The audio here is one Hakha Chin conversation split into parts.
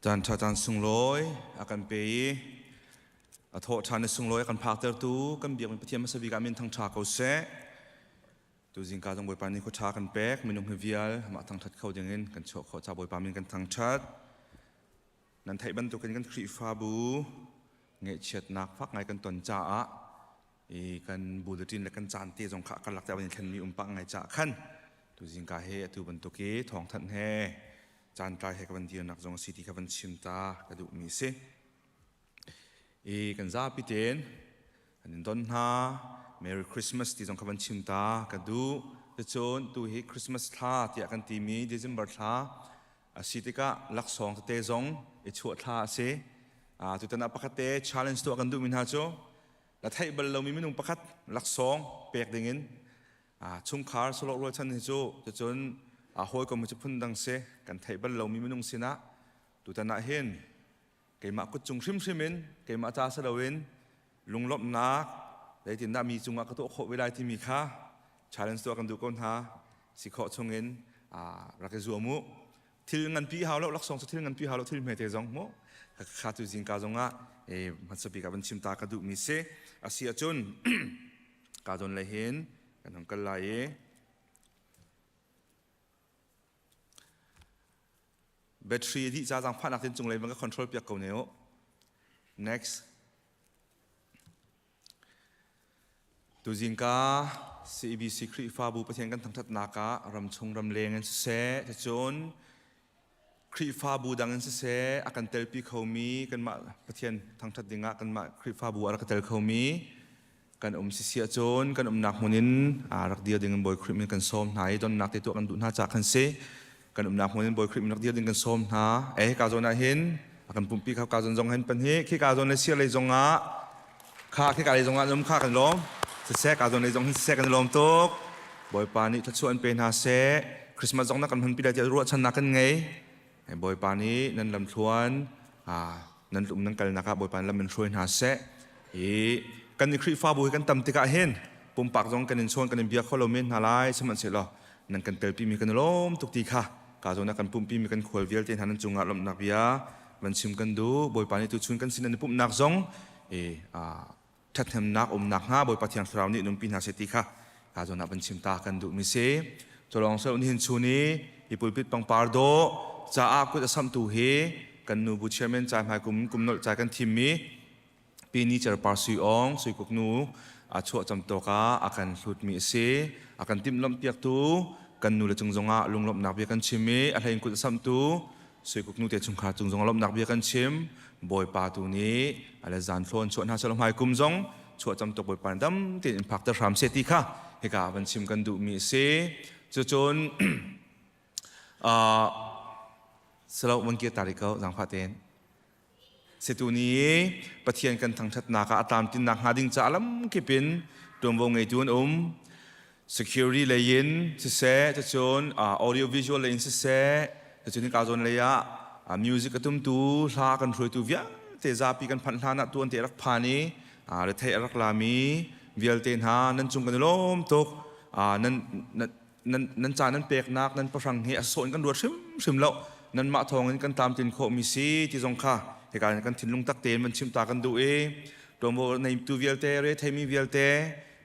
Caan ṭha caan sunglawi a kan pe i a thawh ṭhan i sunglawi a kan phaktertu kan biakmi Pathian hmasa bik ah min thangṭha ko seh. Tuzing ka zong Bawipa nih khua ṭha kan pek minung hi vial amah thangṭhat kho dingin kan chuah khawh ca Bawipa min kan thangṭhat. Nan theih bantukin kan Khrihfabu ngaihchiatnak fak ngai kan ton caah i kan bulletin le kan caan te zong kha karlak te a van i thlenmi um pah ngai caah khan tuzing ka he atu bantuk i thawngthanh he caan tlai he ka van dirnak zong a si ti kha van chim ta ka duhmi a si. I kan zapi tein kan in don hna Merry Christmas ti zong kha van chim ta ka duh. Cucun tu hi Christmas thla tiah kan timi December thla a si tikah laksawng tete zong i chuah thla a si. Tutan ah pakhat te challenge tuah kan duhmi hna cu na theih bal lomi minung pakhat laksawng pek dingin chungkhar solok rualchan hi cu cucun hawikom hi cu phundang si kan theih bal lomi minung sinah tutan ah hin keimah kutcung hrimhrim in keimah ca si loin lunglawmhnak zeitindah mi cungah ka tuah khawh ve lai timi kha challenge tuah kan duh ko hna si khawh chungin rak i zuam u thil nganpi hau lo laksawng cu thil nganpi hau lo thil hmete zong mu kha tu zingka zongah hmasa bik ah van chim ta ka duhmi si asi ahcun ka zawn le hin kan hung kal lai i battery dih ca zaangfahnak tin cunglei van ka control piak ko ne u next Tuzingka CEBC Khrihfabu Pathian kan thangṭhatnak ah ramchung ramleng in siseh, cun Khrihfabu dang in siseh a kan telpi khomi kanmah Pathian thangṭhat dingah kanmah Khrihfabu a rak ka tel khomi kan um sisi ahcun kan umnak hmun in rak dir ding in Bawi Khrih min kan sawm hna i donnak te tuah kan duh hna caah khan si. Kan umnak hmun in Bawi Khrih min rak dir ding kan sawm hna. Eh ka zawn ah hin a kan pumpi kha ka zawn zong hin pan hi khi ka zawn le sir lei zong ah Kha khika lei zongah um kha kan lawm. Siseh ka zawn lei zong hin siseh kan lawm tuk. Bawipa nih thluachuah an pe hna seh. Christmas zong na kan hmanpi lai tiah ruahchannak kan ngei. Bawipa nih nan lamthluan nan um nan kalnak ah Bawipa lam in hruai hna seh. I kan i Khrihfabu hi kan tam tikah hin pumpak zong kan in chawn kan in bia kho lo men hna lai sihmanhsehlaw nan kan telpi mi kan i lawm tuk ti kha ka zawn ah kan pumpi mi kan khual vialte hna nan cungah lawmhnak bia van chim kan duh. Bawipa nih tuchun kan sin an i pumhnak zong ṭhathnemnak umnak hnga Bawipa Thiang Thlarau nih nunpi hna seh ti kha ka zawn ah van chim ta kan duhmi si. Culawng seh nihin chun i hi pulpit pangpar dawh caah kut a samhtu hi kan nu bu chairman cai hmai kum kum nolh cai kan thimmi Pi Ni Cer Par Sui Ong Sui Kuk nu a chuah cam tawk ah a kan hlutmi a si. A kan timhlamh piaktu kan nu le cung zongah lunglawmhnak bia kan chim i a hlein kut a samhtu Suikuk nu te chungkhar cung zong lawmhnak bia kan chim. Bawipa tu nih ale zan thlawn chuah hna selaw hmai kum zong chuah cam tuk Bawipa dam tein in phak ter hram se ti kha hika van chim kan duh mi a si. Cucun selo van kir ta rih ko zangfah tein. Setu ni Pathian kan thangṭhatnak ah a tlamtlinnak hnga ding caah lamkip in ṭuanvo ngeitu an um. Security lei in siseh, cucun audio visual lei in siseh, cucun hika zawn lei ah music a tumtu, hla kan hruaitu vialte zapi kan phanh hlan ah tuan te rak phan i rethei a rak lami vialte hna nan cung kan i lawm tuk. Nan nan nan ca nan peknak nan pahrang hi a sawh in kan ruat hrimhrim lo nanmah thawngin kan tlamtlin khawhmi si ti zong kha hika in kan thinlung tak tein van chim ta kan duh i tuanvo neitu vialte re theimi vialte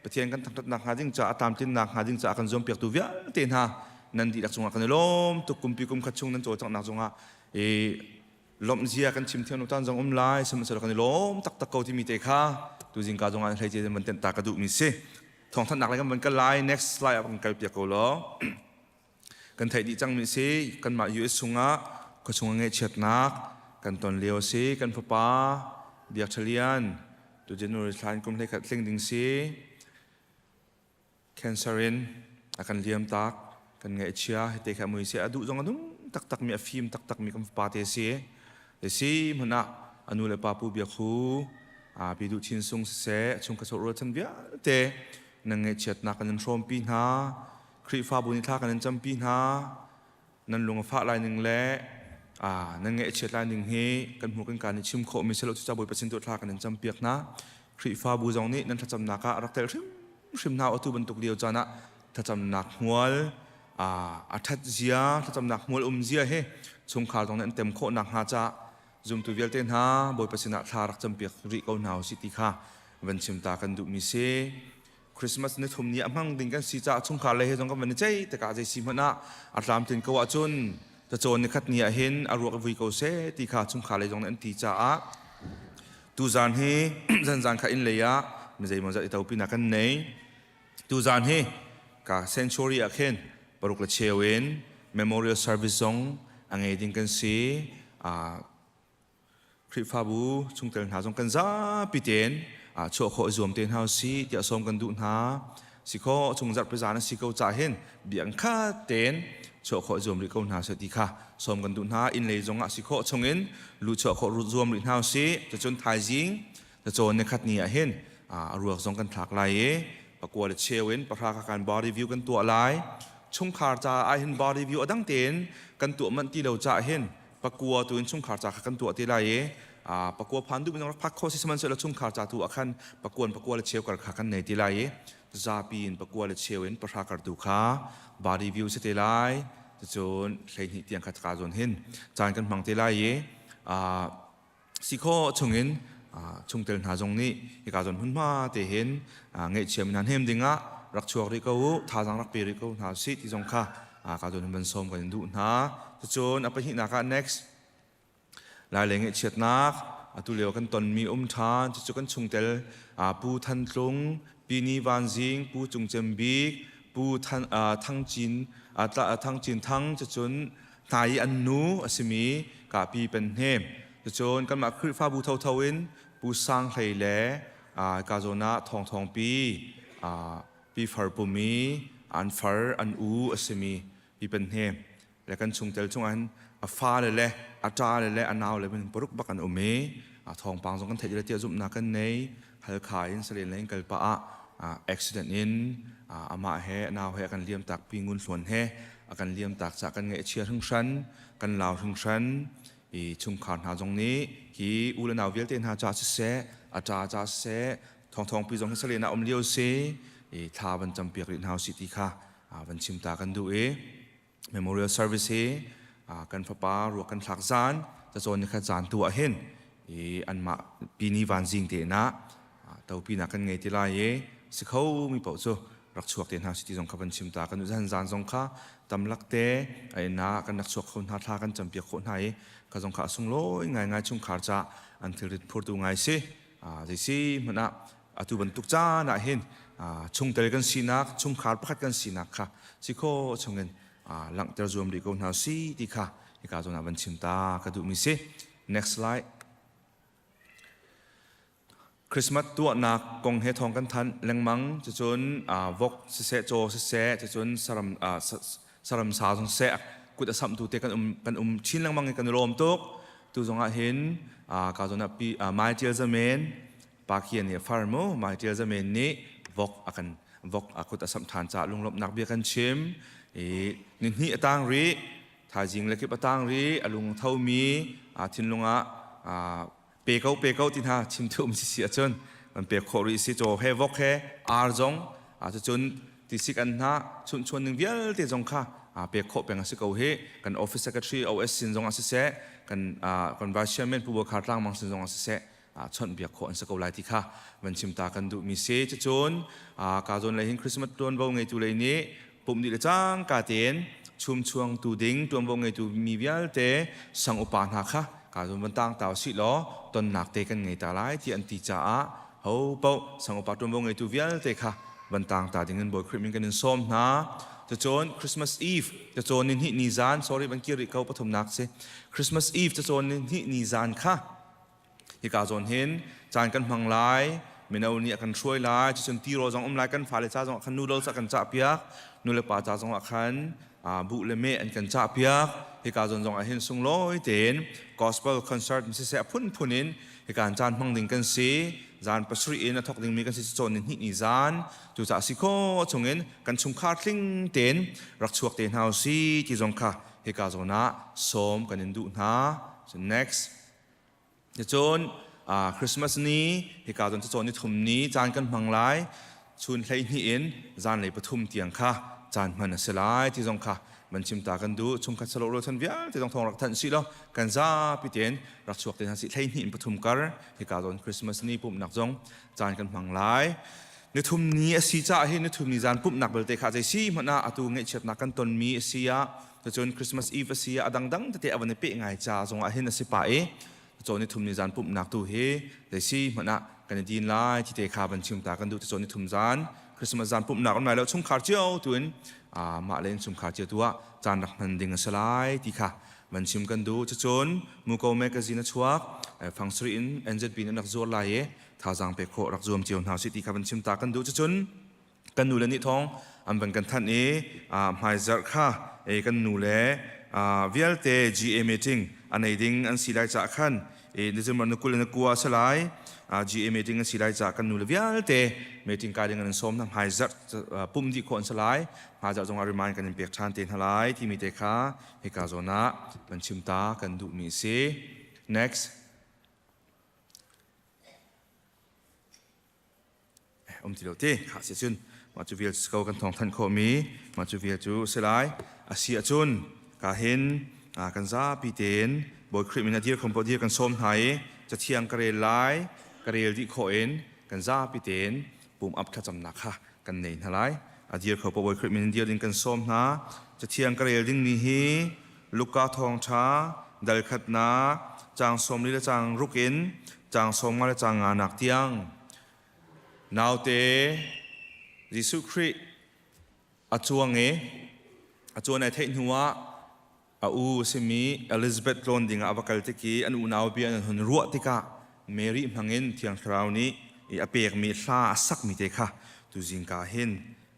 Pathian kan thangṭhatnak hnga ding caah tlamtlinnak hnga ding caah kan zuampiaktu vialte hna nan dihlak cungah kan i lawm tuk kumpi kum khat chung nan cawlcanghnak zongah i lawmhzia kan chim thiam lo caan zong um lai sihmanhsehlaw kan i lawm taktak ko timi te kha tuzing ka zongah hlei ce van tenh ta ka duhmi si thawngthanhnak lei kan van kal lai next slide ah kan kal piak ko law kan theih dih cangmi si kanmah US chungah khuachung ngaihchiatnak kan ton lio si kan fapa Biak Thalian tu January thla in kum 11 tling ding si Cancer in a kan liam tak kan ngaihchia hite kha mui si a duh zong a nung taktak mi a fim taktak mi kan fapa te si te si hmun ah a nu le pa pu bia khu a pi duh chin sung siseh chung ka sor rual chan vialte nan ngaihchiatnak kan in hrawmpi hna Khrihfabu nih thla kan in campi hna nan lung a fah lai ning le nan ngaihchiat lai ning hi kan hmu kan kaan i chim khawh mi silo cu Bawipa sin tu thla kan in campiak hna Khrihfabu zong nih nan thlacamnak ah rak tel hrimhrim hna atu bantuk lio caan ah thlacamnak hmual a ṭhat zia thlacamnak hmual um zia hi chungkhar zong nih an tem khawh nak hnga ca. Zumtu vialte hna Bawipa sinah thla rak campiak rih ko hna usih ti kha van chim ta kan duhmi si. Christmas ni thum ni a hmang ding kan si caah chungkhar lei he zong kan van i ceih tikah zei si hmanh ah a tlamtlin ko ahcun cacawn ni khat ni ah hin a ruak i vui ko seh ti kha chungkhar lei zong nih an ti caah tuzaan hi zanzan kha inn lei ah mi zeimawzat i topinak kan nei. Tuzaan hi ka sanctuary ah khin paruk le cheu in memorial service zong a ngei ding kan si. Khrihfabu chungtel hna zong kan zapi tein chuah khawh i zuam te hna usih tiah sawm kan duh hna. Si khawh chung zarhpi zan a si ko ca hin biakinn khat tein chuah khawh i zuam rih ko hna seh ti kha sawm kan duh hna. Inn lei zong ah si khawh chungin luh chuah khawh zuam rih hna usih. Cucun thaizing cacawn ni khat ni ah hin a ruak zong kan thlak lai i pakua le cheu in pahra kha kan bar review kan tuah lai. Chungkhar caah hin bar review a dang tein kan tuah manh ti lo caah hin pakua tu in chungkhar ca kha kan tuah te lai i pakua phan duh minung rak phak kho si sihmanhsehlaw chungkhar ca tu ah khan pakuan pakua le cheu kar kha kan nei te lai i zapi in pakua le cheu in pahra kar tu kha body view si te lai. Cucun 12 tiang kha ka zawn hin caan kan hmang te lai i si kho chungin chungtel hna zong nih hika zawn hmunhma te hin ngaihchia mi hna hnem dingah rak chuak rih ko u, thazaang rak pe rih ko hna usih ti zong kha ka zawn van sawm kan in duh hna. Cucun a pahnihnak ah, next, lai lei ngaihchiatnak atu lio kan tonmi um ṭhan. Cucu kan chungtel Pu Than Tlung, Pi Ni Van Zing, Pu Cung Cem Bik, Pu Than Thang Cin Thang Cin Thang, cucun hna i an nu a simi Kapi Pen Hnem. Cucun kanmah Khrihfabu thotho in Pu Sang Hlei le ka zawn ah Thawng Thawng Pi, Pi Far Pum i an far an u a simi Pi Pen Hnem le kan chungtel chungah hin a fale le a ṭale le a naule min paruk bak an um i thawngpang zong kan theih le tiah zumhnak kan nei. Halkha in Salen lei in kal pah ah accident in amah he a nau he a kan liam tak, Pi Ngun Hluan he a kan liam tak caah kan ngaih a chia hringhran, kan lau hringhran i chungkhar hna zong nih hi u le nau vialte hna ca siseh, a ṭa ca siseh, Thawng Thawng Pi zong hi Salen ah um lio si i thla van campiak rih hna usih ti kha van chim ta kan duh i memorial service hi kan fapa ruak kan thlak zan cacawn ni khat zan tu ah hin i anmah pini van zing te na topi na kan ngei ti lai i si kho mi paoh cu rak chuak te hna si ti zong kha van chim ta kan zan zan zong kha tamlak te ai na kan rak chuak kho hna, thla kan campiak khawh hna i ka zong kha a sunglawi ngai ngai, chungkhar ca an thilrit phurtu ngai si. Zei si hmanh ah atu bantuk caan ah hin chungtel kan sinak, chungkhar pakhat kan sinak kha si kho chungin langhter zuam rih ko hna si ti kha hika zawn ah van chim ta ka duhmi si. Next slide. Christmas tuahnak kong he thawng kan thanh lengmang. Cucun vok siseh, caw siseh, cucun saram saram sa zong seh kut a samhtu te kan um chin lengmang i kan i lawm tuk. Tu zong ah hin ka zawn ah pi Mai Tial Zamen Pakhian nih a far mu Mai Tial Zamen nih vok a kan vok a kut a samh ṭhan caah lunglawmhnak bia kan chim i ni hnih a tang rih, thaizing le kip a tang rih. A lung thomi thinlung ah pe ko, pe ko ti hna chim tu um si si ahcun kan pek khawh rih si. Caw he, vok he, ar zong, cucun tisik an hna chunh chuan ning vialte zong kha pek khawh peng a si ko hi. Kan office secretary OS sin zong ah siseh, kan kan vice chairman Pu Bawi Khar Tlang Mang sin zong ah siseh, chawnh biak khawh an si ko lai ti kha van chim ta kan duhmi si. Cucun ka zawn lei hin Christmas tuanvo ngeitu lei nih pumh dih le cangka tein chumchuang tu ding tuanvo ngeitu mi vialte sang upa hna kha ka zawn van tang ta usih law tonnak te kan ngei ta lai ti an ti caah ho paoh sang upa tuanvo ngeitu vialte kha van tang ta ding in Bawi Khrih min kan in sawm hna. Cucun Christmas Eve cacawn ni hnih ni zan, sorry, van kir rih ko, pathumnak si, Christmas Eve cacawn ni hnih ni zan kha hika zawn hin caan kan hmang lai. Mino nih a kan hruai lai. Cucun tirawl zong um lai. Kan fale ca zong ah khan noodles a kan cahpiak, nulepa ca zong ah khan buh le meh an kan cahpiak. Hika zawn zong ah hin sunglawi tein gospel concert siseh, a phunphun in hika caan hmang ding kan si. Zan 7 in a thawk dingmi kan si, cawn ni hnih ni zan. Cucaah si khawh chungin kan chungkhar tling tein rak chuak te hna usih ti zong kha hika zawn ah sawm kan in duh hna. So next. Cun Christmas ni hika cun cacawn ni thum ni caan kan hmang lai. Chun 12 in zanlei 3 tiang kha. caan hman a si lai ti zong kha van chim ta kan duh. Chungkhat salo rualchan vialte zong thawng rak thanh sih law kan zapi tein rak chuak te hna sih. 12 in 3 kar hika zawn Christmas ni pumhnak zong caan kan hmang lai. Nithum ni a si caah hin nithum ni zan pumhnak belte kha zei si hmanh ah atu ngaihchiatnak kan tonmi a si ah, cun Christmas Eve a si ah, a dangdang tete a van i peh ngai ca zong ah hin a si pah i cawn nithum ni zan pumhnak tu hi zei si hmanh ah kan i din lai ti te kha van chim ta kan duh. Cawn nithum zan Christmas zan pumhnak um lai lo, chungkhar cio tu in mah le chungkhar cio tu ah caan rak hman ding a si lai ti kha van chim kan duh. Cucun Muko magazine a chuak fangsari in NZB in rak zuar lai i thazaang pek khawh rak zuam cio hna si ti kha van chim ta kan duh. Cucun kan nu le nih thawng an van kan thanh i hmaizarh kha kan nu le vialte GA meeting a nei ding an si lai caah khan December ni 20 na kua a si lai. GA meeting an si lai caah kan nu le vialte meeting kai ding an sawm hna. Hmaizarh pum dih khawh an si lai. Hmaizarh zongah remind kan in pek ṭhan te hna lai timi te kha hika zawn ah kan chim ta kan duhmi a si. Next. Um ti lo te kha si cun mah cu vial ko kan thawng thanh khawhmi mah cu vial cu si lai a si ahcun ka hin kan zapi tein Bawi Khrih min a dir khom dir kan sawm hna i cathiang ka rel lai. Ka rel dih khawh in kan zapi tein pum ap thlacamnak kha kan nei hna lai. A dir kho Bawi Khrih min dir ding kan sawm hna. Cathiang ka rel ding mi hi Luka thawngṭha dal khatnak caang 40 le caang ruk in caang 15 le caang nganak tiang. Naute Jesuh Khrih a cuang i a cuan ai theih hnuah a u a simi Elizabeth tlawn dingah a va kal tik i an unau bia an hun ruah tikah Mary hmangin Thiang Thlarau nih a pekmi hla a sakmi te kha tu zingka hin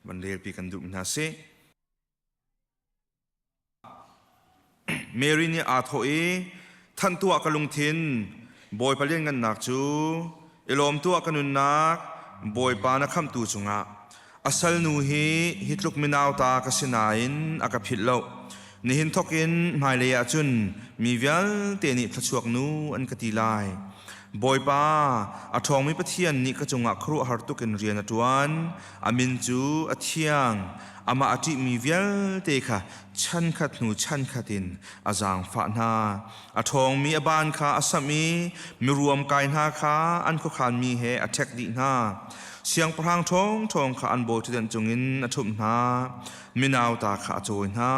van relpi kan duh hna sih. Mary nih aa thawh i, Thanh tuah ka lungthin, Bawipa lianngannak cu, i lawm tuah ka nunnak, Bawipa na khamhtu cungah. A salnu hi hi tluk minauta ka si nain a ka philh lo. Nihin thawk in hmailei ah cun mi vialte nih thluachuak nu an ka ti lai. Bawipa, a ṭhawngmi Pathian nih ka cungah khuaruahhar tuk in rian a ṭuan. A min cu a thiang. Amah a ṭihmi vialte kha chankhat hnu chankhat in a zaangfah hna. A ṭhawngmi a baan kha a samh i miruam kai hna kha an khuakhanmi he a ṭhek dih hna. Siangpahrang ṭhawngṭhawng kha an bawiṭhutdan cungin a ṭhumh hna. Minauta kha a cawi hna.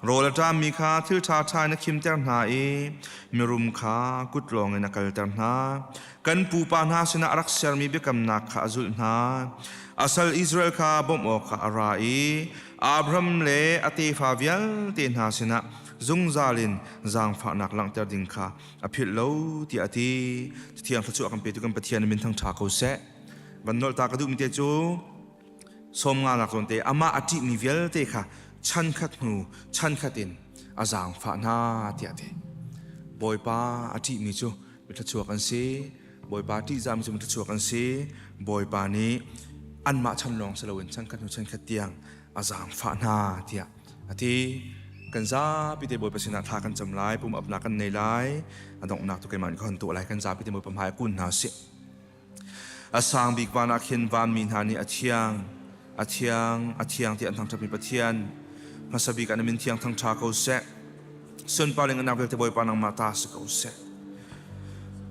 Rawl a ṭammi kha thil ṭhaṭha in a khimter hna i mirum kha kut lawngin a kalter hna. Kan pupa hna sinah a rak sermi biakamnak kha a zulh hna. A sal Israel kha bawmh awkah a ra i Abraham le a tefa vialte hna sinah zungzal in zaangfahnak langhter ding kha a philh lo tiah a ti. Thiang thluachuah kan petu kan Pathian min thangṭha ko seh. Van nolh ta ka duhmi te cu 50 nak zawn te amah a ṭihmi vialte kha chan khat hnu chan khat in a zaangfah hna tiah a ti. Bawipa a ṭihmi cu mithluachuak an si. Bawipa ṭihzahmi cu mithluachuak an si. Bawipa nih anmah chan lawng si loin chan khat hnu chan khat tiang a zaangfah hna tiah a ti. Kan zapi te Bawipa sinah thla kan cam lai, pum apnak kan nei lai. A donghnak tu keimah nih ka hon tuah lai. Kan zapi te Bawipa hmai kun hna sih. A sang bik van ah khin vanmi hna nih a thiang, a thiang, a thiang tiah an thangṭhatmi Pathian, hmasa bik ah na min thiang thangṭha ko seh. Sunpar in anak vialte Bawipa nangmah ta si ko seh.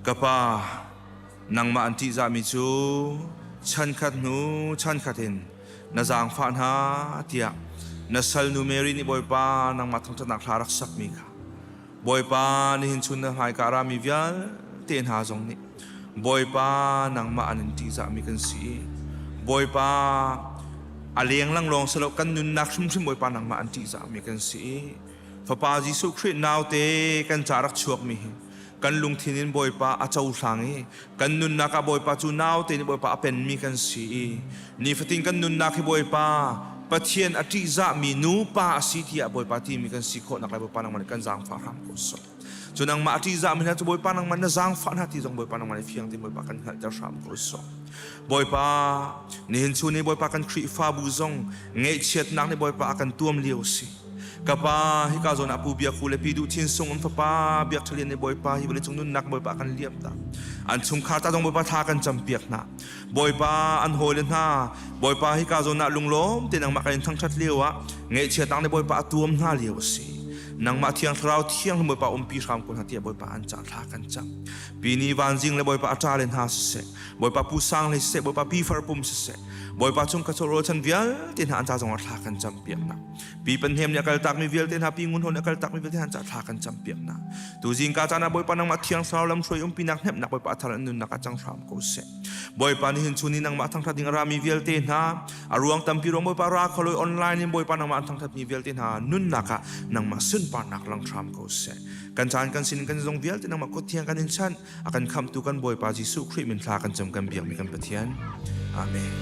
Ka Pa, nangmah an ṭihzahmi cu chankhat hnu chankhat in na zaangfah hna tiah na salnu Mary nih Bawipa nangmah thangṭhatnak hla rak sakmi kha Bawipa, nihin chun na hmaika a rami vialte hna zong nih Bawipa, nangmah an in ṭihzahmi kan si. Bawipa, a lenglang lawng si lo, kan nunnak hrimhrim Bawipa nangmah an ṭihzahmi kan si. Fapa Jesuh Khrih naute kan ca rak chuakmi hi kan lungthin in Bawipa a cohlang i kan nunnak ah Bawipa cu naute nih Bawipa a penmi kan si i nifatin kan nunnak hi Bawipa Pathian a ṭihzahmi nupa a si tiah Bawipa timi kan si khawh nak lai Bawipa nangmah nih kan zaangfah hram ko sawh. Cu nangmah a ṭihzahmi hna cu Bawipa nangmah na zaangfah hna ti zong Bawipa nangmah nih fiang tein Bawipa kan hngalhter hram ko sawh. Bawipa nihin chun i Bawipa kan Khrihfabu zong ngaihchiatnak nih Bawipa a kan tuam lio si. Ka pa, hika zawn ah Pu Biak Hu le Pi Duh Thin Sung an fapa Biak Ṭha Lian nih Bawipa hi vawleicung nunnak Bawipa kan liam tak. An chungkhar ta zong Bawipa thla kan campiak hna. Bawipa an hawile hna, Bawipa hika zawn ah lunglawm te nangmah kan in thangṭhat lio ah ngaihchia tang nih Bawipa a tuam hna lio a si. Nangmah Thiang Thlarau Thianghlim Bawipa umpi hram ko hna tiah Bawipa an ca thla kan cam. Pi ni vanzing le Bawipa a ṭa le hna siseh, Bawipa Pu Sang le siseh, Bawipa Pi Far Pum siseh, Bawipa chung ka rawlchan chan vialte hna an ca zongah thla kan cam piak hna. Pi Pan Hnem nih a kaltakmi vialte hna, Pi Ngun Ho nih a kaltakmi vialte hna an ca thla kan cam piak hna. Tu zingka caan ah Bawipa nangmah Thiang Thlarau lamhruai umpinak hnemhnak Bawipa a thar an nunnak ah cang hram ko seh. Bawipa nih hin chun i nangmah thangṭhat ding a rami vialte hna, a ruang tampi ruang Bawipa ra kho lo online in Bawipa nangmah an thangṭhatmi vialte hna nunnak ah nangmah sunparnak lang hram ko seh. Kan caan kan sin kan zong vialte nangmah kut thiang kan in chanh, a kan khamhtu kan Bawipa Jesuh Khrih min thla kan cam kan biakmi kan Pathian. Amen.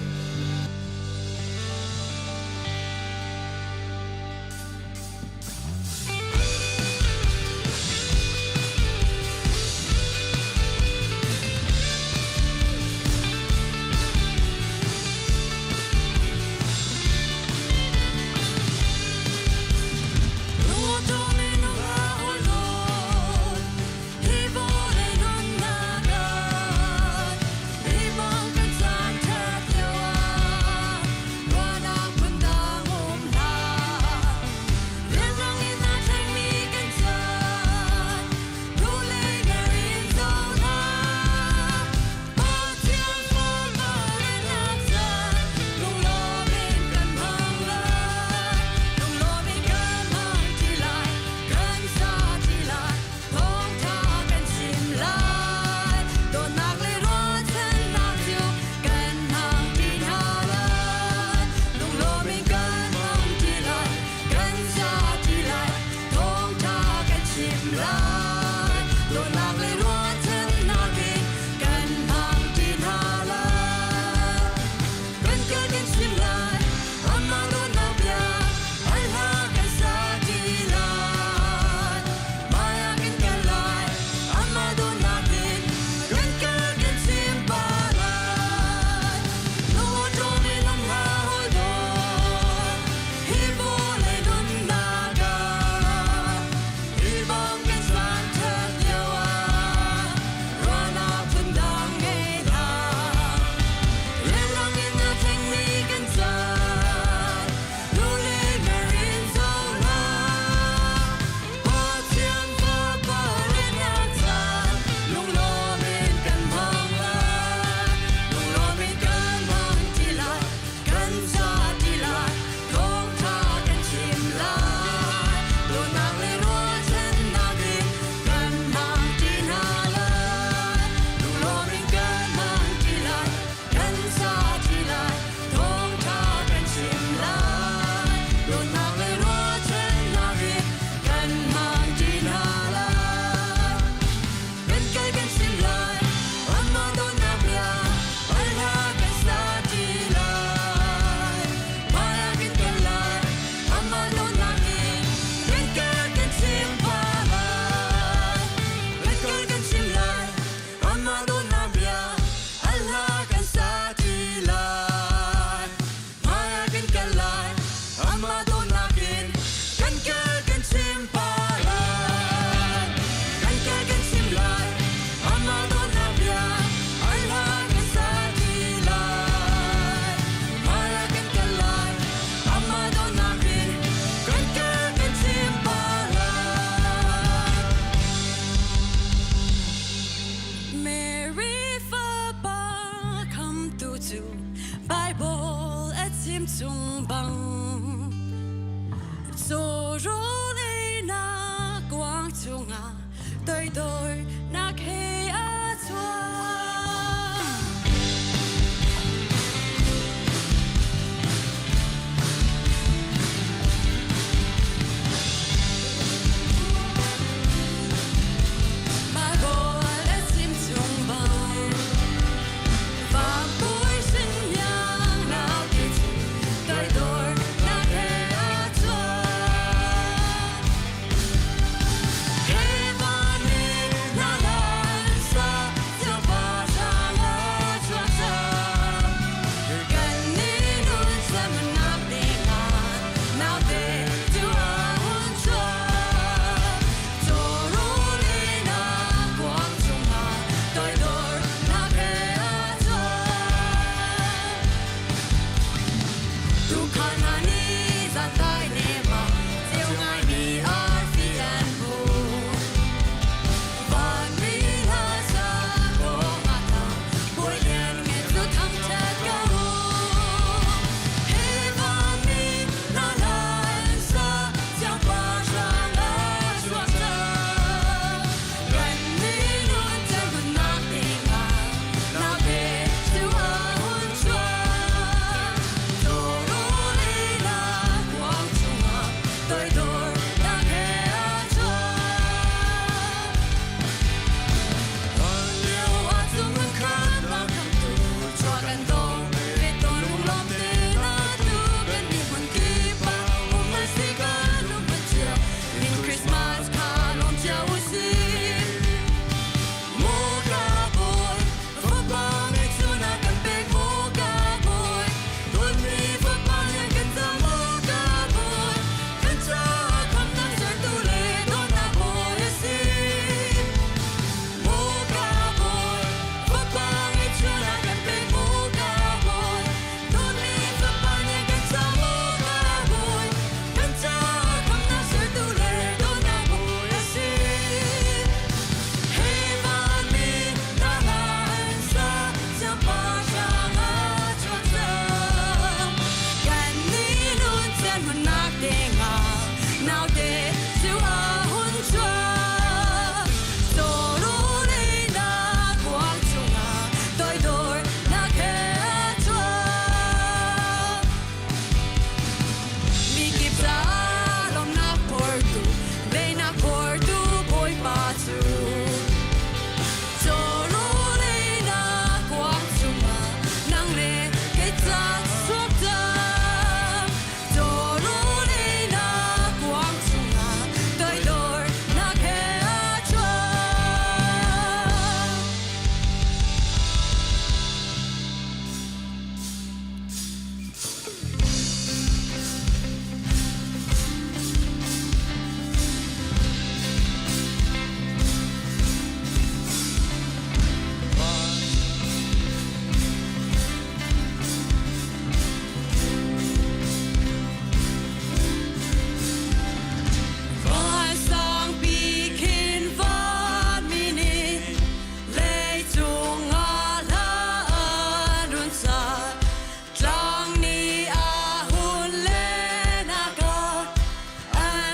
Hey,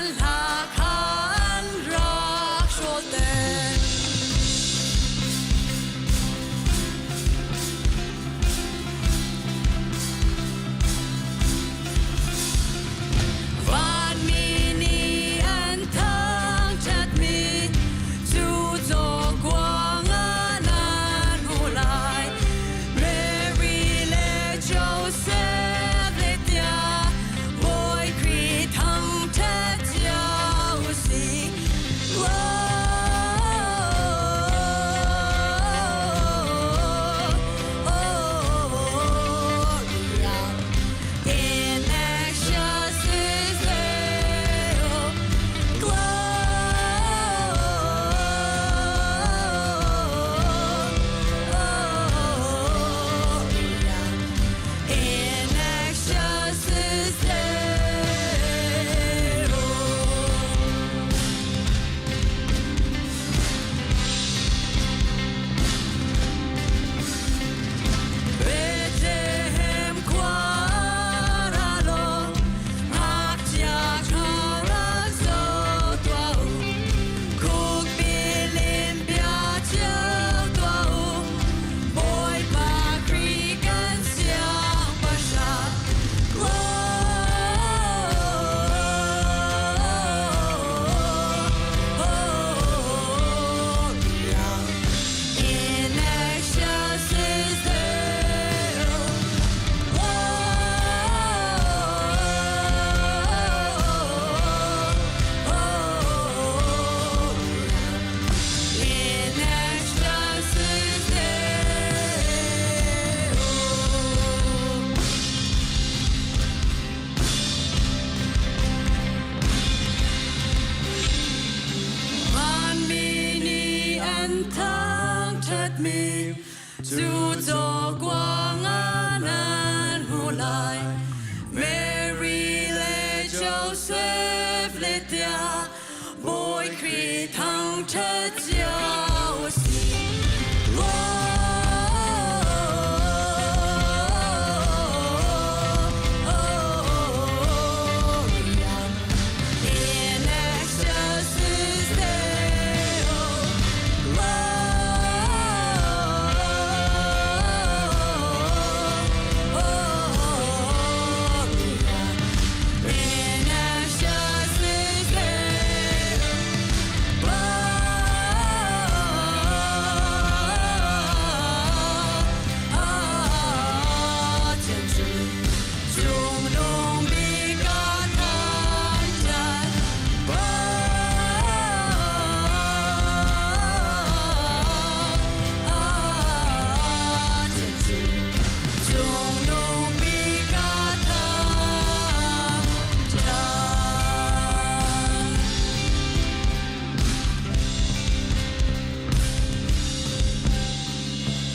An hla kha an rak hrawter. Vanmi nih an thangṭhatmi cu cawkuang ah nan hmuh lai. Mary le Joseph le tiah Bawi Khrih thangṭhat cio u sih. In excelsis Deo, Gloria. In excelsis Deo. Bethlehem khua ra law ngakchia kha rak zoh tuah u. Khukbil in bia cio tuah u. Bawipa Khrih kan siangpahrang. Gloria in excelsis Deo. In excelsis Deo. Vanmi nih an thangṭhatmi cu cawkuang ah nan hmuh lai. Mary le Joseph le tiah Bawi Khrih thangṭhat cio a si. Gloria in excelsis Deo. Gloria in excelsis Deo.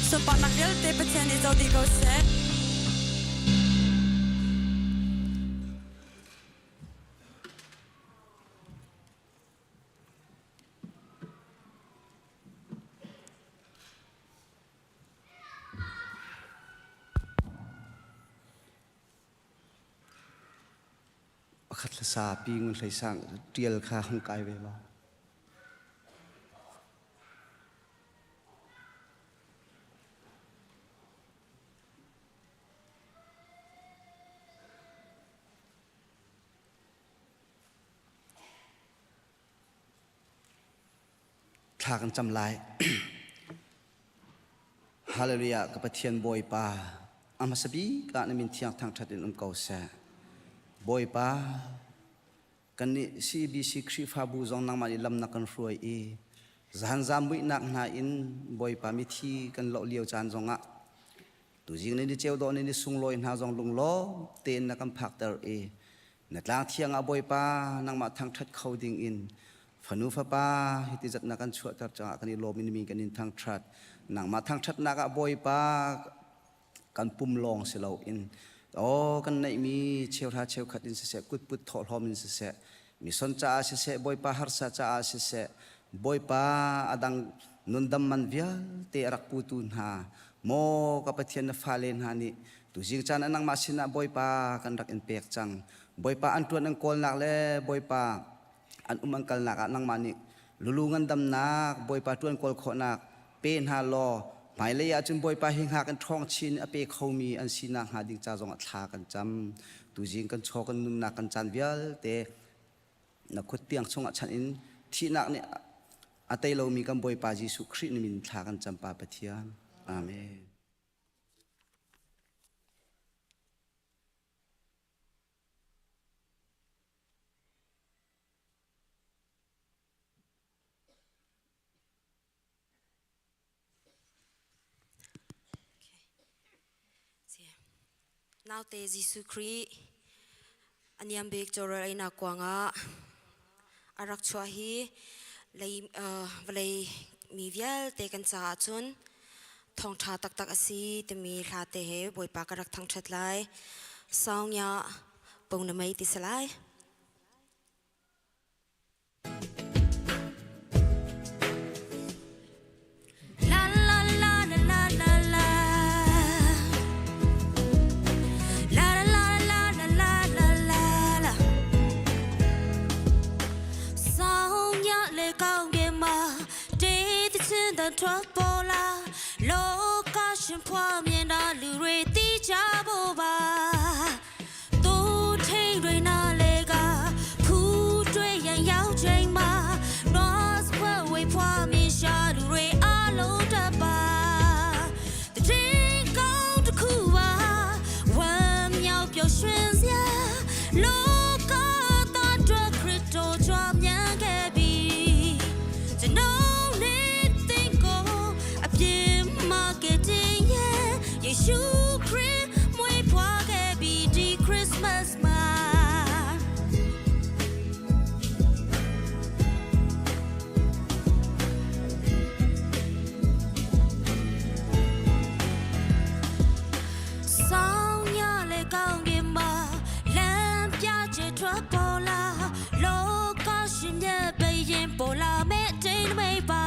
Sunparnak vialte Pathian nih zo dih ko seh. Pakhat hlasa pi ngun hlei sang tial kha hung kai ve law. Thla kan cam lai. Hallelujah ka Pathian Bawipa a hmasa bik ah na min thiang thangṭhat in um ko seh. Bawipa kannih CBC Khrihfabu zong nangmah nih lam na kan hruai i zahan zamuihnak hna in Bawipa mithi kan loh lio caan zongah tuzing ni ceu dawh ni sunglawi hna zong lunglawm tein na kan phakter i Na tlang thiang ah Bawipa nangmah thangṭhat kho ding in fanu fapa hiti zat na kan chuahter caah kan i lawm in mi kan in thangṭhat. Nangmah thangṭhatnak ah Bawipa kan pum lawng si loin aw kan neihmi cheuhra cheukhat in siseh kutput thawhlawm in siseh mison caah siseh Bawipa harsa caah siseh Bawipa a dang nundam man vialte a rak putu hna maw ka Pathian na fale hna nih Tuzing caan ah nangmah sinah Bawipa kan rak in pek cang. Bawipa an ṭuan an kawlnak le Bawipa An um an kalnak ah nangmah nih lulu ngandamnak Bawipa ṭuan kawl khawhnak pe hna law hmailei ah cun Bawipa hi hngak in ṭhawng chin a pe khomi an si nakhnga ding ca zongah thla kan cam. Tuzing kan chaw kan nunnak kan caan vialte na khut tiang chungah chanh in thihnak nih a tei lomi kan Bawipa Jesuh Khrih na min thla kan cam Pa Pathian. Amen. Naute Jesuh Khrih a niam bik chawhrawl einak kuangah a rak chuah hi lei vawlei mi vialte kan caah cun thawngṭha taktak a si timi hla te he Bawipa ka rak thangṭhat lai. Saungya pung na mei ti si lai. La la la la la la la. La la la la la la la la. ဆောင်းညလေကောင်းကင်မှာတေးသချင်းတန်ထွက်ပေါ်လာလောကရှင်ဖွားမြင်တာလူတွေသိကြဖို့ပါသူထိန်တွေနာလေကဖူးတွေ့ရန်ရောက်ချိန်မှာနွားစခွက်ဝေဖွားမြင်ရှာလူတွေအလုံးတပါတဲ့ကောင်းတစ်ခုပါဝမ်းမြောက်ပျော်ရွှင်စရာလောကသားအတွက်ခရစ်တော်ကြွမြန်းခဲ့ပြီကျွန်တော်နေတဲ့ကိုအပြစ်မကတဲ့ရဲ့ယေရှုခရစ်မွေးဖွားခဲ့ပြီဒီခရစ်မတ်မှာ ဆောင်းညလေကောင်းကင်မှာလမ်းပြချထွက်ပေါ်လာလောကရှင်မြတ်ပဲရင်ပေါ်လာမဲ့တိမ်မိတ်ပါ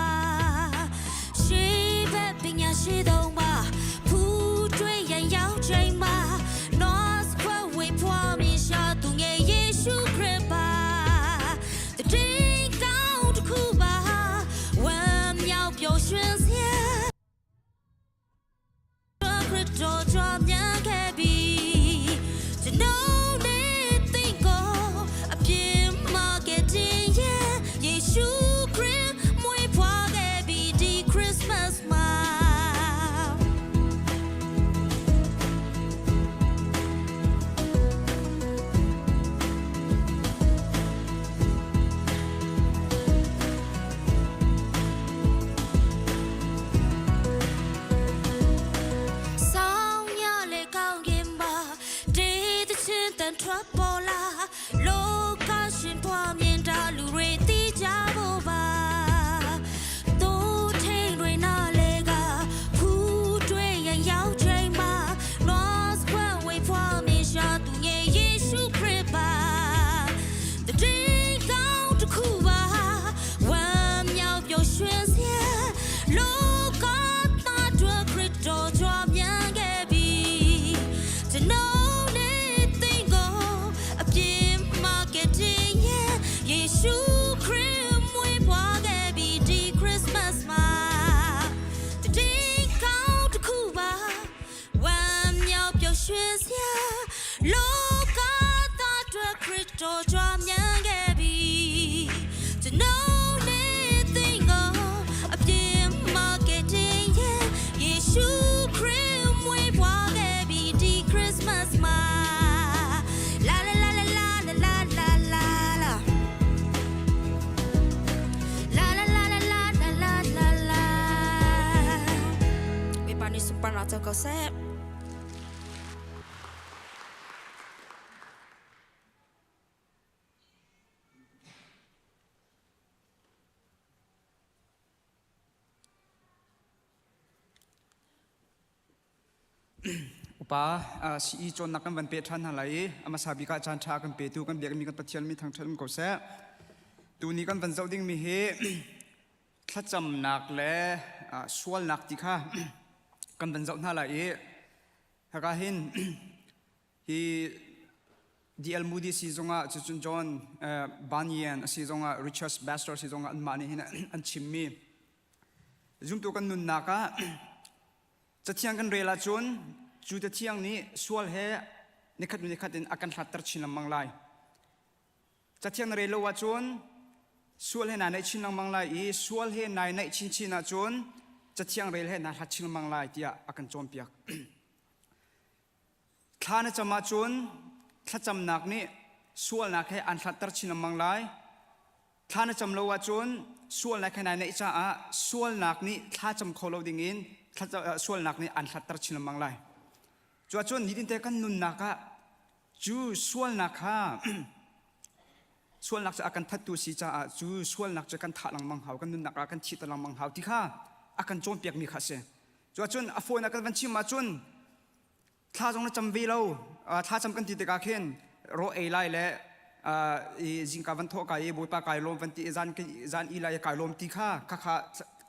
ရှိဘက်ပညာရှိတော့မှာဖူးတွေ့ရန်ရောက်ချိန်မှာနော်စခွက်ဝေဖွားမြင်ရှာသူငယ်ယေရှုခရစ်ပါတဲ့ကောင်းတစ်ခုပါဝမ်းမြောက်ပျော်ရွှင်စရာ ခရစ်တော်ကြွမြန်းခဲ့ပြီကျွန်တော်နဲ့သင်ကိုအပြစ်မကတဲ့ရဲ့ယေရှုခရစ်မွေးဖွားခဲ့ပြီဒီခရစ်မတ်မှာ ဆောင်းညလေကောင်းကင်မှာတေးသချင်းတန်ထွက်ပေါ်လာလောကရှင်ပွားမြင်တာလူတွေသိကြဖို့ပါသူထိန်တွေနာလေကဖူးတွေ့ရန်ရောက်ချိန်မှာနွားစခွက်ဝေဖွားမြင်ရှာသူငယ်ယေရှုခရစ်ပါတဲ့ကောင်းတစ်ခုပါဝမ်းမြောက်ပျော်ရွှင်စရာလောကသားအတွက်ခရစ်တော်ကြွမြန်းခဲ့ပြီကျွန်တော်နဲ့သင်ကိုအပြစ်မကတဲ့ရဲ့ယေရှုခရစ်မွေးဖွားခဲ့ပြီဒီခရစ်မတ်မှာတဲ့ကောင်းတစ်ခုပါဝမ်းမြောက်ပျော်ရွှင်စရာလောကသားအတွက်ခရစ်တော်ကြွမြန်းခဲ့ပြီကျွန်တော်နဲ့သင်ကိုအပြစ်မကတဲ့ရဲ့ယေရှုခရစ်မွေးဖွားခဲ့ပြီဒီခရစ်မတ်မှာလာလာလာလာလာလာလာလာလာ La la la la la la la la la ဝေပါနေစပနာတော့ကောဆက် Upa CE cawnnak kan van pe ṭhan hna lai i a hmasa bik ah caan ṭha kan petu kan biakmi kan Pathian mi thangṭhat um ko seh. Tuni kan van zoh dingmi hi thlacamnak le sualnak ti kha kan van zoh hna lai i haka hin hi D.L. Moody si zongah cucun John Bunyan a si zongah Richard Baxter si zongah anmah nih hin an chimmi zumtu kan nunnak ah Cathiang kan rel ahcun cu Cathiang nih sual he nikhat hnu nikhat in a kan hlatter chin lengmang lai. Cathiang na rel lo ahcun sual he naa naih chin lengmang lai i sual he nai naih chinchin ahcun Cathiang rel he naa hlat chin lengmang lai tiah a kan cawnpiak. Thla na cam ahcun thlacamnak nih sualnak he aan hlatter chin lengmang lai. Thla na cam lo ahcun sualnak he nai naih caah sualnak nih thla cam kho lo dingin sualnak nih aan hlatter chin lengmang lai. Cuahcun nitinte kan nunnak ah cu sualnak kha sualnak cu a kan thattu si caah cu sualnak cu kan thah lengmang hau, kan nunnak ah kan thihter lengmang hau ti kha a kan cawnpiakmi kha a si. Cuahcun a fawinak kan van chim ahcun thla zong na cam ve lo thla cam kan ti tikah khin raw ei lai le zingka van thawh kai i bawipa kai lawm van ti zan zan i lai kai lawm ti kha kha kha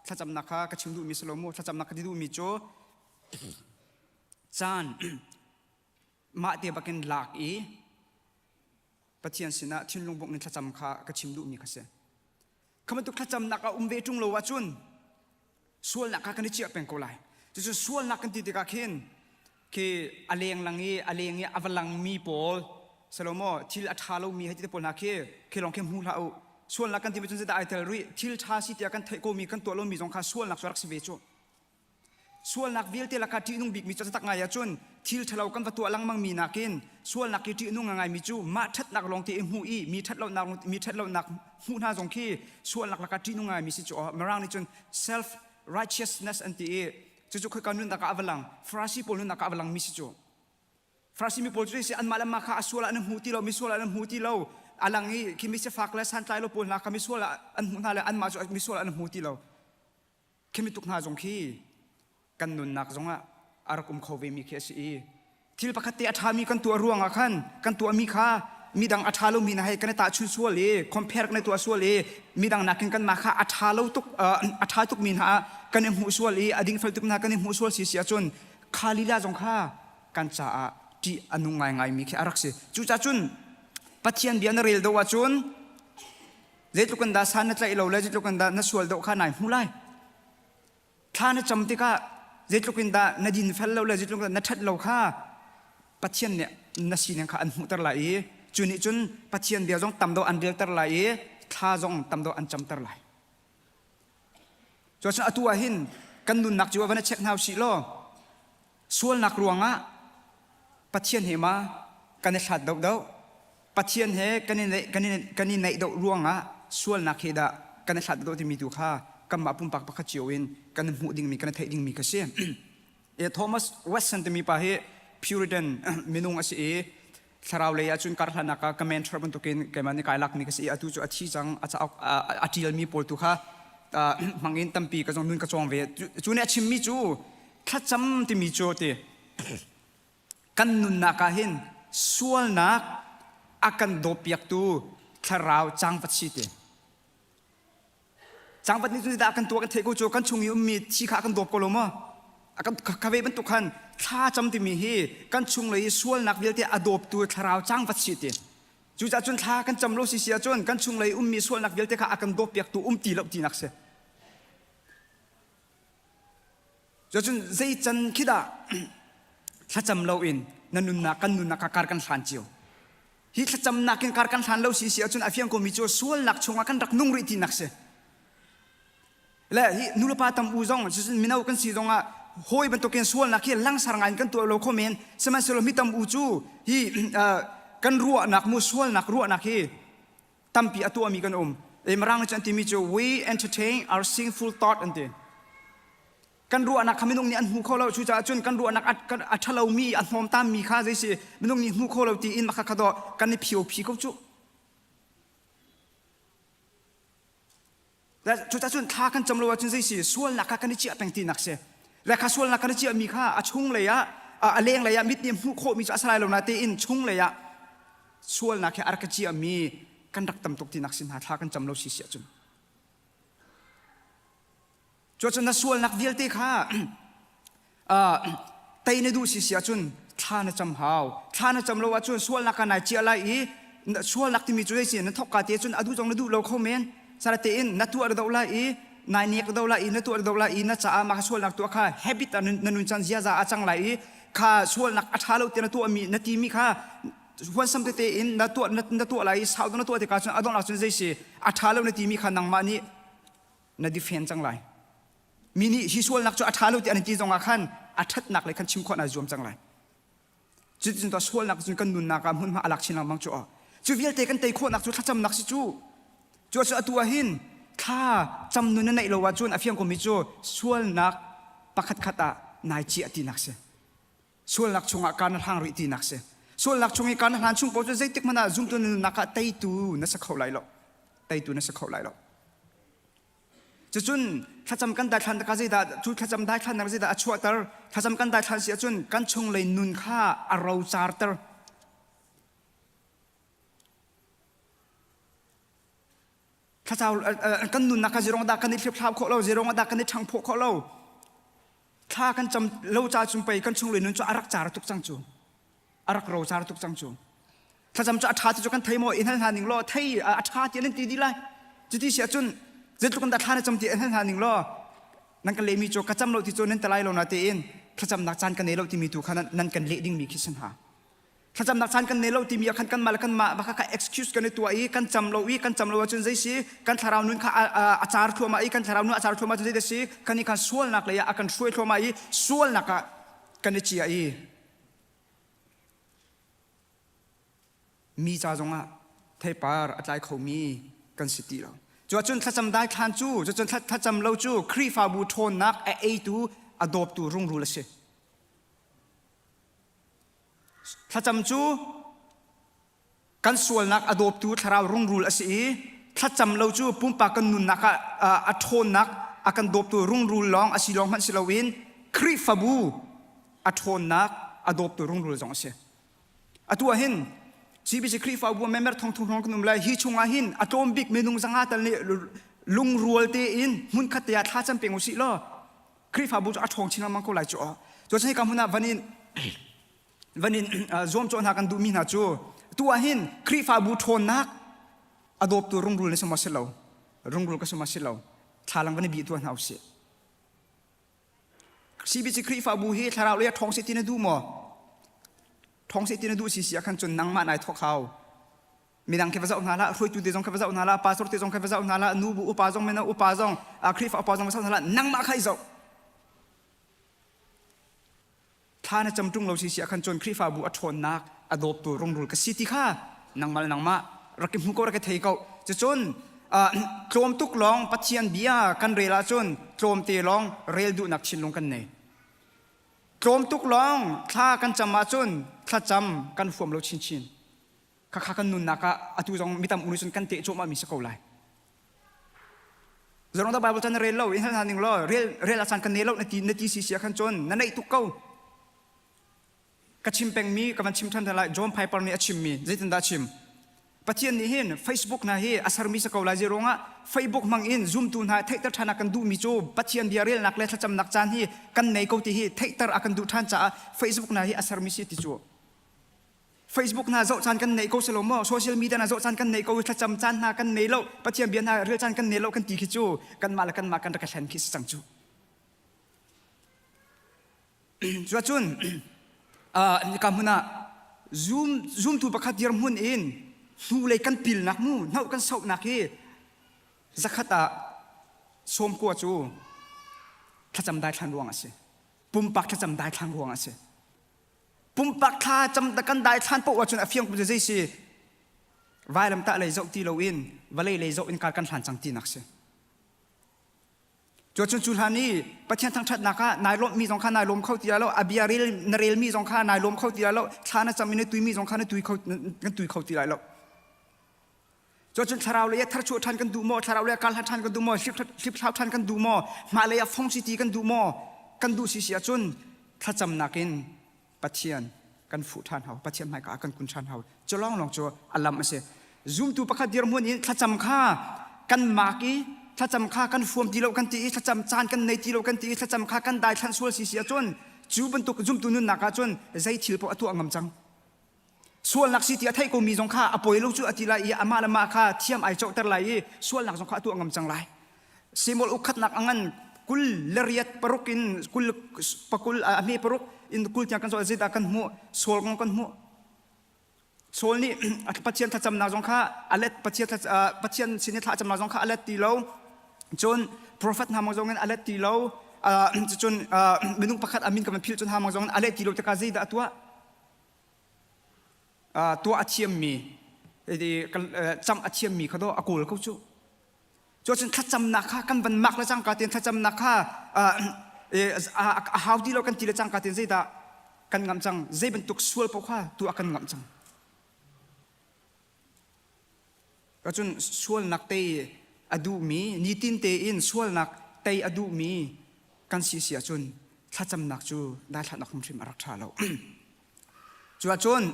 thlacamnak kha ka chim duhmi si lo mu thlacamnak ka ti duhmi cu caan mah te bakin lak i Pathian sinah thinlung bungh in thlacam kha ka chim duhmi kha si. Kha bantuk thlacamnak a um ve ṭung lo ahcun sualnak kha kan i chiah peng ko lai. Cucu sualnak kan ti tikah khin khi a lenglang i a leng i a va langmi pawl salomo thil a ṭha lomi hei ti te pawl hna khi khi lawng khi hmu hlah u. Sualnak kan timi cun zeidah ai tel rih? Thil ṭha si tiah kan theih komi kan tuah lomi zong kha sualnak cu a rak si ve cu. Sualnak vialte lakah ṭihnung bikmi cu tak ngai ahcun thil ṭhalo kan va tuah lengmangmi nakin sualnak i ṭihnung ngaimi cu mah ṭhatnak lawngte i hmuh i mi ṭhatlonak mi ṭhatlonak hmuh hna zong khi sualnak lakah ṭihnung ngaimi si cu Mirang nih cun self righteousness an ti i cucu khoika nunnak ah a va lang Farasi pawl nunnak ah a va langmi si cu Farasi mi pawl cu si anmah le mah kha a sual ah an hmu ti lo misual ah an hmu ti lo a lang i khi misifak le santlai lo pawl hna kha misual ah an hmuh hna le anmah cu misual ah an hmu ti lo Khimi tuk hna zong khi kan nunnak zongah a rak um kho vemi khi a si i thil pakhat te a ṭhami kan tuah ruangah khan kan tuahmi kha midang a ṭha lomi hna he kan i tahchun sual i compare kan i tuah sual i midang nakin kanmah kha a ṭha lo tuk a ṭha tukmi hna ah kan i hmuh sual i a dingfel tuk hna kan i hmuh sual si si ahcun kha lila zong kha kan caah ṭih a nung ngaingaimi khi a rak si. Cucaah cun Pathian bia na rel do ahcun Zeitluk in dah san na tlaih lo le zeitluk in dah na sual deuh kha nai hmu lai. Thla na cam tikah zeitluk in dah na din fel lo le zeitluk in dah na ṭhat lo kha Pathian nih na sining kha an hmuhter lai i cu nih cun Pathian bia zong tam deuh an relter lai i thla zong tam deuh an camter lai. Cuacun atu ah hin kan nunnak cu va na check hna usih law Sualnak ruangah Pathian he ma kan i hlat deuhdeuh. Pathian he kan i kan i kan i naih deuh ruangah sualnak he dah kan i hlat deuh timi tu kha kanmah pumpak pakhat cio in kan hmuh dingmi kan i theih dingmi kha si. Thomas Watson timi pa hi Puritan minung a si i thlarau lei ahcun karhlannak ah ka mentor bantukin keimah nih kai lakmi ka si i atu cu a thi cang a cauk a ṭialmi pawl tu kha hmangin tampi ka zong nun ka cawng ve cu nih a chimmi cu thlacam timi cu ti kan nunnak ah hin sualnak a kan dawpiaktu thlarau cangvat si ti Cangvat nih cun zeidah kan tuah kan theih ko cu kan chung i ummi thi kha a kan dawp ko lo maw? A kan ka ve bantuk khan thla cam timi hi kan chunglei i sualnak vialte a dawptu thlarau cangvat si ti. Cucaah cun thla kan cam lo si si ahcun kan chunglei ummi sualnak vialte kha a kan dawppiaktu um ti lo tinak si. Cucun zei can khi dah thlacam loin na nunnak kan nunnak kha kar kan hlan cio. Hi thlacamnak in kar kan hlan lo si si ahcun a fiang komi cu sualnak chungah kan rak nung rih tinak si. Le hi nulepa tam u zong cucun mino kan si zongah hawi bantukin sualnak hi langsar ngai in kan tuah lo kho men sihmanhsehlaw mi tam u cu hi kan ruahnak mu sualnak ruahnak hi tampi a tuahmi kan um. Mirang nih cun an timi cu we entertain our sinful thought an ti. Kan ruahnak kha minung nih an hmu kho lo cucaah cun kan ruahnak a ṭhalomi a hnawmtammi kha zei si minung nih hmu kho lo tiin mah kha dawh kan i phio phi ko cu. Cucaah cun thla kan cam lo ahcun zei si sualnak kha kan i chiah peng tinak si. Le kha sualnak kan i chiahmi kha a chung lei ah a leng lei ah mit nih hmuh khawhmi cu a si lai lo na tein chung lei ah sualnak he a rak ciami kan rak tam tuk tinak si hna thla kan cam lo si si ahcun cuacun na sualnak vialte kha tei na duh si si ahcun Thla na cam hau. Thla na cam lo ahcun sualnak ah nai ciah lai i sualnak timi cu zei si na thawkka te cun a duh zong na duh lo kho men. Sara tein na tuah do lai i nai nek do lai i na tuah do lai i na caah mah sualnak tuah kha habit ah na nun chan ziaza a cang lai i kha sualnak a ṭha lo ti na tuahmi na timi kha huansam tete in na tuah na tuah lai i sau na tuah tikah cun a donghnak cun zei si a ṭha lo na timi kha nangmah nih na defend cang lai. Mi nih hi sualnak cu a ṭha lo ti an ti zongah khan a ṭhatnak lei khan chim khawh naa zuam cang lai. Cuticun tuah sualnak cun kan nunnak ah hmunhma a lak chin lengmang cu. Cu vialte kan tei khawhnak cu thlacamnak si cu. Cu cu atu ah hin thla cam nun na neih lo ahcun a fiang komi cu sualnak pakhat khat ah nai ciah tinak si. Sualnak chungah kaan na hlang rih tinak si. Sualnak chung i kaan na hlan chung paoh cu zeitik hmanh ah zumtu na nunnak ah teitu na si kho lai lo. Teitu na si kho lai lo. Cucun thlacam kan daithlan tikah zeidah cu thlacam daithlannak zeidah a chuahter? Thlacam kan daithlan si ahcun kan chunglei nun kha a rocarter. Thlacau kan nunnak kha zeirong dah kan i hliphlau khawh lo, zeirong dah kan i ṭhangphawh khawh lo. Thla kan cam lo ca cun pei kan chunglei nun cu a rak car tuk cang cu. A rak rocar tuk cang cu. Thlacam cu a ṭha ti cu kan thei maw i hal hna ning law thei a ṭha ti nan ti dih lai. Cuti si ahcun zeitluk in dah thla na cam ti in hal hna ning law nan kan lehmi cu ka cam lo ti cu nan ti lai lo na tein thlacamnak caan kan nei lo timi tu kha nan kan leh dingmi khi si hna. Thlacamnak caan kan nei lo timi ah khan kanmah le kanmah baka kha excuse kan i tuah i kan cam lo i kan cam lo ahcun zei si kan thlarau nun kha a car thluahmah i kan thlarau nun a car thluahmah cun zei si kan i khan sualnak lei ah a kan hruai thluahmah i sualnak ah kan i cia i Mi ca zongah theipar a tlai khomi kan si ti lo. Cuahcun thlacam daithlan cu, cucun thlacam lo cu Khrihfabu ṭhawnnak a eitu, a dawptu rungrul a si. Thlacam cu kan sualnak a dawptu thlarau rungrul a si i thlacam lo cu pumpak kan nunnak ah a ṭhawnnak a kan dawptu rungrul lawng a si lawng hmanh si loin Khrihfabu a ṭhawnnak a dawptu rungrul zong a si. Atu ah hin CBC Khrihfabu member thong thum hrawng kan um lai. Hi chungah hin a tlawm bik minung zanga tal nih lungrual tein hmunkhat te ah thla cam peng usih law Khrihfabu cu a ṭhawng chin lengmang ko lai cu. Cucaah hika hmun ah van in van in zuamcawh hna kan duhmi hna cu tu ah hin Khrihfabu ṭhawnnak a dawptu rungrul na si maw si lo rungrul ka si maw si lo thlalang van i bih tuah hna usih. CBC Khrihfabu hi thlarau lei ah ṭhawng seh ti na duh maw? Ṭhawng seh ti na duh si si ah khan cun nangmah nai thawk hau. Midang khi va zoh hna hlah, hruaitu te zong khi va zoh hna hlah, pastor te zong khi va zoh hna hlah, nu bu upa zong mino upa zong, Khrihfa upa zong va zoh hna hlah, nangmah kha i zoh. Thla na cam ṭung lo si si ah khan cun Khrihfabu a ṭhawnnak a dawptu rungrul ka si ti kha nangmah le nangmah rak i hmu ko rak i thei ko. Cucun tlawm tuk lawng Pathian bia kan rel ahcun tlawmte lawng rel duhnak thinlung kan nei. Tlawm tuk lawng thla kan cam ahcun thlacam kan huam lo chinchin. Khakha kan nunnak ah atu zong mitam u nih cun kan teh cuahmah mi si ko lai. Zarong dah Bible chan na rel lo in hal hna ning law rel rel a caan kan nei lo na ti na ti si si ah khan cun na neih tuk ko. Ka chim pengmi ka van chim ṭhan lai John Piper nih a chimmi zeitindah a chim? Pathian nih hin Facebook hna hi a sermi si ko lai zeiruangah Facebook hmang in zumtu hna theihter ṭhan a kan duhmi cu Pathian bia relnak le thlacamnak caan hi kan nei ko ti hi theihter a kan duh ṭhan caah Facebook hna hi a sermi si ti cu Facebook hna zoh caan kan nei ko si lo maw social media hna zoh caan kan nei ko thlacam caan hna kan nei lo Pathian bia hna rel caan kan nei lo kan ti khi cu kanmah le kanmah kan rak hlen khi si cang cu cuacun ka hmun ah zoom zoomtu pakhat dirhmun in hnulei kan pilnak mu hnoh kan sohnak hi zakhat ah sawmkua cu thlacam daithlan ruang a si pumpak thlacam daithlan ruang a si Pumpak thla cam kan daithlan paoh ahcun a fiang kum cu zei si vailamtah lei zoh ti loin vawlei lei zoh in kar kan hlan cang tinak si. Cuacun cu hlan i Pathian thangṭhatnak ah nai lawmhmi zong kha nai lawm kho ti lai lo, a bia rel na relmi zong kha nai lawm kho ti lai lo, thla na cam i na tuimi zong kha na tui kho kan tui kho ti lai lo. Cuacun thlarau lei ah tharchuah ṭhan kan duh maw? Thlarau lei ah karhlan ṭhan kan duh maw? Hliphlau ṭhan kan duh maw? Hmailei ah fong si ti kan duh maw? Kan duh si si ahcun thlacamnak in Pathian kan fuh ṭhan hau. Pathian hmaika ah kan kun ṭhan hau. Cu lawnglawng cu a lam a si. Zumtu pakhat dirhmun in thlacam kha kan mak i thlacam kha kan fuam ti lo kan ti i thlacam caan kan nei ti lo kan ti i thlacam kha kan daithlan sual si si ahcun Cu bantuk zumtu nunnak ah cun zei thil paoh a tuah ngam cang. Sualnak si ti a theih komi zong kha a poi lo cu a ti lai i amah le mah kha thiam ai cohter lai i sualnak zong kha a tuah ngam cang lai. Samuel ukhatnak a ngan kul le riat paruk in kul pakul a hme paruk in kul tiang kan zoh zeidah kan hmuh Saul kong kan hmuh. Saul nih Pathian thlacamnak zong kha a let Pathian Pathian sin i thlacamnak zong kha a let ti lo. Cun prophet hna mang zong in a let ti lo. Cun minung pakhat a min ka van philh cun hna mang zong in a let ti lo tikah zeidah a tuah? Tuah a thiammi camh a thiammi kha dawh a kawl ko cu. Cu cun thlacamnak kha kan van mak le cangka tein thlacamnak kha a hau ti lo kan ti le cangka tein zeidah kan ngamh cang zei bantuk sual paoh kha tuah kan ngamh cang. Cun sualnak tei a duhmi nitin tein sualnak tei a duhmi kan si si ahcun thlacamnak cu daithlannak hrimhrim a rak ṭha lo. Cu ahcun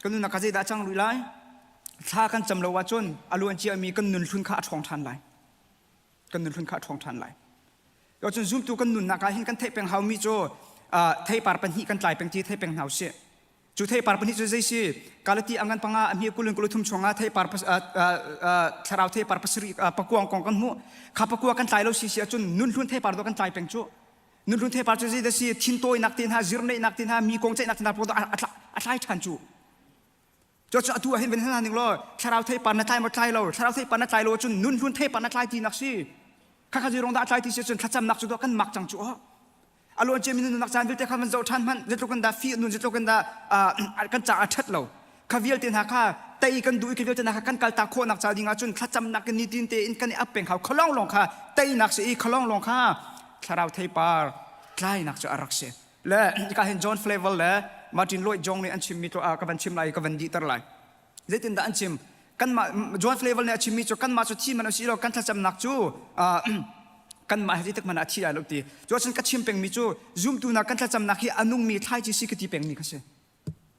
kan nunnak ah zeidah a cang rih lai? Thla kan cam lo ahcun a luan ciami kan nun hlun kha a ṭhawng ṭhan lai. Kan nun hlun kha a ṭhawng ṭhan lai. Cun zumtu kan nunnak ah hin kan theih peng haumi cu theipar pahnih kan tlai peng ti thei peng hna usih. Cu theipar pahnih cu zei si? Galati a ngan panga a hmi kulin kulu thum chungah theipar thlarau theipar pasarih pakuang kong kan hmuh. Kha pakua kan tlai lo si si ahcun nun hlun theipar do kan tlai peng cu. Nunhlun theipar cu zeidah si thintawinak te hna zirneihnak te hna mi kong ceihnak te hna pawl a tlai ṭhan cu. Cu atu ah hin van hna ning law thlarau theipar na tlai maw tlai lo thlarau theipar na tlai lo cun nunhlun theipar na tlai tinak si. Khakha zei dah tlai ti si cun thlacamnak cu kan mak cang cu oh. A luan cia mi nunnak caan vialte kha van zoh ṭhan hmanh zeitluk in dah fi nun zeitluk in dah kan caah a ṭhat lo. Kha vialte hna kha tei kan duh i kha vialte hna kha kan kaltak khawhnak ca ding ahcun thlacamnak in nitin tein kan i ap peng hau kha lawnglawng kha teinak si i kha lawnglawng kha thlarau theipar tlainak cu a rak si. Le ka hin John Flavel le Martin Lloyd Jones nih an chimmi tu ah ka van chim lai ka van dihter lai. Zeitindah an chim? Kanmah John Flavel nih a chimmi cu kanmah cu thi man si lo kan thlacamnak cu kanmah he zeitik hmanh ah a thi lai lo ti. Cu ahcun ka chim pengmi cu zumtu hna kan thlacamnak hi a nungmi thlaici si ka ti pengmi kha si.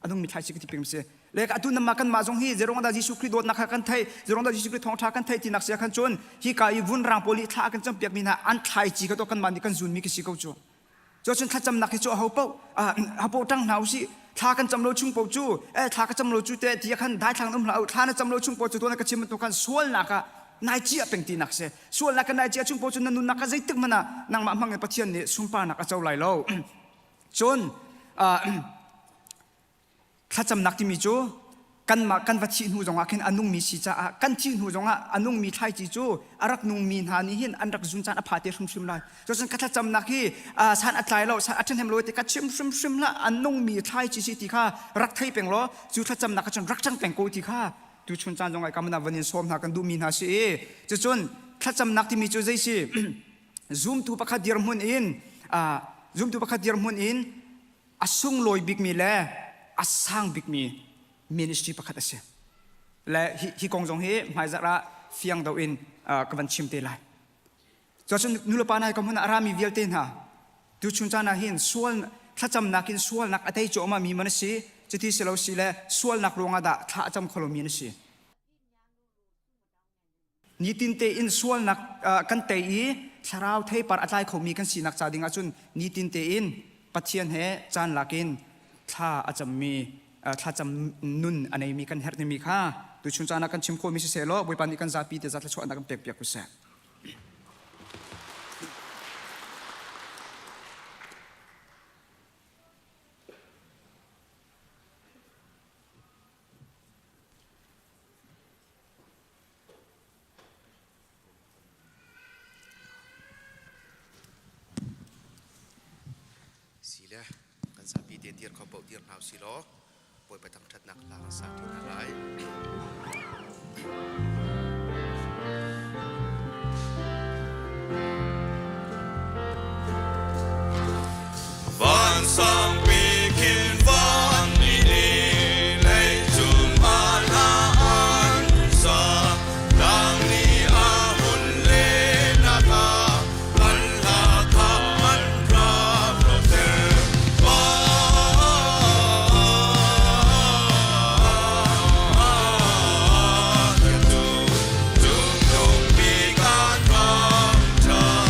A nungmi thlaici ka ti peng si. Le atu nama kanmah zong hi zeirong dah Jesuh Khrih dawtnak kha kan theih, zeirong dah Jesuh Khrih thawngṭha kan theih tinak si ah khan cun hi ka i vunrang pawl nih thla a kan campiakmi hna an thlaici kha to kanmah nih kan zunmi ka si ko cu. Cuacun thlacamnak hi cu aho paoh aho ṭang hna usih thla kan cam lo chung paoh cu eh thla ka cam lo cu te ti khan daithlang um hlah u thla na cam lo chung paoh cu tuan ka chim bantuk khan sualnak ah nai cia peng tinak si sualnak ka nai cia chung paoh cu na nunnak ah zeitik hmanh ah nangmah hmang in Pathian nih sunparnak a co lai lo. Cun thlacamnak timi cu kanmah kan va thih hnu zongah khin a nungmi si caah kan thih hnu zongah a nungmi thlaici cu a rak nungmi hna nih hin an rak zun caan a pha te hrimhrim lai. Cucun ka thlacamnak hi san a tlai lo, san a ṭhahnem lo ti ka chim hrimhrim hlah a nungmi thlaici si ti kha rak thei peng law cu thlacamnak kha cun rak ṭang peng ko ti kha tuchun caan zongah ka mana van in sawm hna kan duhmi hna si i cucun thlacamnak timi cu zei si zumtu pakhat dirhmun in zumtu pakhat dirhmun in a sunglawi bikmi le a sang bikmi ministry pakhat a si. Le hi, hi kong zong hi hmaizarh ah fiang do in ka van chim te lai. Cuacun nulepa hna ka hmun ah a rami vialte hna tuchun caan ah hin sual thlacamnak in sualnak a tei cuahmah mi man a si cuti si lo si le sualnak ruangah dah thla a cam kholo mi an si. Nitin tein sualnak kan tei i thlarau theipar a tlai khomi kan sinak ca ding ahcun nitin tein Pathian he caan lakin thla a cammi thlacam nun a neimi kan herh timi kha tuchun caan ah kan chim khawhmi siseh law Bawipa nih kan zapi te za thluachuahnak kan pekpiak ko seh. Sile kan zapi te dir kho paoh dir hna usih law Bawipa thangṭhatnak hla kan sa ṭi hna lai. Vansangpi khin van ni leicung ah hla an sa tlang nih a hun le na hla an hla kha an rak roter. Cung bik an thangṭhat.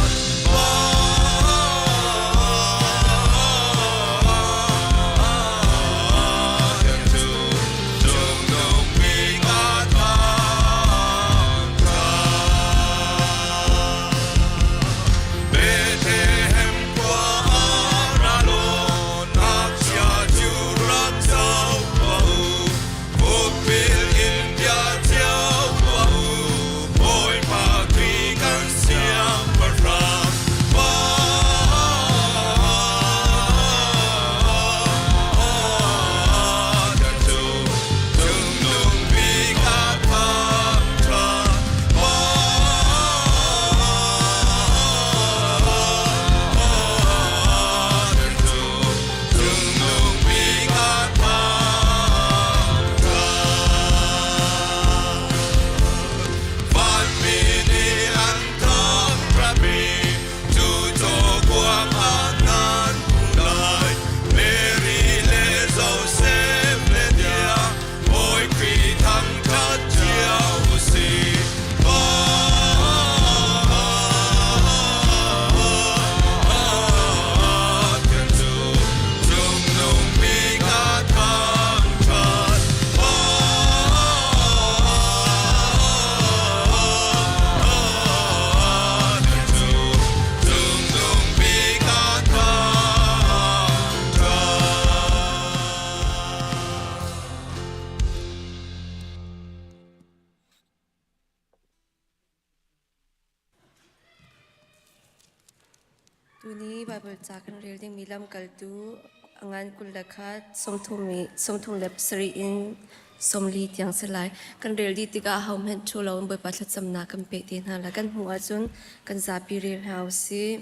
Tuni Baibal ca kan rel dingmi lamkaltu a ngan 21 37 in 40 tiang si lai. Kan rel dih tikah hohmanh ṭhu loin Bawipa thlacamnak kan pek te hna lai. Kan hmuh ahcun kan zapi rel hna u sih.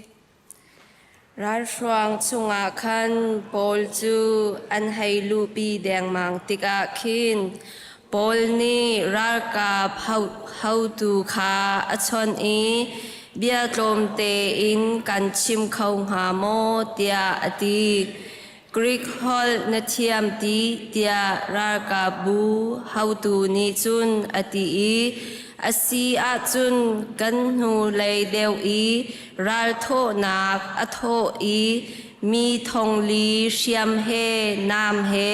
Ralhruang chungah khan Paul cu an hei luhpi dengmang tikah khin Paul nih ralkap haotu kha a chawnh i bia tlawmte in kan chim kho hnga maw tiah a ti. Greek holh na thiam ti tiah ralkapbu haotu nih cun a ti i a si ahcun kan hnulei deuh i ralthawhnak a thawh i mi thongli hriam he nam he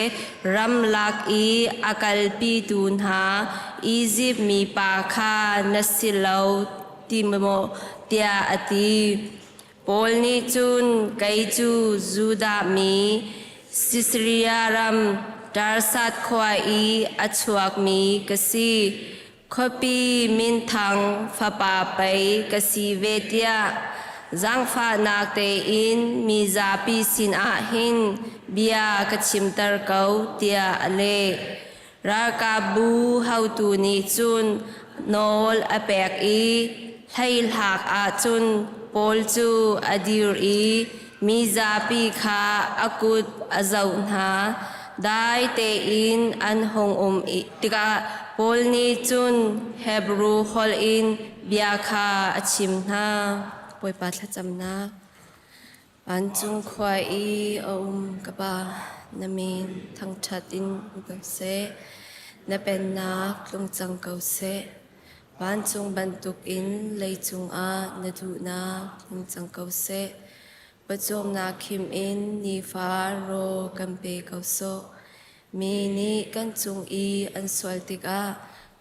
ramlak i a kalpitu hna Izipt mipa kha na si lo ti maw tiah a ti. Paul nih cun kei cu Judah mi Sisaria ram Tarsat khua i a chuakmi ka si. Khuapi minthang fapa pei ka si ve tiah zaangfahnak tein mizapi sinah hin bia ka chimter ko tiah a leh. Ralkapbu haotu nih cun nawl a pek i hleihlak ah cun Paul cu a dir i mizapi kha a kut a zoh hna. Dai tein an hung um tikah Paul nih cun Hebru holh in bia kha a chim hna. Bawipa thlacamnak. Vancung khua i a um ka Pa, na min thangṭhat in um ko seh. Na pennak tlung cang ko seh. Vancung bantukin leicung ah na duhnak tlung cang ko seh. Pawcawmnak khim in nifa rawl kan pe ko sawh. Mi nih kan cung i an sual tikah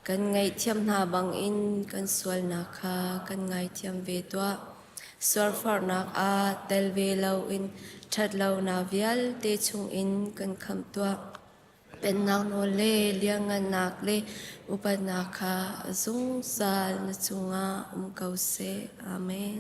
kan ngaihthiam hna bangin kan sualnak kha kan ngaithiam ve tuah. Sualforhnak ah tel ve loin ṭhatlonak vialte chungin kan khamh tuah. Pennak nawl le lianngannak le upatnak kha zungzal na cungah um ko seh. Amen.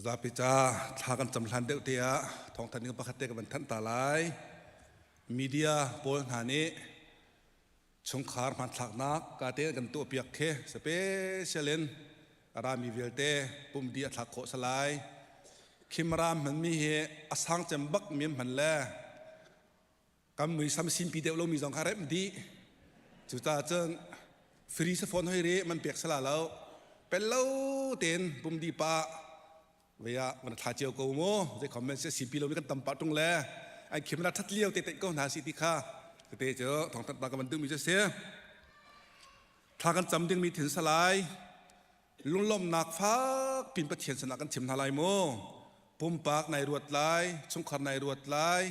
Zapi ca thla kan cam hlan deuh te ah thawngthanh ding pakhat te ka van thanh ta lai. Media pawl hna nih chungkhar hmanthlaknak ka te kan tuah piak khi special in a rami vialte pumdi a thlak khawh salai. Khimra hmanmi hi a sang cem bak mi hman le kan muisam sinpi deuh lomi zong kha remh dih. Cucaah cun free sa phone hoi ri man pek sala lo. Pel lo tein pumdi pa vei ah van thla cio ko mu. Zei comment se sinpi lomi kan tam pah tung le an khim la that liao te te ko hna si ti kha tete cu thongthat ta ka van duhmi cu si. Thla kan cam dingmi thin salai. Lunglawmhnak fak pin Pathian sinah kan chim hna lai mu. Pumpak nai ruat lai, chungkhar nai ruat lai,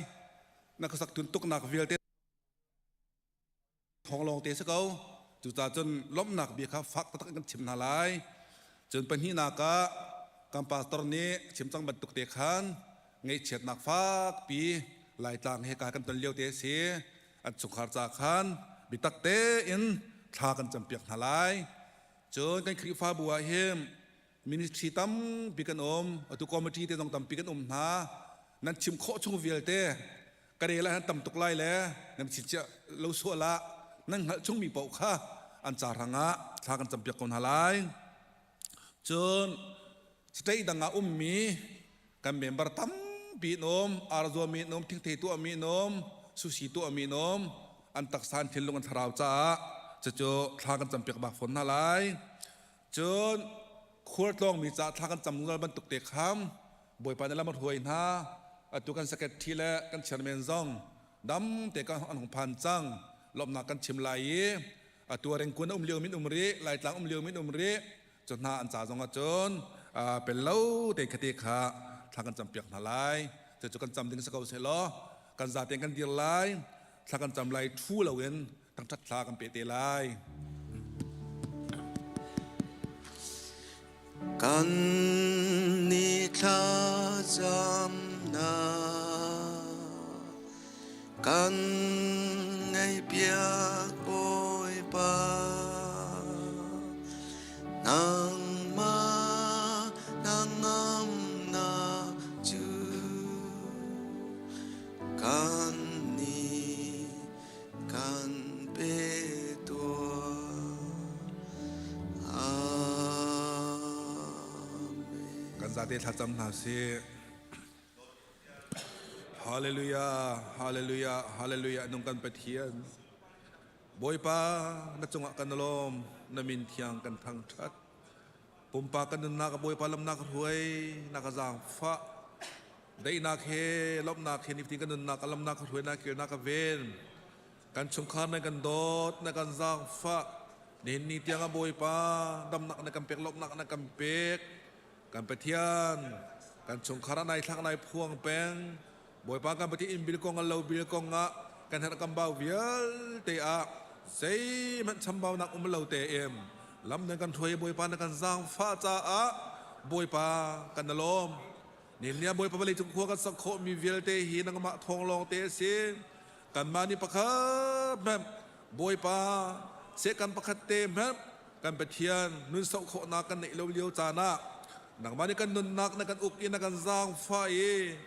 na khuasak tuntuknak vialte thawng lawng te si ko. Cucaah cun lawmhnak bia kha fak taktak in kan chim hna lai. Cun pahnihnak ah kan pastor nih chim cang bantuk te khan ngaihchiatnak fakpi Laitlang he ka kan ton lio te a si. An chungkhar ca khan biatak tein thla kan campiak hna lai. Cun kan Khrihfabu ah hin ministry tampi kan um, atu committee te zong tampi kan um hna. Nan chim khawh chung vialte ka rel ah nan tam tuk lai le nan chichiah lo sual ah nan hngalh chungmi paoh kha an ca hrangah thla kan campiak ko hna lai. Cun state dang ah ummi kan member tampi an um, arzuami an um, thingthei tuahmi an um, sushi tuahmi an um, an taksa an thinlung an thlarau caah cucu thla kan campiak bak fawn hna lai. Cun khualtlawngmi caah thla kan cam zungzal bantuk te kham Bawipa nih lam a hruai hna. Atu kan secretary le kan chairman zong dam te kan an hung phan cang. Lawmhnak kan chim lai i atu rengkun um lio min um rih, Laitlang um lio min um rih. Cu hna an ca zong ahcun pel lo te khate kha thla kan campiak hna lai. Cucu kan cam ding si ko seh law kan zaten kan dir lai. Thla kan cam lai thu loin thangṭhat thla kan pe te lai. Kan ni thla camnak kan ngaihpiak Bawipa nangmah hnangamnak cu kan nih kan pe tuah. Amen. Kan zate thlacam hna sih. Hallelujah, hallelujah, hallelujah nung kan Pathian. Bawipa na cungah kan lawm, na min thiang kan thangṭhat. Pumpak kan nunnak Bawipa lamnak hruai, na ka zaangfah. Daihnak he lawmhnak he nifatin kan nunnak a lamnak hruai na kirnak ka ven. Kan chungkhar na kan dawt, na kan zaangfah. Nihin ni tiang ah Bawipa damnak na kan pek, lawmhnak na kan pek. Kan Pathian, kan chungkhar ah nai thlak nai phuang peng. Bawipa kan Pathian inn bil kong lo bil kong ah kan herh kan bau vialte ah zeihmanh chambaunak um lo te em lam nan kan hruai Bawipa na kan zaangfah caah Bawipa kan na lawm. Nihin Bawipa vawlei cung khua kan sak khawhmi vialte hi nangmah thawng lawng te a si. Kanmah nih pakhat hmanh Bawipa sehkan pakhat te hmanh kan Pathian nun soh khawhnak kan neih lo lio caan ah nangmah nih kan nunnak na kan uk i na kan zaangfah i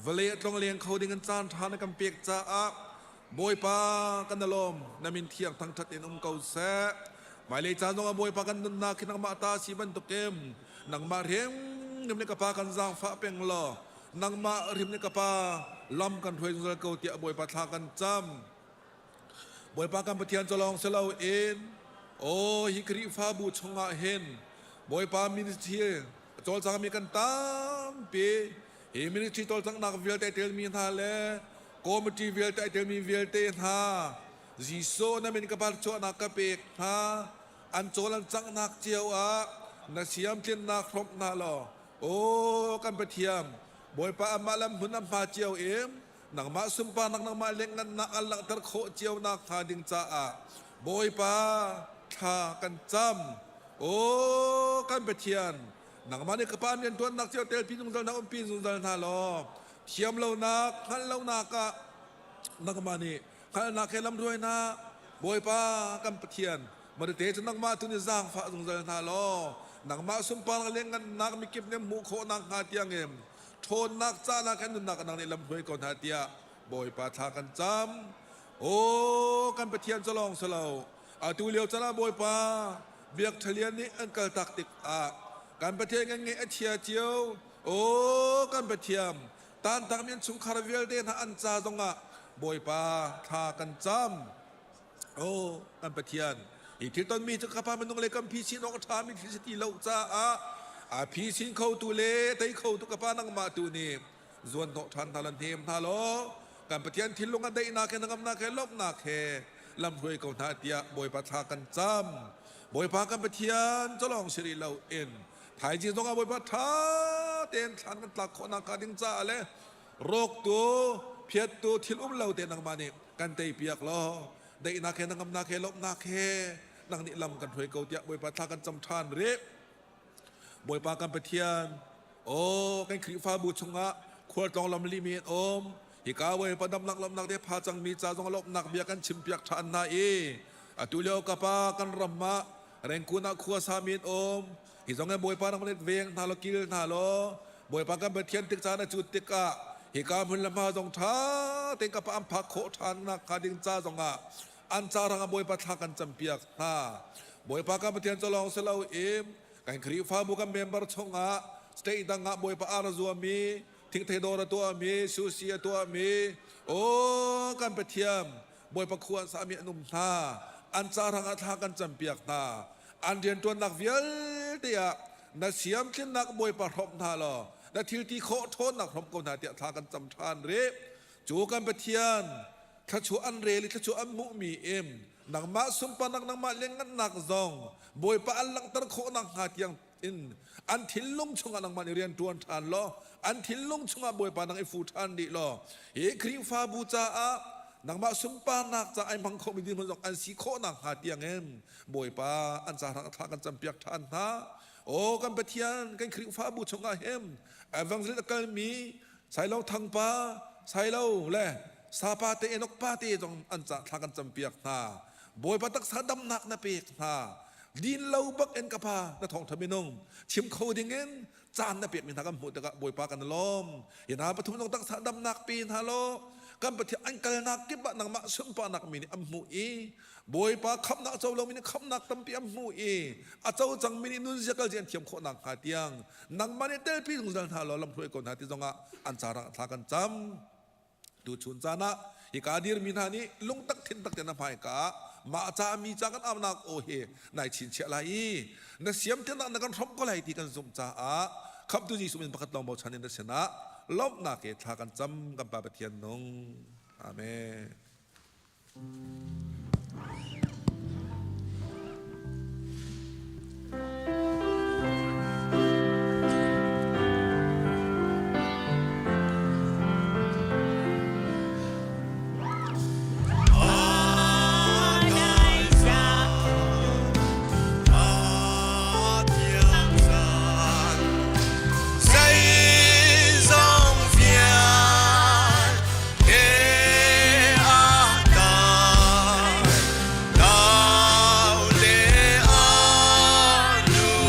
vawlei a tlongleng kho ding in caan ṭha na kan pek caah Bawipa kan na lawm na min thiang thangṭhat in um ko seh. Hmailei caan zongah Bawipa kan nunnak hi nangmah ta si bantukin nangmah hrimhrim nih ka pa kan zaangfah peng law nangmah hrim nih ka pa lam kan hruai zungzal ko tiah Bawipa thla kan cam. Bawipa kan Pathian cu lawng si loin aw hi Khrihfabu chungah hin Bawipa ministry a cawlcangmi kan tampi hi ministry cawlcanghnak vialte telmi hna le committee vialte telmi vialte hna Jesuh na min ka chuahnak ka pek hna an cawl an canghnak cio ah na siam tlinnak hrawmh hna law aw kan Pathian Bawipa amah lam hmun am hma cio in nangmah sunparnak nangmah lengngannak an langhter khawh cio nak hnga ding caah Bawipa thla kan cam aw kan Pathian nangmah nih ka pa riantuannak cio telpi zungzal hna umpi zungzal hna law thiam lonak hngalh lonak ah nangmah nih hngalhnak he lamhruai hna Bawipa kan Pathian marite cu nangmah tu nih zaangfah zungzal hna law. Nangmah sunparnak le ngannak mikip nih hmuh khawh nakhnga tiangin ṭhawnnak cahnak he nunnak nang nih lamhruai ko hna tiah Bawipa thla kan cam. Aw kan Pathian cu lawng si lo. Atu lio caan ah Bawipa Biak Ṭhalian nih an kaltak tikah kan Pathian kan ngeih a chia cio. Aw kan Pathian tantakmi an chungkhar vialte hna an ca zongah Bawipa thla kan cam. Aw kan Pathian hi thil tonmi cu kapa minung le kan phi chin awk a ṭhami thil si ti lo caah a phi chin khotu le tei khotu kapa nangmah tu nih zuan hnawh ṭhan hna lan hnem hna law kan Pathian thinlung a daihnak he hnangamnak he lawmhnak he lamhruai ko hna tiah Bawipa thla kan cam. Bawipa kan Pathian colong si rih lo in thaizing zongah Bawipa ṭha tein thlan kan tlak khawh nakhnga ding caah le rawktu phiattu thil um lo te nangmah nih kan teipiak law daihnak he hnangamnak he lawmhnak he nang nih lam kan hruai ko tiah Bawipa thla kan cam ṭhan rih. Bawipa kan Pathian, aw kan Khrihfabu chungah khualtlawng lamli mi an um. Hika Bawipa damnak lawmhnak te pha cangmi ca zong lawmhnak bia kan chimpiak ṭhan hna i atu lio ka pa kan ram ah Rengkun ah khua sami an um. Hi zong in Bawipa nang nih veng hna law kil hna law Bawipa kan Pathian tik caan a cut tikah hika hmun le hma zong ṭha tein ka pa an phak khawh ṭhan nakhnga ding ca zongah an ca rangah Bawipa thla kan campiak hna. Bawipa kan Pathian cu lawng si loin kan Khrihfabu kan member chungah state dang ah Bawipa ar a zuami, thingthei dawr a tuahmi, sushi a tuahmi, aw kan Pathian Bawipa khua an sami an um hna. An ca rangah thla kan campiak hna. An rianṭuannak vialte ah na siamtlinnak Bawipa hrawmh hna law na thil ti khawh ṭhawnnak hrawmh ko hna tiah thla kan cam ṭhan rih. Cu kan Pathian thluachuah an rel i thluachuah an hmuhmi in nangmah sunparnak nangmah lianngannak zong Bawipa an langhter khawh nakhnga tiang in an thinlung chungah nangmah nih rian ṭuan ṭhan law an thinlung chungah Bawipa nang i fu ṭhan dih law hi Khrihfabu caah nangmah sunparnak ca ai hmang khomi dirhmun zong an si khawh nakhnga tiangin Bawipa an ca hrang thla kan campiak ṭhan hna. Aw kan Pathian kan Khrihfabu chungah hin evangelist a kalmi Sailo Thangpa, Sailo le Sapa te Enok pa te zong an ca thla kan campiak hna. Bawipa taksa damnak na pek hna. Din lo bak in ka pa na thawngtha minung chim kho ding in caan na pekmi hna kan hmuh tikah Bawipa kan lawm. Hi hna pathum zong taksa damnak pe hna law kan Pathian an kalnak kip ah nangmah sunparnak mi nih an hmuh i Bawipa khamnak co lomi nih khamnak tampi an hmuh i a co cangmi nih nunzia kalzi an thiam khawh nakhnga tiang nangmah nih telpi zungzal hna law lamhruai ko hna ti zongah an carang thla kan cam. Tuchun caan ah hika dirmi hna nih lungtak thintak tein na hmaika ah mah ca mi ca kan aunak aw hi nai chinchiah lai i na siam tinak na kan hrawmh ko lai ti kan zumh caah khamhtu Jesuh min pakhat lawng bochan in na sinah lawmhnak he thla kan cam kan Pa Pathian nung. Amen. Zeizong vialte a dai, dau le a nu.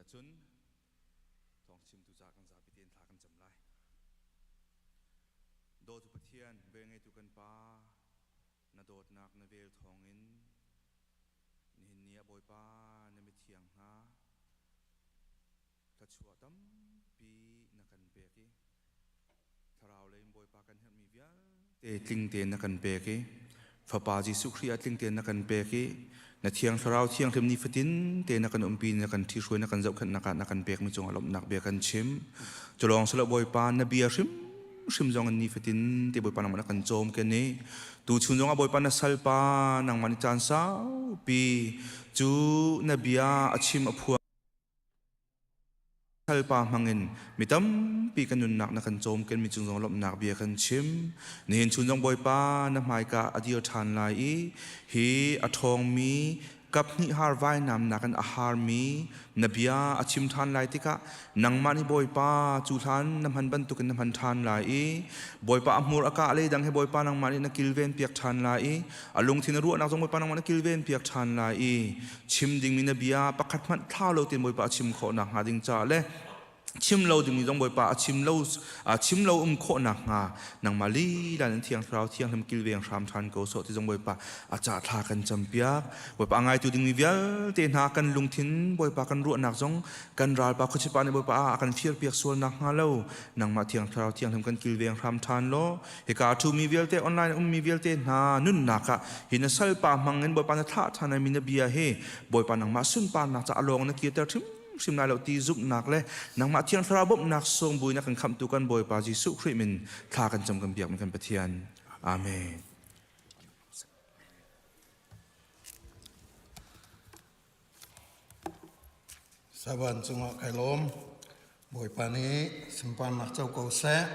ahcun thawngchimtu ca kan zapi tein thla kan cam lai. Dawtu Pathian, velngeitu kan Pa, na dawtnak na vel thawngin nihin ni ah Bawipa na mithiang hna thluachuah tampi na kan pek i thlarau lei in Bawipa kan herhmi vialte tling tein na kan pek i Fapa Jesuh Khrih ah tling tein na kan pek i na Thiang Thlarau Thianghlim nifatin te na kan umpi na kan ṭhihruai na kan zohkhenhnak ah na kan pekmi cungah lawmhnak bia kan chim. Cu lawng si lo Bawipa na bia hrimhrim zong in nifatin te Bawipa nangmah na kan cawm ken i tuchun zongah Bawipa na salpa nangmah nih caan saupi cu na bia a chim a phuang Salpa hmangin mi tampi kan nunnak na kan cawmkenmi cung zong lawmhnak bia kan chim. Nihin chun zong Bawipa na hmaika a dir ṭhan lai i hi a ṭhawngmi kaphnih har vainamnak in a harmi na bia a chim ṭhan lai tikah nangmah nih Bawipa cu hlan na hman bantukin na hman ṭhan lai i Bawipa a hmur a kah le dang he Bawipa nangmah nih na kilven piak ṭhan lai i a lungthin a ruahnak zong Bawipa nangmah na kilven piak ṭhan lai i chim dingmi na bia pakhat hmanh thlau lo tein Bawipa a chim khawh nakhnga ding caah le chim lo dingmi zong Bawipa a chim lo a chim lo um khawh nakhnga nangmah lila in Thiang Thlarau Thianghlim kilveng hram ṭhan ko sawh ti zong Bawipa a ca thla kan campiak. Bawipa a ngaitu dingmi vialte hna kan lungthin Bawipa kan ruahnak zong kan ralpa khuachipa nih Bawipa a kan firpiak sual nakhnga lo nangmah Thiang Thlarau Thianghlim kan kilveng hram ṭhan law Hika a ṭhumi vialte, online a ummi vialte hna nunnak ah hi na salpa hmang in Bawipa na thlah ṭhan mi na bia hi Bawipa nangmah sunparnak ca a lawng na kirter hrimhrim lai lo ti zumhnak le nangmah Thiang Thlarau bawmhnak sawng buin a kan khamhtu kan Bawipa Jesuh Khrih min thla kan cam kan biakmi kan Pathian. Amen. Saban cungah kai lawm. Bawipa nih sunparnak co ko seh.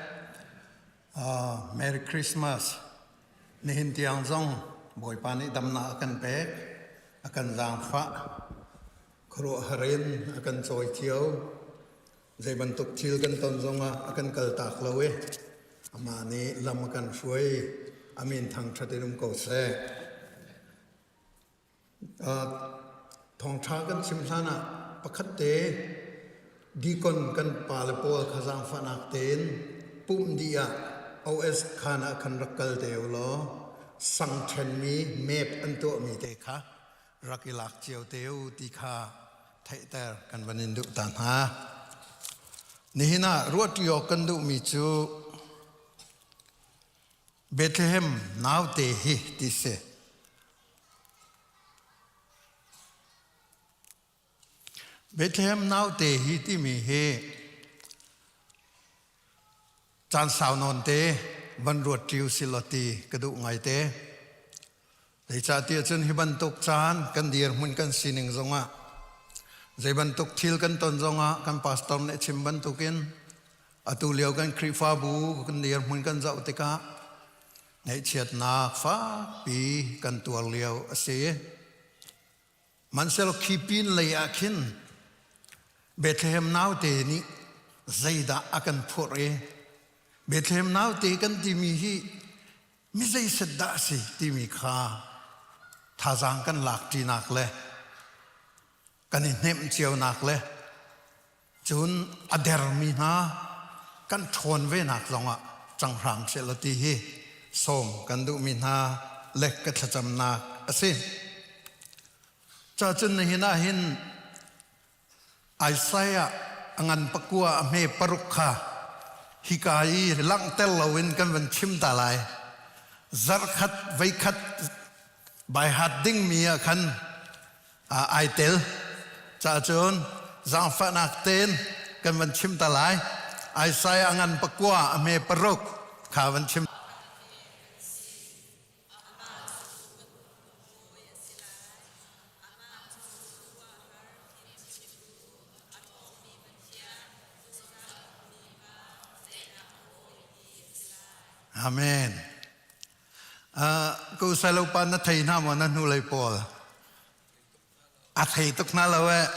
Uh, Merry Christmas. Nihin tiang zong Bawipa nih damnak a kan pek, a kan zaangfah, khuaruahhar in a kan cawi cio. Zei bantuk thil kan ton zongah a kan kaltak lo i amah nih lam a kan hruai. Amin thangṭhat in um ko seh. Thawngṭha kan chim hlanah pakhat te deacon kan pale pawl kha zaangfahnak tein pumh dih ah OS khaan ah khan rak kal te u law sang ṭhenmi map an tuahmi te kha rak i lak cio te u ti kha theihter kan van in duh ta hna. Nihin ah ruahṭi awk kan duhmi cu Bethlehem naute hi ti si. Bethlehem naute hi timi hi caan sau nawn te van ruat ṭiu si law ti ka duh ngaite. Zeicahtiah cun hi bantuk caan kan dirhmun kan sining zongah zei bantuk thil kan ton zongah kan pastor nih a chim bantukin atu lio kan Khrihfabu kan dirhmun kan zoh tikah ngaihchiatnak fakpi kan tuar lio a si. Hmanhsehlaw khi pin lei ah khin Bethlehem naute nih zeidah a kan phurh i Bethlehem naute kan timi hi mi zeiset dah a si timi kha thazaang kan lak ṭinak le kan i hnemh cionak le Cun a dermi hna kan ṭhawn venak zongah cang hram sehlaw ti hi sawm kan duhmi hna le ka thlacamnak a si. Cacun nihin ah hin Isaiah a ngan pakua a hme paruk kha hika i langhter loin kan van chim ta lai. Zarhkhat veikhat baihat dingmi ah khan ai tel. Cacun zaangfahnak tein kan van chim ta lai. Isaiah a ngan pakua a hme paruk kha van chim. Amen. Ko salo pa na thei hna maw na hnulei pawl? A thei tuk hna lo eh.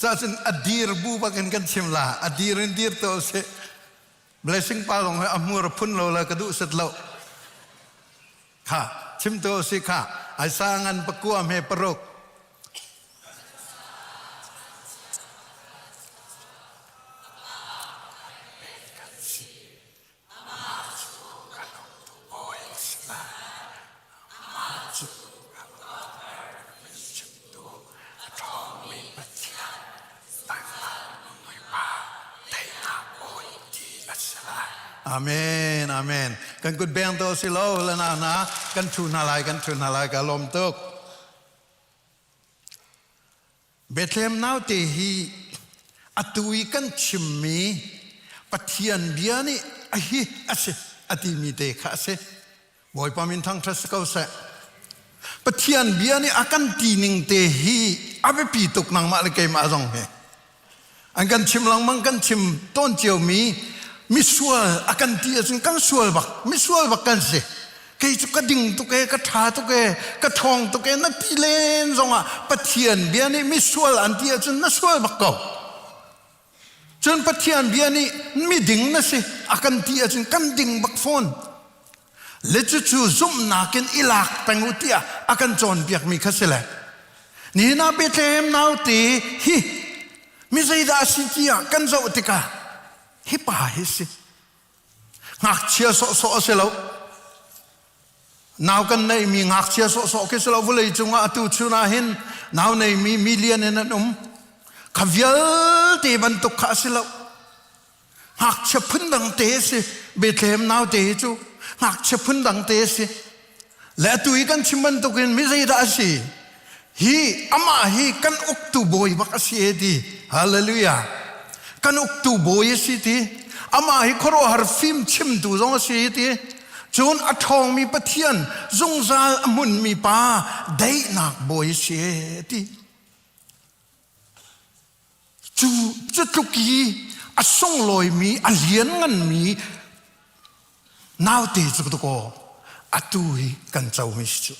Cacun a dir bu bakin kan chim la. A dir in dir to si. Blessing pa zong a hmur a phun lo la ka duh set lo. Kha chim to si kha. Ai sa ngan pakua me paruk. Amen, amen. Kan kut beng to si lo la na na kan thu hna lai kan thu hna lai ka lawm tuk. Bethlehem naute hi atu i kan chimmi Pathian bia nih a hi a si a timi te kha a si. Bawipa min thangṭhat si ko seh. Pathian bia nih a kan ti ning te hi a biapi tuk nangmah le keimah zong hi. An kan chim lengmang kan chim tawn ciomi misual a kan ti ahcun kan sual bak misual bak kan si. Kei cu ka ding tuk e, ka ṭha tuk e, ka ṭhawng tuk e na ti len zongah Pathian bia nih misual an ti ahcun na sual bak ko. Cun Pathian bia nih miding na si a kan ti ahcun kan ding bak fawn. Le cucu zumhnak in i lak peng u tiah a kan cawnpiakmi kha si le. Nihin ah Bethlehem naute hi mi zeidah a si tiah kan zoh tikah hi pa hi si. Ngakchia sawhsawh a si lo. Nau kan neihmi ngakchia sawhsawh khi si lo vawlei cungah atu chun ah hin nau neimi million in an um. Kha vialte bantuk kha a si lo. Ngakchia phundang te a si. Bethlehem naute hi cu ngakchia phundang te a si. Le atu i kan chim bantukin mi zeidah a si? Hi amah hi kan uktu bawi bak a si e ti. Hallelujah. Kan uktu bawi a si ti. Amah hi khuaruahhar fim chimtu zong a si ti. Cun a ṭhawngmi Pathian zungzal a hmunmi pa daihnak bawi a si e ti. Cu cu tluk i a sunglawimi a liannganmi naute cu dakaw atu hi kan comi si cu.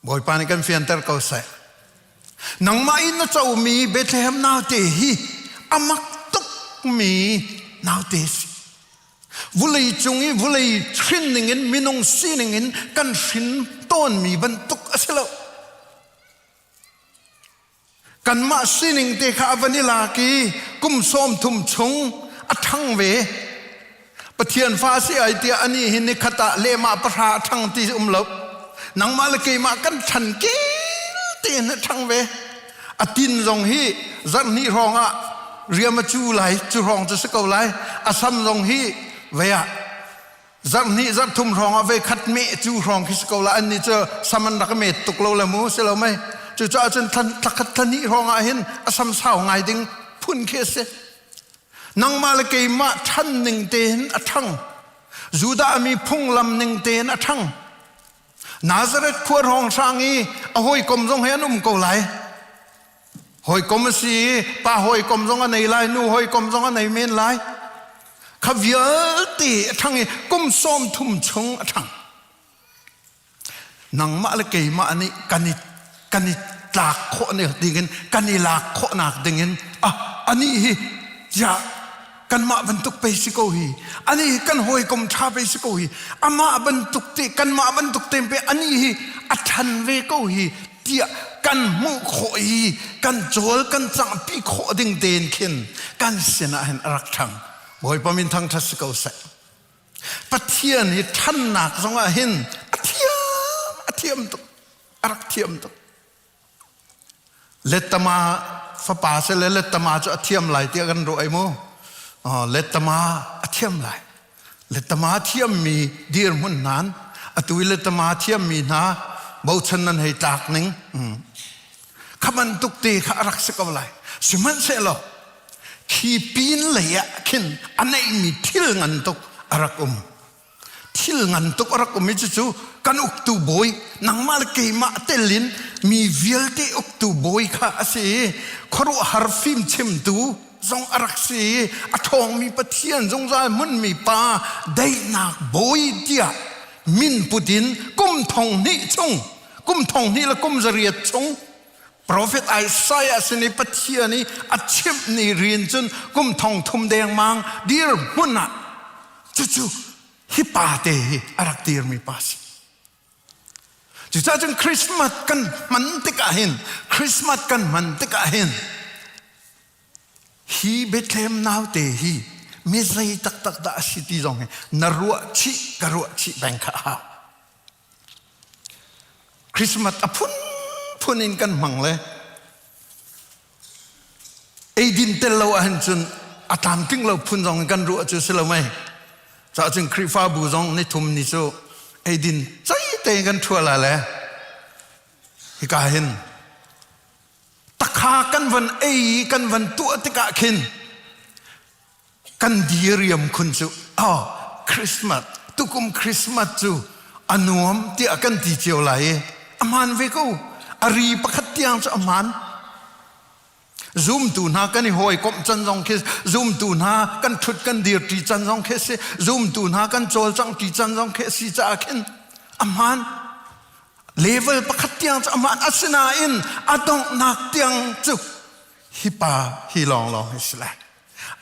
Bawipa nih kan fianter ko seh. Nangmah in na comi Bethlehem naute hi a mak tukmi naute si. Vulei cung i vulei hrin ningin minung sining in kan hrin tawnmi bantuk a si lo. Kanmah sining te kha a van i lak i kum 30 chung a ṭhang ve. Pathian fa si ai tiah anih hi nikhat ah lehmah pahra a ṭhang ti um lo. Nangmah le keimah kan ṭhan kel tein a ṭhang ve. A tin zong hi zarhhnih hrawng ah riam a cu lai, cu hrawng cu si ko lai. A sam zong hi vei ah zarhhnih zarhthum hrawng ah voi khat meh cu hrawng khi si ko la annih cu sam an rak met tuk lo le mu si lo mei cucaah cun thlakhat thlahnih hrawng ah hin a sam sau ngai ding phun khi a si nangmah le keimah ṭhan ning tein a ṭhang Judah mi phunglam ning tein a ṭhang Nazareth khua hrawng hrang i a hawikom zong he an um ko lai Hawikom a si i pa hawikom zong a nei lai, nu hawikom zong a nei men lai. Kha vialte a ṭhang i kum 30 chung a ṭhang. Nangmah le keimah nih kan i kan i tlak khawh dingin kan i lak khawhnak dingin ah anih hi tiah kanmah bantuk pei si ko hi anih hi kan hawikom ṭha pei si ko hi amah bantuk te kanmah bantuk te pe anih hi a ṭhan ve ko hi tiah kan hmuh khawh i kan cawl kan canghpi khawh ding tein khin kan sinah hin a rak ṭhang Bawipa min thangṭhat si ko seh Pathian hi ṭhannak zongah hin a thiam a thiam tuk a rak thiam tuk Lettama fapa si le lettama cu a thiam lai tiah kan ruah ai mu lettama a thiam lai lettama thiammi dirhmun nan atu i lettama thiammi hna bochan nan hei tlak ning kha bantuk te kha a rak si ko lai sihmanhsehlaw khi pin lei ah khin a neihmi thil ngan tuk a rak um thil ngan tuk a rak um i cucu kan uktu bawi nangmah le keimah tel in mi vialte uktu bawi kha a si i khuaruahhar fimchimtu zong a rak si i a ṭhawngmi Pathian zungzal hmunmi pa daihnak bawi tiah min put in kum thong hnih chung kum thong hnih le kum zariat chung Profet Isaiah sin i Pathian i a chimh ni rian cun kum thong thum dengmang dir hmun ah cucu hi pa te hi a rak dirmi pa si. Cucaah cun Christmas kan hman tikah hin Christmas kan hman tikah hin hi Bethlehem naute hi mi zei taktak dah a si ti zong hi na ruah chih ka ruah chih peng kha a hau. Christmas a phunphun in kan hmang le eidin tel lo ahhin cun a tlamtling lo phun zong in kan ruah cu si lo mei. Cah cun Khrihfabu zong nithum ni cu eidin cei tein kan ṭhua la le hika hin takha kan van ei i kan van tuah tikah khin kan diriam khun cu oh Christmas tukum Christmas cu a nuam tiah kan ti cio lai i a hmaan ve ko a ri pakhat tiang cu a hmaan Zumtu hna kan i hawikomh can zong khi zumtu hna kan ṭhut kan dirṭi can zong khi si zumtu hna kan cawlcangṭi can zong khi si caah khin a hmaan level pakhat tiang cu a hmaan asinain a donghnak tiang cu hi pa hi lawnglawng hi si lai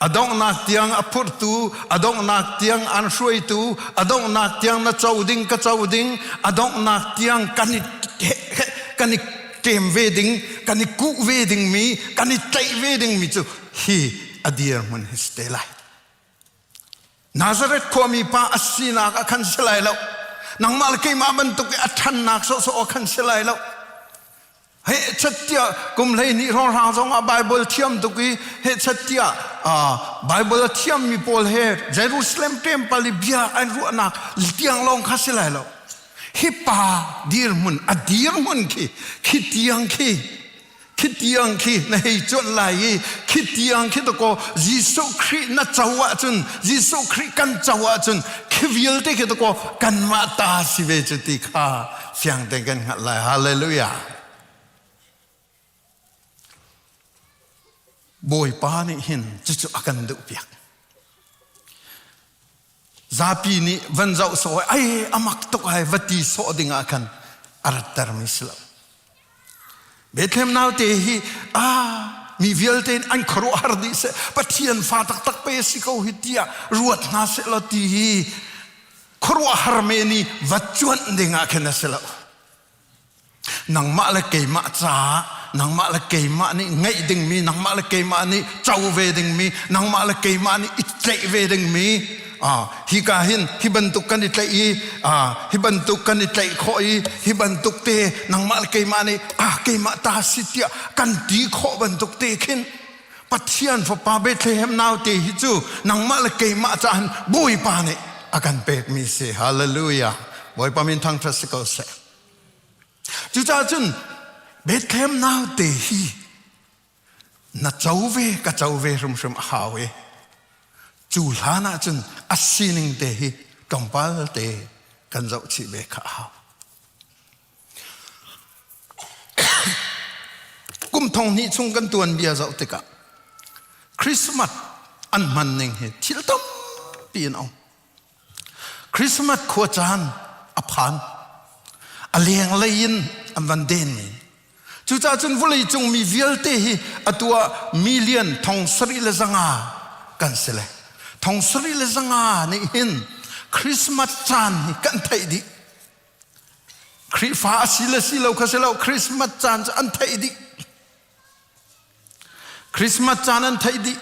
A donghnak tiang a phurtu, a donghnak tiang an hruaitu, a donghnak tiang na co ding ka co ding, a donghnak tiang kan i kan i ṭem ve ding, kan i kuh ve dingmi, kan i tlaih ve dingmi cu hi a dirhmun hi si te lai. Nazareth khuami pa a sinak ah khan si lai lo. Nangmah le keimah bantuk i a ṭhannak sawhsawh ah khan si lai lo. Hehchat tiah kum 12 hrawnghrang zongah Bible thiam tuk i hehchat tiah Bible a thiammi pawl he Jerusalem temple i bia an ruahnak tiang lawng kha si lai lo. Hi pa dirhmun a dirhmun khi khi tiang khi khi tiang khi na hei cuanh lai i khi tiang khi dakaw Jesuh Khrih na co ahcun Jesuh Khrih kan co ahcun khi vialte khi dakaw kanmah ta si ve cu ti kha fiang tein kan hngalh lai. Hallelujah. Bawipa nih hin cucu a kan duhpiak. Zapi nih van zoh sawh ai a mak tuk ai va ti sawh ding ah khan a rattermi si lo. Bethlehem naute hi ah mi vialte in an khuaruahhar dih seh Pathian fa taktak pe si ko hi tiah ruat hna seh law ti hi khuaruahhar men i va cuanh ding ah khin a si lo. Nangmah le keimah caah nangmah le keimah nih ngeih dingmi nangmah le keimah nih co ve dingmi nangmah le keimah nih i tlaih ve dingmi hi ka hin hi bantuk kan i tlaih i hi bantuk kan i tlaih khawh i hi bantuk te nangmah le keimah nih ah keimah ta si tiah kan ti khawh bantuk te khin Pathian fapa Bethlehem naute hi cu nangmah le keimah caah Bawipa nih a kan pekmi si. Hallelujah. Bawipa min thangṭhat si ko seh. Cucaah cun Bethlehem naute hi na co ve ka co ve hrimhrim a hau i cu hlan ah cun a sining te hi tlawmpal te kan zoh chih ve kha a hau. Kum thong hnih chung kan tuanbia zoh tikah Christmas an hman ning hi thil tampi in um. Christmas khua caan a phan. A lenglei in an van den mi. Cucaah cun vawleicung mi vialte hi atu ah million thong sarih le zanga kan si le. Thong sarih le zanga nih hin Christmas caan hi kan theih dih. Khrihfa a si le si lo kha si lo Christmas caan cu an theih dih. Christmas caan an theih dih.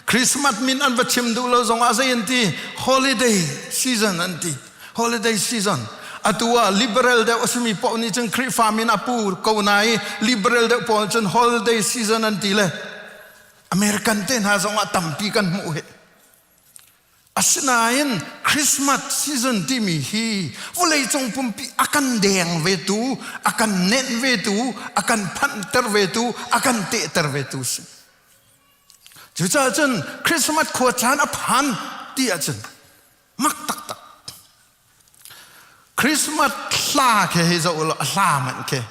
Christmas min an va chim duh lo zongah zei an ti? Holiday season an ti. Holiday season. Atu ah liberal deuh a simi paoh nih cun Khrihfa min a pu ko na i liberal deuh pawl cun holiday season an ti le American te hna zongah tampi kan hmuh hi. Asinain Christmas season timi hi vawleicung pumpi a kan deng vetu, a kan nenh vetu, a kan phanhter vetu, a kan tehter vetu si. Cucaah cun Christmas khua caan a phan ti ahcun mak taktak. Christmas hla khi hei zoh ulaw a hla hmanh khi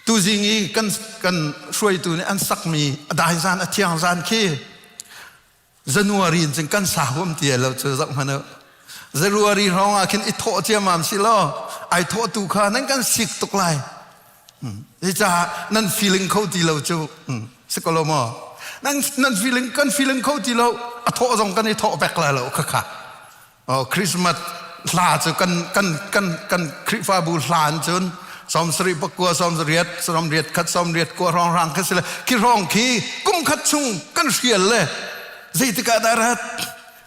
tuzing i kan kan hruaitu nih an sakmi a dai zan a thiang zan khi January in cun kan sa huam ti lo cu zoh hmanh u. January hrawng ah khin i thawh ciammam si law ai thawh tu kha nan kan sik tuk lai. Hi nan feeling kho ti lo cu si ko lo maw? Nan nan feeling kan feeling kho ti lo a thawh zong kan i thawh vek lai lo kha kha. Oh, Christmas hla cu kan kan kan kan Khrihfabu hla an cun 74 pakua 78 81 81 hrawng hrang khi si le khi hrawng khi kum khat chung kan hrial le zeitik ah dah rat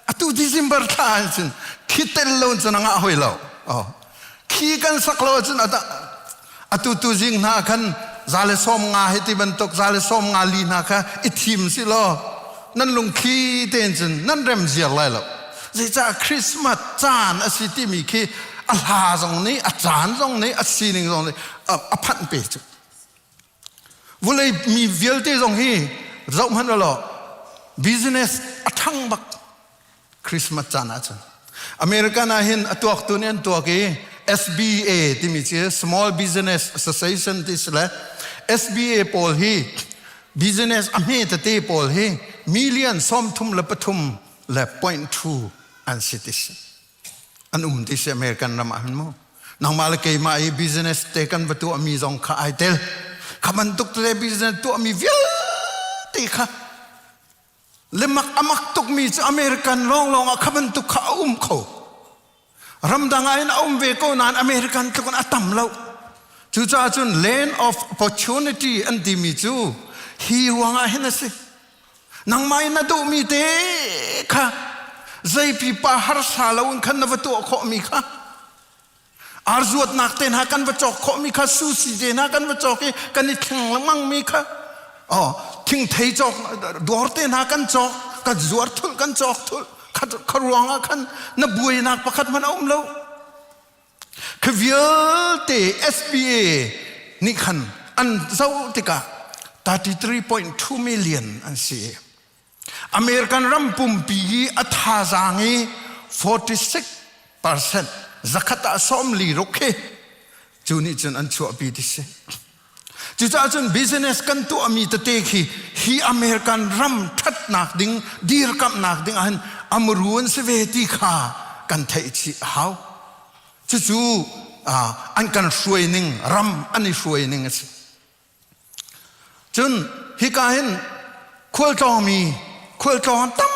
atu December thla ah cun khi tel lo cun a ngah hoi lo oh khi kan sak lo cun ata atu tu zing hna khan za le sawm nga hi ti bantuk za le sawm nga li hna kha i thim si law nan lungthli tein cun nan rem ziar lai lo. Zeicah Christmas caan a si timi khi a hla zong nih a caan zong nih a sining zong nih a phanh pe cu. Vulei mi vialte zong hi zoh hmanh law business a ṭhang bak Christmas caan ahcun. American ah hin a tuaktu nih an tuak i SBA timi cu Small Business Association ti si le SBA pawl hi business a hme tete pawl hi million 33 le point 2 an si ti si. An um ti si American ram ah hin mu. Nangmah le keimah i business te kan va tuahmi zong kha ai tel. Kha bantuk tete business tuahmi vialte kha le mak a mak tukmi cu American lawnglawng ah kha bantuk kha a um kho. Ramdang ah hin a um ve ko nain American tluk in a tam lo. Cucaah cun land of opportunity an timi cu hi ruangah hin a si. Nangmah in na duhmi te kha zeipipa harsa loin khan na va tuah khawhmi kha Arzuatnak te hna kan va cawk khawhmi kha sushi te hna kan va cawk i kan i thleng lengmangmi kha oh thingthei cawk dawr te hna kan cawk kan zuar thulh kan cawk thulh kha ruangah khan na buainak pakhat hmanh a um lo kha vialte SBA nih khan an zoh tikah 33.2 million an si American ram pumpi i a thazaang i 46% zakhat ah sawmli ruk khi cu nih cun an chuahpi ti si. Cucaah cun business kan tuahmi tete khi hi American ram ṭhatnak ding dirkamhnak ding ahhin amru an si ve ti kha kan theih chih a hau. Cucu an kan hruai ning ram an i hruai ning a si. Cun hika hin khualtlawngmi khualtlawng an tam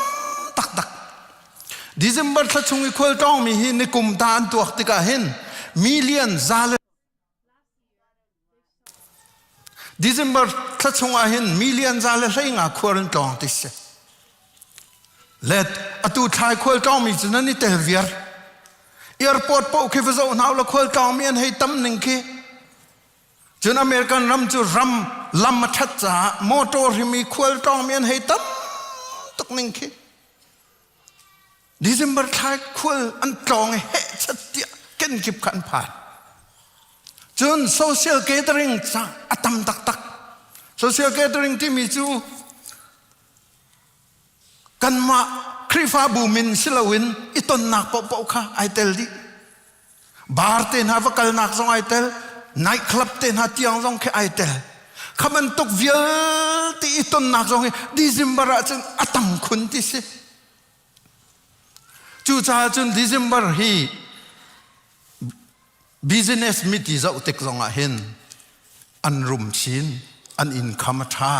taktak. December thla chung i khualtlawngmi hi nikum ta an tuak tikah hin million za le December thla chung ah hin million za le hlei nga khual an tlawng ti si. Le atu thlai khualtlawngmi cu nan i tel viar. Airport paoh khi va zoh hna u law khualtlawngmi an hei tam ning khi Cun American ram cu ram lam a ṭhat caah motor hrim i khualtlawngmi an hei tam tuk ning khi. December thla khual an tlawng i hehchat tiah kenkip kha an phan. Cun social gathering ca a tam taktak. Social gathering timi cu kanmah Khrihfabu min si loin i tonnak paohpaoh kha ai tel dih. Bar te hna va kalnak zong ai tel, night club te hna tiang zong khi ai tel. Kha bantuk vialte i tonnak zong hi December ah cun a tam khun ti si. Cucaah cun December hi business miti zoh tik zong ah hin an rum chin, an income a ṭha,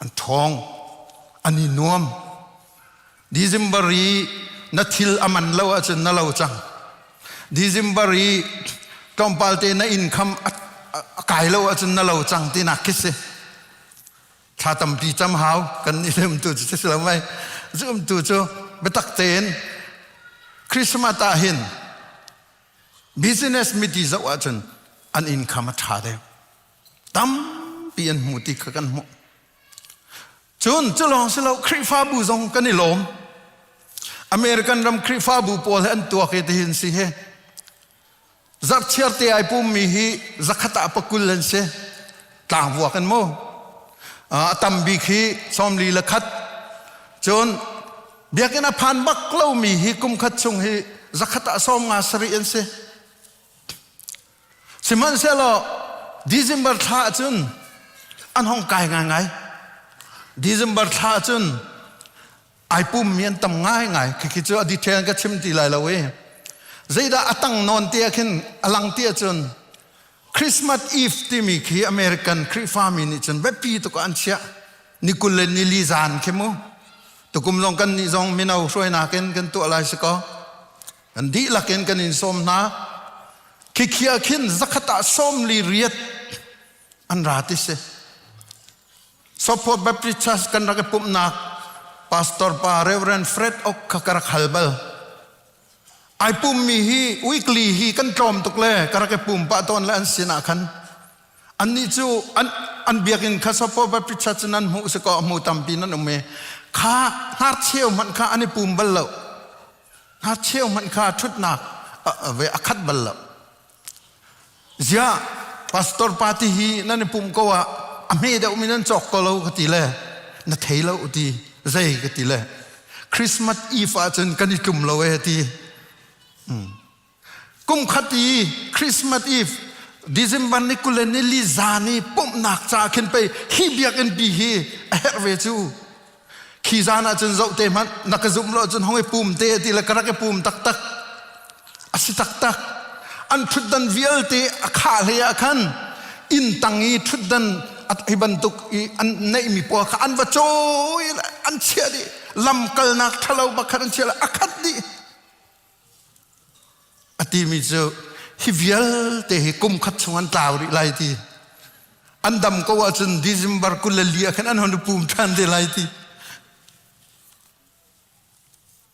an ṭhawng, an i nuam. December i na thil a man lo ahcun na lo cang. December i tlawmpal te na income a kai lo ahcun na lo cang tinak khi si. Thla tampi cam hau kan i tu cu si lo mei. Zumtu cu biatak tein Christmas ah hin business miti zoh ahcun an income a ṭha deuh. Tampi an hmu ti kha kan hmuh. Cun cu lawng si lo Khrihfabu zong kan i lawm. American ram Khrihfabu pawl he an tuak i tihin si hi. Zarhchiar te ai pummi hi zakhat ah pakul an si. Tlangvuak in mu. A tam bik hi sawmli le khat. Cun biakinn a phan bak lomi hi kum khat chung hi zakhat ah 53 an si. Sihmanhsehlaw December thla ahcun an hong kai ngaingai. December thla ahcun ai pummi an tam ngaingai. Khikhi cu a detail ka chim ti lai lo i zeidah a tang nawn te ah khin a lang ti ahcun Christmas Eve timi khi American Khrihfami nih cun biapi tuk ah an chiah. Ni 20 le ni li zan khi mu. Tukum zong kan nih zong mino hruainak in kan tuah lai si kaw. Kan dihlak in kan in sawm hna. Khikhi ah khin zakhat ah 48 an ra ti si. Sopho Baptist Church kan rak i pumhnak pastor pa Reverend Fred Ok kha ka rak hal bal. Ai pummi hi weekly hi kan tlawm tuk le ka rak i pum pah tawn le an sin ah khan annih cu an an biakinn kha Sopho Baptist Church in an hmuh si kaw a hmu tampi nan um i kha hnarcheu hmanh kha an i pum bal lo. Ngakcheu hmanh kha ṭhutnak ve a khat bal lo. Ziah pastor party hi nan i pumh ko ah a hme deuhmi nan cawk ko lo ka ti le na thei lo ti zei ka ti le Christmas Eve ahcun kan i tlum lo e ti. Kum khat i Christmas Eve December ni 20 le nili zan i pumhnak ca khin pei hi biakinn pi hi a herh ve cu. Khi zan ahcun zoh te hmanh na ka zumh lo ahcun hong i pum te ti le ka rak i pum taktak. A si taktak. An ṭhutdan vialte a khah hlei ah khan inn tang i ṭhutdan hi bantuk i an neihmi pawl kha an va cawi an chiah dih. Lam kalnak ṭhalo bak khan an chiah a khat dih. A timi cu hi vialte hi kum khat chung an tlau rih lai ti. An dam ko ahcun December 24 ah khan an hon pum ṭhan te lai ti.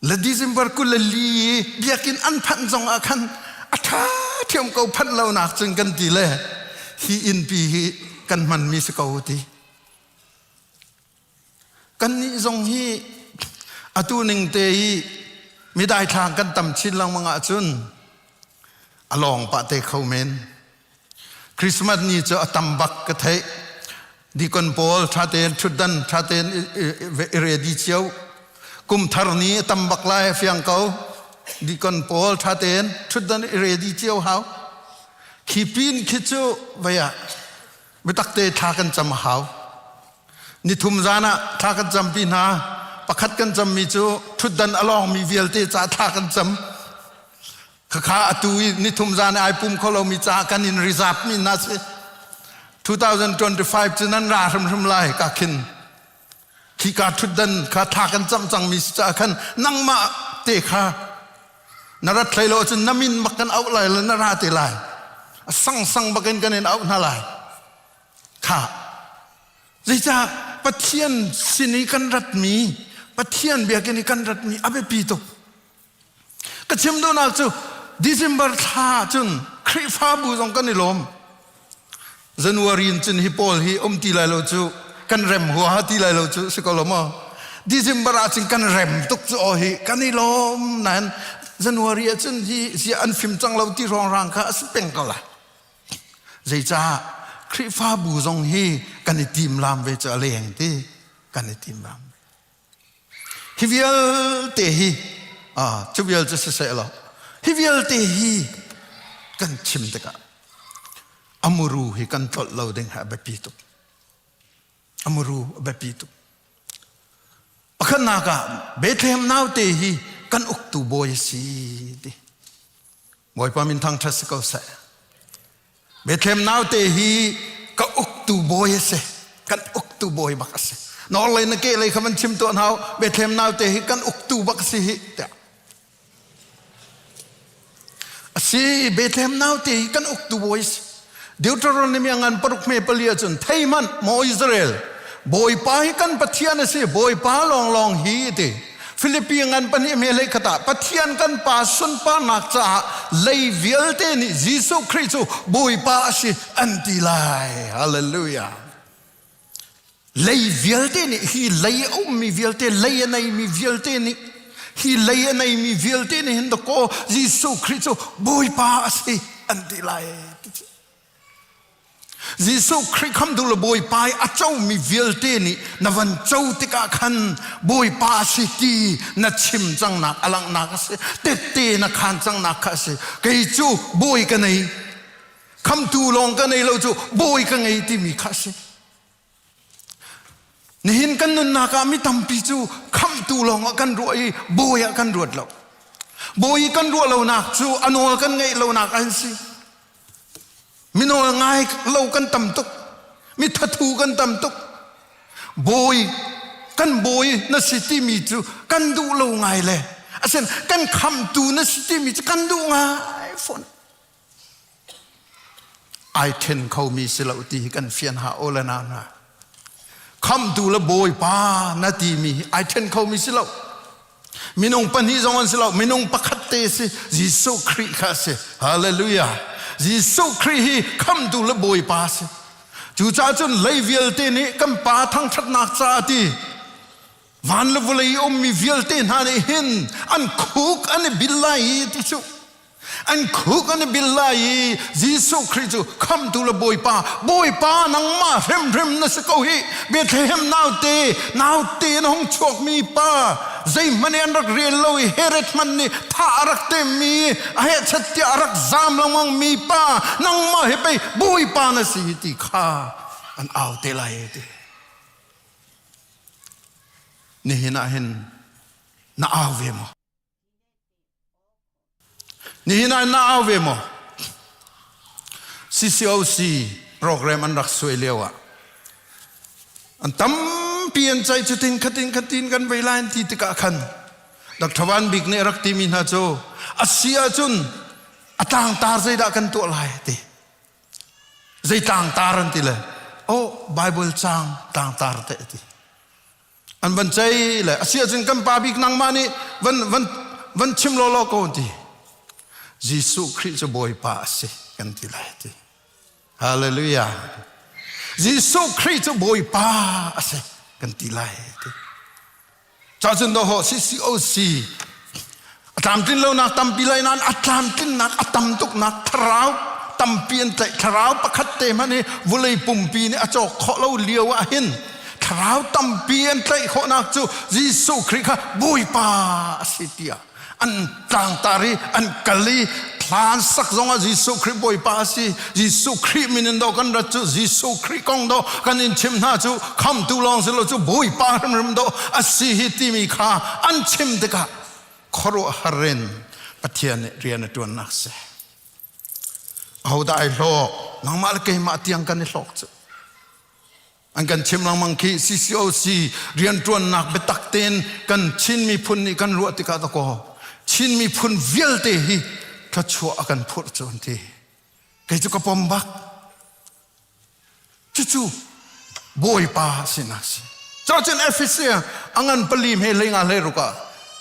Le December 24 biakinn an phanh zong ah khan a ṭha ṭhiam ko phanh lonak cun kan ti le hi innpi hi kan hmanmi si ko ti. Kannih zong hi atu ning te i midaithlang kan tam chin lengmang ahcun a lawng pah te kho men. Christmas ni cu a tam bak ka theih. Deacon pawl ṭha tein ṭhutdan ṭha tein i ready cio. Kum thar ni a tam bak lai fiang ko. Deacon pawl ṭha tein ṭhutdan i ready cio hau. Khi pin khi cu vei ah biatak te thla kan cam a hau. Nithum zan ah thla kan campi hna. Pakhat kan cammi cu ṭhutdan a lawngmi vialte ca thla kan cam. Khakha atu i nithum zan ai pum kho lomi caah kan in reserve mi hna si. 2025 cu nan ra hrimhrim lai ka khin. Khika ṭhutdan kha thla kan cam cangmi si caah khan nangmah te kha na rat hlei lo ahcun na min bak kan auh lai le na ra te lai. A sangsang bakin kan in auh hna lai. Kha zeicah Pathian sin i kan ratmi Pathian biakinn i kan ratmi a biapi tuk. Ka chim duhnak cu December thla cun Khrihfabu zong kan i lawm. January in cun hi pawl hi um ti lai lo cu kan rem huaha ti lai lo cu si ko lo maw? December ah cun kan rem tuk cu aw hi kan i lawm nain January ah cun hi zia an fim cang lo ti rong kha a si peng ko lai. Zeicah Khrihfabu zong hi kan i timlam ve cu a leng ti kan i timlam. Hi vialte hi ah cu vial cu siseh law hi vialte hi kan chim tikah a muru hi kan tlolh lo ding hi a biapi tuk. A muru a biapi tuk. Pakhatnak ah Bethlehem naute hi kan uktu bawi a si ti. Bawipa min thangṭhat si ko seh. Bethlehem naute hi ka uktu bawi a si. Kan uktu bawi bak a si. Nawl lei na ke lei kha van chim tuah hna Bethlehem naute hi kan uktu bak a si hi tiah. A si Bethlehem naute hi kan uktu bawi a si. Deuteronomy ngan paruk hme pali ahcun thei hmanh maw Israel Bawipa hi kan Pathian a si Bawipa lawnglawng hi ti Filipi ngan pahnih hme hlei khat ah Pathian kan Pa sunparnak caah lei vialte nih Jesuh Khrih cu Bawipa a si an ti lai hallelujah Lei vialte nih hi lei a ummi vialte lei a neimi vialte nih hi lei a neimi vialte nih hin dakaw Jesuh Khrih cu Bawipa a si an ti lai ti cu. Jesuh Khrih khamtu le Bawipa i a comi vialte nih na van co tikah khan Bawipa a si ti na chim cangnak a langhnak a si tette na khaan cangnak kha a si kei cu bawi ka nei khamtu lawng ka nei lo cu bawi ka ngei timi kha a si Nihin kan nunnak ah mi tampi cu khamhtu lawngah kan ruah i bawi ah kan ruat lo. Bawi kan ruah lonak cu a nawl kan ngeih lonak an si. Mi nawl ngai lo kan tam tuk. Mi thathu kan tam tuk. Bawi kan bawi na si timi cu kan duh lo ngai le asin kan khamhtu na si timi cu kan duh ngai fawn. Ai ṭhen khomi si lo ti hi kan fian ha aw le na na. Khamtu le Bawipa na timi hi ai ṭhen khomi si lo. Minung pahnih zong an si lo, minung pakhat te si Jesuh Khrih kha a si. Hallelujah. Jesuh Khrih hi khamtu le Bawipa a si. Cucaah cun lei vialte nih kan Pa thangṭhatnak caah ti. Van le vawlei i ummi vialte hna nih hin an khuk an i bil lai i ti cu an khuk an i bil lai i Jesuh Khrih cu khamtu le Bawipa Bawipa nangmah hrimhrim na si ko hi Bethlehem naute naute in hung chuakmi pa zeihmanh an rak rel lo i Herod hmanh nih thah a rak temmi a hehchat tiah a rak zaam lengmang mi pa nangmah hi pei Bawipa na si ti kha an au te lai ti Nihin ah hin na au ve maw? Nihin ah na au ve maw? CCOC program an rak suai lio ah an tampi an cai cutin khatin khatin kan vei lai ti tikah khan Dr. Van Bik nih rak timi hna cu a si ahcun a tlangtar zeidah kan tuah lai ti Zei tlangtar an ti le oh Bible caang tlangtar te ti. An van cei le a si ahcun kan pa bik nangmah nih van van van chim law law ko an ti. Jesuh Khrih cu Bawipa a si kan ti lai ti. Hallelujah. Jesuh Khrih cu Bawipa a si kan ti lai ti. Cacun dawhawh CCOC a tlamtlin lonak tampi lai nain a tlamtlinnak a tam tuknak thlarau tampi an tlaih thlarau pakhat te hmanh hi vulei pumpi nih a cawk khawh lo lio ah hin thlarau tampi an tlaih khawhnak cu Jesuh Khrih kha Bawipa a si tiah an tlangtar i an kal i thla an sak zongah Jesuh Khrih Bawipa a si Jesuh Khrih min in do kan rat cu Jesuh Khrih kong do kan in chim hna cu khamtu lawng si lo cu Bawipa hrimhrim do a si hi timi kha an chim tikah khuaruahhar in Pathian nih rian a ṭuannak si ahodah ai hlawk nangmah le keimah tiang kan i hlawk cu An kan chim lengmang khi CCOC rianṭuannak biatak tein kan Chin miphun nih kan ruah tikah dakaw Chin miphun vialte hi thluachuah a kan phurh cu an ti. Kei cu ka pom bak. Cucu Bawipa sinak si. Cacun Efesia a ngan pali hme hlei nga hlei ruk ah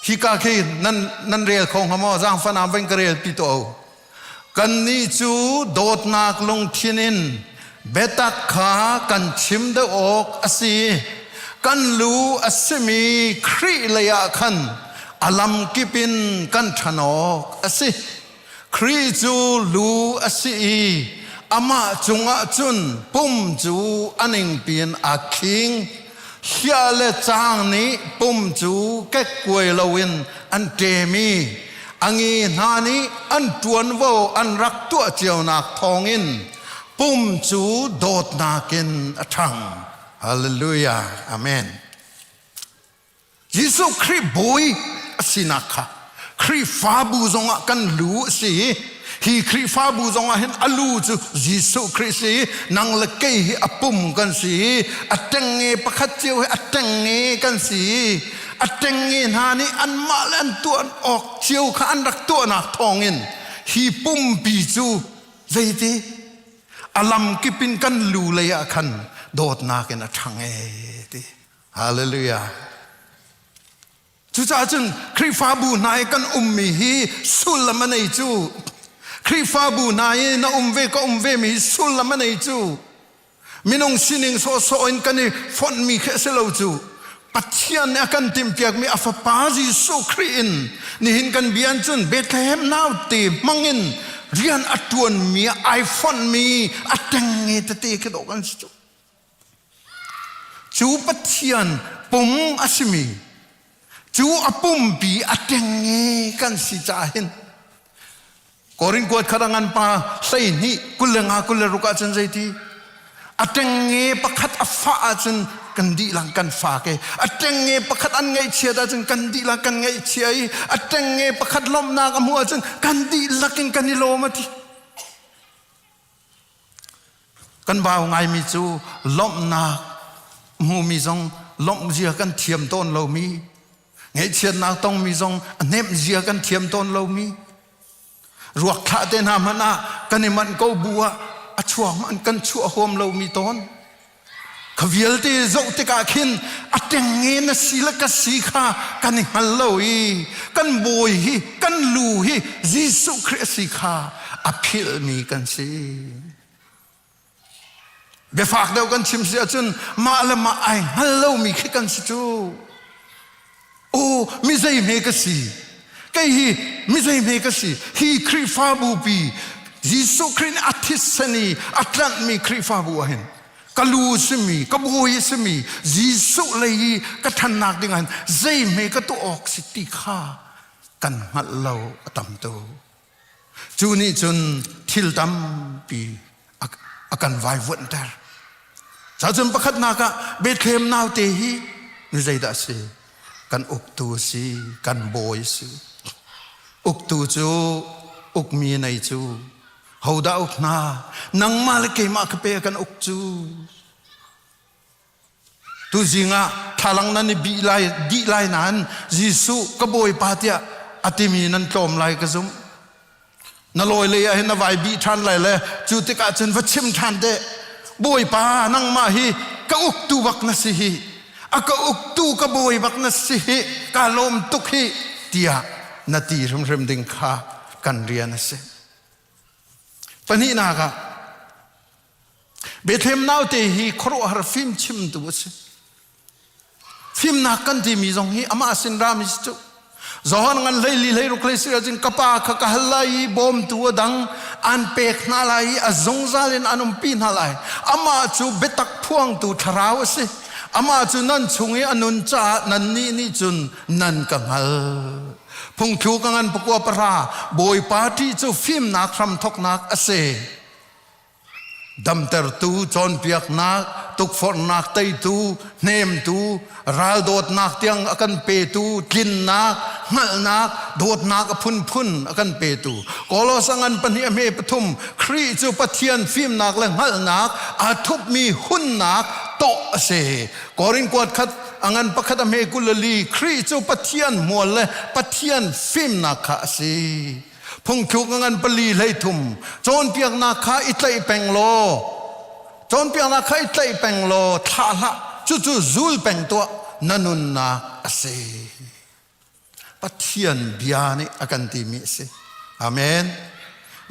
hika khi nan nan rel kho hnga maw zaangfan ah van ka rel pi to Kannih cu dawtnak lungthin in biatak kha kan chim deuh awk a si. Kan lu a simi Khrih leiah khan a lamkip in kan ṭhan awk a si. Khrih cu lu a si i amah cungah cun pum cu a ningpi in aa khing. Hliah le caang nih pum cu kekkuai loin an ṭem i a nge hna nih an ṭuanvo an rak tuah cionak thawngin pum cu dawtnak in a ṭhang. Hallelujah. Amen. Jesuh Khrih bawi a sinak kha Khrihfabu zongah kan lu a si i hi Khrihfabu zongah hin a lu cu Jesuh Khrih si i nang le kei hi a pum kan si i a ṭengnge pakhat cio hi a ṭengnge kan si i a ṭengnge hna nih anmah le an tuah awk cio kha an rak tuahnak thawngin hi pumpi cu zeiti a lamkip in kan lu lei ah khan dawtnak in a ṭhang ee ti Hallelujah. Cucaah cun Khrihfabu hna i kan ummi hi sullam a nei cu. Khrihfabu hna i na um ve ka um ve mi hi sullam a nei cu. Minung sining sawhsawh in kan i fonhmi khi a si lo cu. Pathian nih a kan timhpiakmi a fapa Jesuh Khrih in nihin kan bia cun Bethlehem naute hmangin rian a ṭuanmi ai fonhmi a ṭengnge tete khi dawh kan si cu. Cu Pathian pum a simi cu a pumpi a ṭengnge kan si caah hin Korin kuat khat a ngan pa 12 25 26 ahcun zeiti a ṭengnge pakhat a fah ahcun kan dihlak kan fak i a ṭengnge pakhat an ngaihchiat ahcun kan dihlak kan ngaihchia i a ṭengnge pakhat lawmhnak a hmuh ahcun kan dihlak in kan i lawm a ti Kan bau ngaimi cu lawmhnak hmumi zong lawmh zia kan thiam tawn lomi, ngaihchiatnak tongmi zong a hnemh zia kan thiam tawn lomi, ruak thlah te hna hmanh ah kan i manh ko bu ah a chuak hmanh kan chuah huam lomi tawn. Kha vialte zoh tikah khin a ṭengnge na si le ka si kha kan i hngal lo i kan bawi hi kan lu hi Jesuh Khrih a si kha a philhmi kan si. Biafak deuh kan chim si ahcun mah le mah ai hngal lomi khi kan si cu. Aw, mi zei hme ka si? Kei hi mi zei hme ka si? Hi Khrihfabu pi Jesuh Khrih nih a thisen i a tlanhmi Khrihfabu ah hin ka lu simi, ka bawi simi Jesuh lei i ka ṭhannak ding ah hin zei hme ka tuah awk si ti kha kan hngalh lo a tam tuk. Cu nih cun thil tampi a kan vaivuanhter. Cacun pakhatnak ah Bethlehem naute hi mi zeidah a si? Kan uktu a si, kan bawi a si. Uktu cu ukmi nei cu hodah uk hna? Nangmah le keimah ka pe kan uk cu. Tuzing ah thlalang nan i bih lai, dih lai nain Jesuh ka Bawipa tiah a timi nan tlawm lai ka zumh. Na lawi lei ah hin na vai bih ṭhan lai le cu tikah cun va chim ṭhan te. Bawipa nangmah hi ka uktu bak na si hi. A ka uktu ka bawi bak na si hi. Ka lawm tuk hi tiah na ti hrimhrim ding kha kan rian a si. Pahnihnak ah Bethlehem naute hi khuaruahhar fimchimtu a si. Fimnak kan timi zong hi amah sin rami si cu. Johan ngan hlei li hlei ruk hlei si ahcun ka pa kha ka hal lai i bawmtu a dang an pek hna lai i a zungzal in an umpi hna lai. Amah cu biatak phuangtu thlarau a si. Amah cu nan chung i a nun caah nannih nih cun nan ka hngal. Phungthluk a ngan pakua pahra Bawipa ṭih cu fimnak hramthawknak a si. Damtertu, cawnpiaknak, tukforhnak teitu, hnemtu, raldawtnak tiang a kan petu, tlinnak, hngalhnak, dawtnak a phunphun a kan petu. Kolos a ngan pahnih a hme pathum, Khrih cu Pathian fimnak le hngalhnak aa thupmi hunnak tawh a si. Korin kuat khat a ngan pakhat a hme 22, Khrih cu Pathian hmual le Pathian fimnak kha a si. Phungthluk a ngan pali 33 cawnpiaknak kha i tlaih peng law cawnpiaknak kha i tlaih peng law thlah hlah cucu zul peng tuah na nunnak a si. Pathian bia nih a kan timi a si. Amen.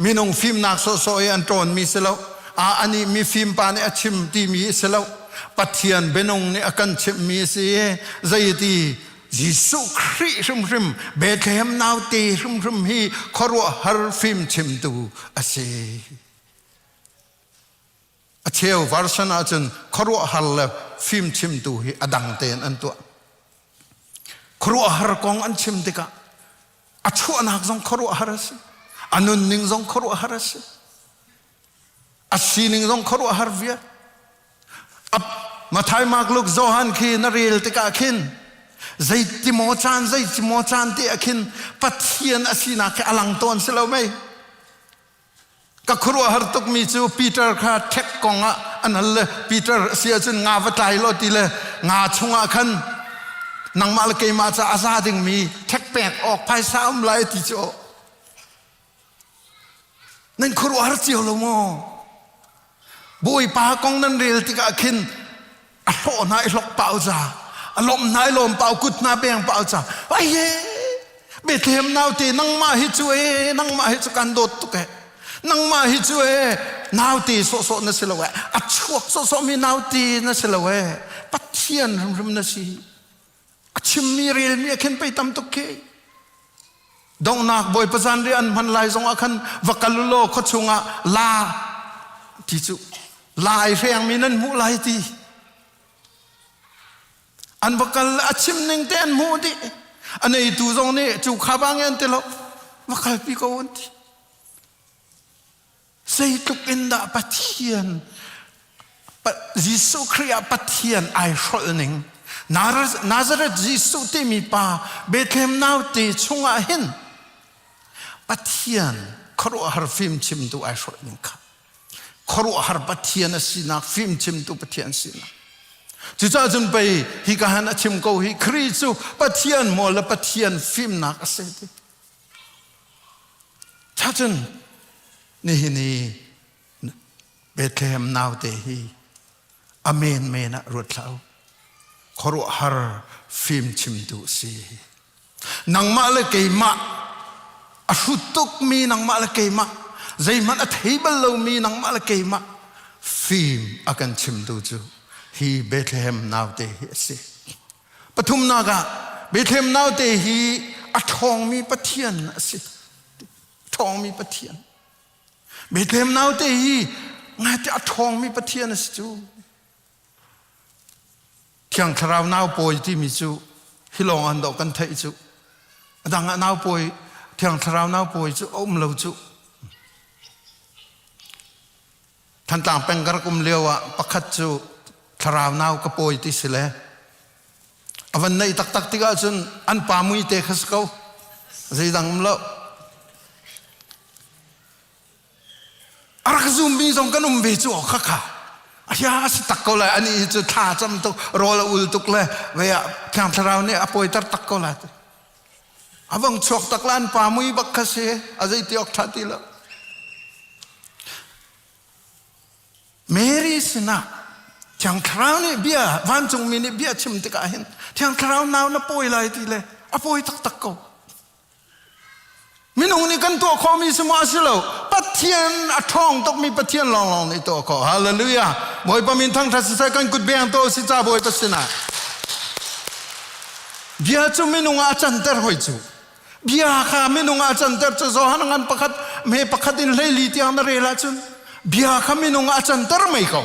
Minung fimnak sawhsawh i an ṭawnmi si lo. A anih mi fimpa nih a chim timi a si lo. Pathian bianung nih a kan chimhmi a si. Zeiti Jesuh Khrih hrimhrim Bethlehem naute hrimhrim hi khuaruahhar fimchimtu a si. A cheu version ahcun khuaruahhar le fimchimtu hi a dang tein an tuah. Khuaruahhar kong an chim tikah a chuahnak zong khuaruahhar a si. A nunning zong khuaruahhar a si. A sining zong khuaruahhar vial. Mathai, Mark, Luke, Johan khi na rel tikah khin zeiti maw caan zeiti maw caan ti ah khin Pathian a sinak khi a lang tawn si lo mei? Ka khuaruahhar tukmi cu Peter kha ṭhek kong ah an hal le Peter a si ahcun nga va tlai law ti le nga chungah khan nangmah le keimah ca a za dingmi ṭhek pek awk phaisa um lai ti cu Nan khuaruahhar cio lo maw? Bawipa kong nan rel tikah khin a hlawh hna i hlok pau ca, a lawmh hna i lawm pau, kut hna beng pau ca. Ai he, Bethlehem naute nangmah hi cu e, nangmah hi cu kan dawt tuk e. Nangmah hi cu e, naute sawhsawh na si lo e. A chuak sawhsawh mi naute na si lo e. Pathian hrimhrim na si. A chimmi relmi a khen pei tam tuk khi. Donghnak Bawipa zanriah an hman lai zongah khan va kal u law khua chungah la ti cu la ai hrengmi nan hmuh lai ti. An va kal a chim ning te an hmuh dih. A neitu zong nih cu kha bang an ti lo va kalpi ko an ti. Zeitluk in dah Pathian Jesuh Khrih ah Pathian ai hrolh ning Nazareth Jesuh timi pa Bethlehem naute chungah hin Pathian khuaruahhar fimchimtu ai hrolh ning kha khuaruahhar Pathian a sinak fimchimtu Pathian sinak Cucaah cun pei hika han a chim ko hi Khrih cu Pathian mual le Pathian fimnak a si ti. Cun nihin i Bethlehem naute hi a menmen ah ruat hlah u. Khuaruahhar fimchimtu a si. Nangmah le keimah a hrut tukmi nangmah le keimah zeihmanh a thei bal lomi nangmah le keimah fim a kan chimtu cu hi Bethlehem naute hi a si. Pathumnak ah. Bethlehem naute hi a ṭhawngmi Pathian a si. Ṭhawngmi Pathian. Bethlehem naute hi ngaite a ṭhawngmi Pathian a si cu. Thiang Thlarau nau pawi timi cu hi lawng an dawh kan theih cu. A dang ah nau pawi, Thiang Thlarau nau pawi cu a um lo cu. Thantlang peng ka rak um lio ah pakhat cu thlarau nau ka pawi ti si le a van neih taktak tikah cun an pa mui te kha si ko zeidang um lo a rak zummi zong kan um ve cu kha kha ahia a si tak ko lai ani hi cu thla cam tuk rawl a ul tuk le ve ah thiang thlarau nih a pawiter tak ko lai A vong chuak tak lan pa mui bak kha si a zei ti awk ṭha ti lo. Mary sinah Thiang Thlarau nih bia vancungmi nih bia chim tikah hin Thiang Thlarau nau na pawi lai ti le a pawi taktak ko. Minung nih kan tuah khawhmi si maw a si lo. Pathian a ṭhawng tukmi Pathian lawnglawng nih tuah khawh. Hallelujah. Bawipa min thangṭhat siseh kan kut beng to si ca Bawipa sinah. Bia cu minung ah a canter hoi cu. Bia kha minung ah a canter cu Johan ngan pakhat me pakhat in hleili tiang na rel ahcun bia kha minung ah a canter mei ko.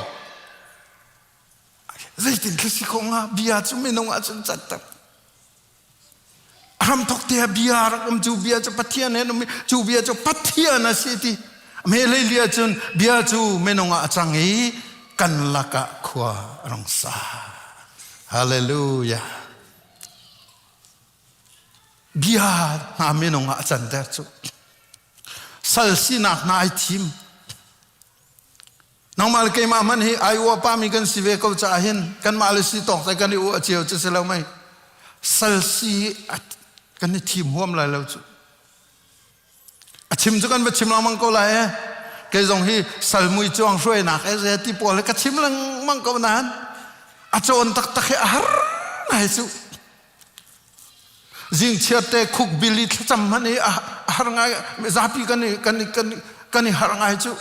Zeitin thil si ko hnga bia cu minung ah cun canter. A hramthok te ah bia rak um cu bia cu Pathian he um cu bia cu Pathian a si ti. Me hleili ahcun bia cu minung ah a cang i kan lakah khua a rung sa. Hallelujah. Bia hna minung ah a canter cu. Sal sinak hna ai thim. Nangmah le keimah hmanh hi ai uah pami kan si ve ko caah hin kanmah le si tawk te kan i uah cio cu si lo mei. Sal si kan i thim huam lai lo cu. A chim cu kan va chim lengmang ko lai e. Kei zong hi salmui cuang hruainak e ze ti pawl ka chim lengmang ko nain a cawn taktak hi a har ngai cu. Zing chiat te khuk bili thlacam hmanh hi a har ngai zapi kan i kan i kan kan i har ngai cu.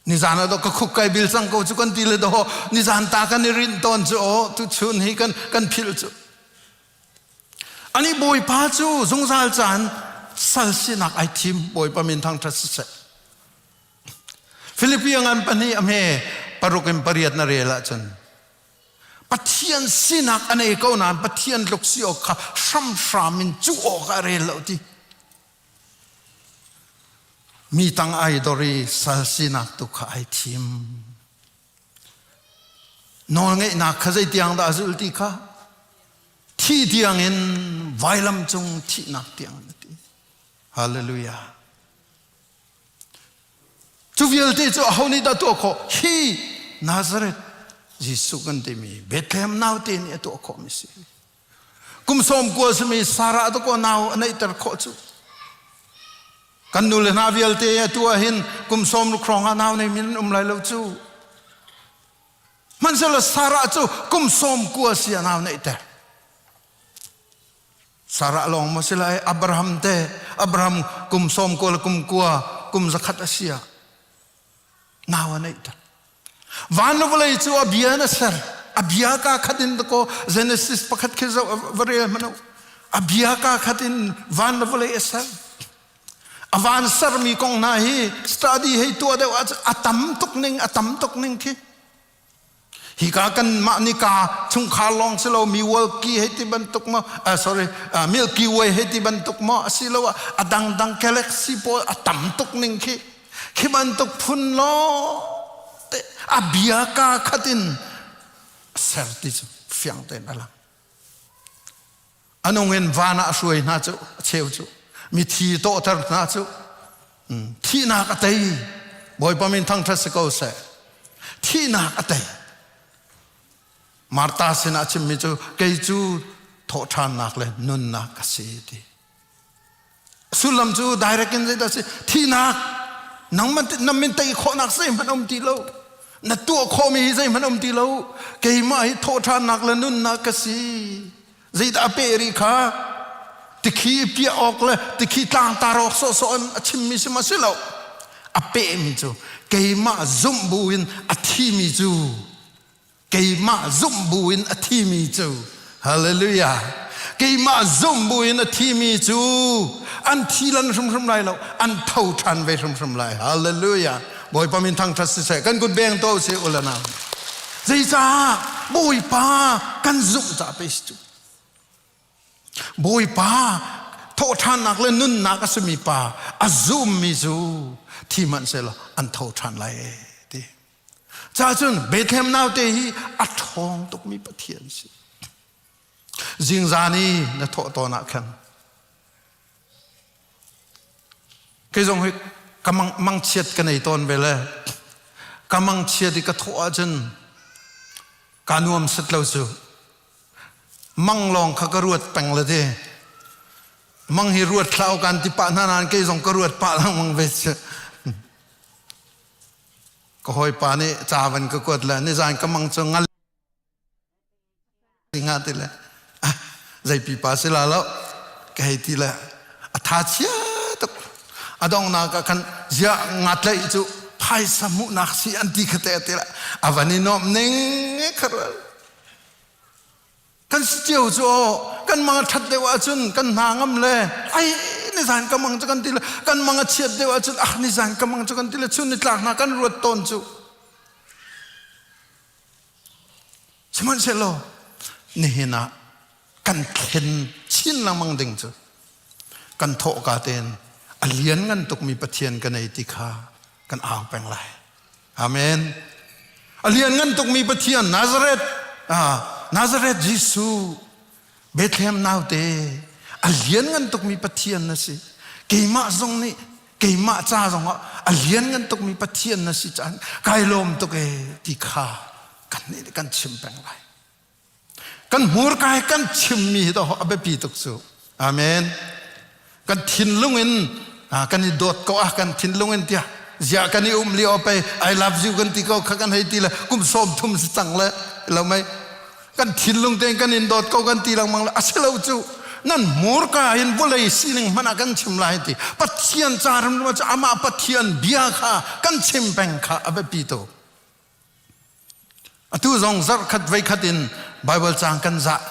Nizan ah ka khuk kai bil cang ko cu kan ti le do nizan ta kan i rinh tawn cu o tu chun hi kan kan philh cu. Ani Bawipa cu zungzal caan sal sinak ai thim Bawipa min thangṭhat siseh. Filipi ngan pahnih a hme paruk in pariat na rel ahcun Pathian sinak a nei ko nain Pathian tluk si awk kha hramhram in cuh awk ah rel lo ti. Mi tang ai dor i sal sinak tu kha ai thim. Nawlngeihnak kha zeitiang dah a zulh ti kha thi tiangin vailam cung thihnak tiang a ti. Hallelujah. Cu vialte cu aho nih dah tuah khawh? Hi Nazareth Jesuh kan timi Bethlehem naute nih a tuah khawhmi si. Kum sawm kua simi Sarah dakaw nau a neihter khawh cu. Kan nu le hna vialte atu ah hin kum sawm ruk hrawng ah nau nei min um lai lo cu. Hmanhsehlaw Sarah cu kum sawm kua si a nau neihter. Sarah lawng maw si lai Abraham te Abraham kum sawm kua le kum kua kum zakhat a si ah nau a neihter. Van le vawlei cu a bia in a ser. A bia ka khat in dakaw Genesis pakhat khi zoh va rel hmanh u. A bia ka khat in van le vawlei a ser. A van sermi kong hna hi study hei tuah deuh ahcun a tam tuk ning a tam tuk ning khi. Hika kan mah nika chungkhar lawng si lo mi Milwaukee hei ti bantuk maw sorry Milky Way hei ti bantuk maw asiloah a dangdang galaxy pawl a tam tuk ning khi khi bantuk phun lawng te a bia ka khat in ser ti cu fiang tein a lang. A nung in van ah a hruai hna cu a cheu cu mithi tawhter hna cu thihnak a tei Bawipa min thangṭhat si ko seh thihnak a tei Martha sinah a chimmi cu kei cu thawhṭhannak le nunnak ka si ti sullam cu direct in zeidah si thihnak nangman na min tei khawhnak zeihmanh um ti lo na tuah khawhmi hi zeihmanh um ti lo keimah hi thawhṭhannak le nunnak ka si zeidah a peh rih kha tikhi piah awk le tikhi tlangtar awk sawhsawh in a chimmi si ma si lo a pehmi cu keimah zumh buin a thimi cu keimah zumh buin a thimi cu. Hallelujah. Keimah zumh buin a thimi cu an thi lan hrimhrim lai lo, an tho ṭhan ve hrimhrim lai. Hallelujah. Bawipa min thangṭhat siseh. Kan kut beng to si ulana. Zeicah Bawipa kan zumh ca pe si cu. Bawipa thawhṭhannak le nunnak a simi pa a zummi cu thi hmanhsehlaw an tho ṭhan lai ti. Ca cun Bethlehem naute hi a ṭhawng tukmi Pathian si. Zingzan i na thawh tawn ah khan kei zong hi ka mang, mangchiat ka nei tawn ve le ka mangchiat i ka thawh ahcun ka nuam set lo cu mang lawng kha ka ruat peng le ti mang hi ruat hlah u kan ti pah hna nain kei zong ka ruat pah lengmang ve cu ka hawipa nih ca van ka kuat le nizan ka mang cu ngal nga ti le ah zei pipa si la lo ka hei ti le a tha chia tuk a donghnak ah khan zia nga tlaih cu phaisa hmuhnak si an ti kha te ti le a van i nuamh ning kha rual kan si cio cu aw kan mang a ṭhat deuh ahcun kan hna ngam le ai nizan ka mang cu kan ti le kan mang a chiat deuh ahcun ah nizan ka mang cu kan ti le chun ni tlak hna kan ruat tawn cu sihmanhsehlaw nihin ah kan thlen chin lengmang ding cu kan thawhka tein a lianngan tukmi Pathian ka nei ti kha kan au peng lai Amen. A lianngan tukmi Pathian Nazareth, ah, Nazareth Jesuh, Bethlehem naute, a lianngan tukmi Pathian na si. Keimah zong nih keimah ca zong ah a lianngan tukmi Pathian na si caan kai lawm tuk e ti kha kan nih kan chim peng lai. Kan hmurka he kan chimmi hi a biapi tuk cu. Amen. Kan thinlung in kan i dawt ko ah kan thinlung in tiah zia kan i um lio pei I love you kan ti ko kha kan hei ti le kum sawm thum si cang le lo mei kan thinlung tein kan in dawt ko kan ti lengmang le a si lo cu nan hmurka in vawlei sining hmanh ah kan chim lai ti Pathian ca ram cu amah Pathian bia kha kan chim peng kha a biapi tuk Atu zong zarhkhat voikhat in Baibal caang kan zah.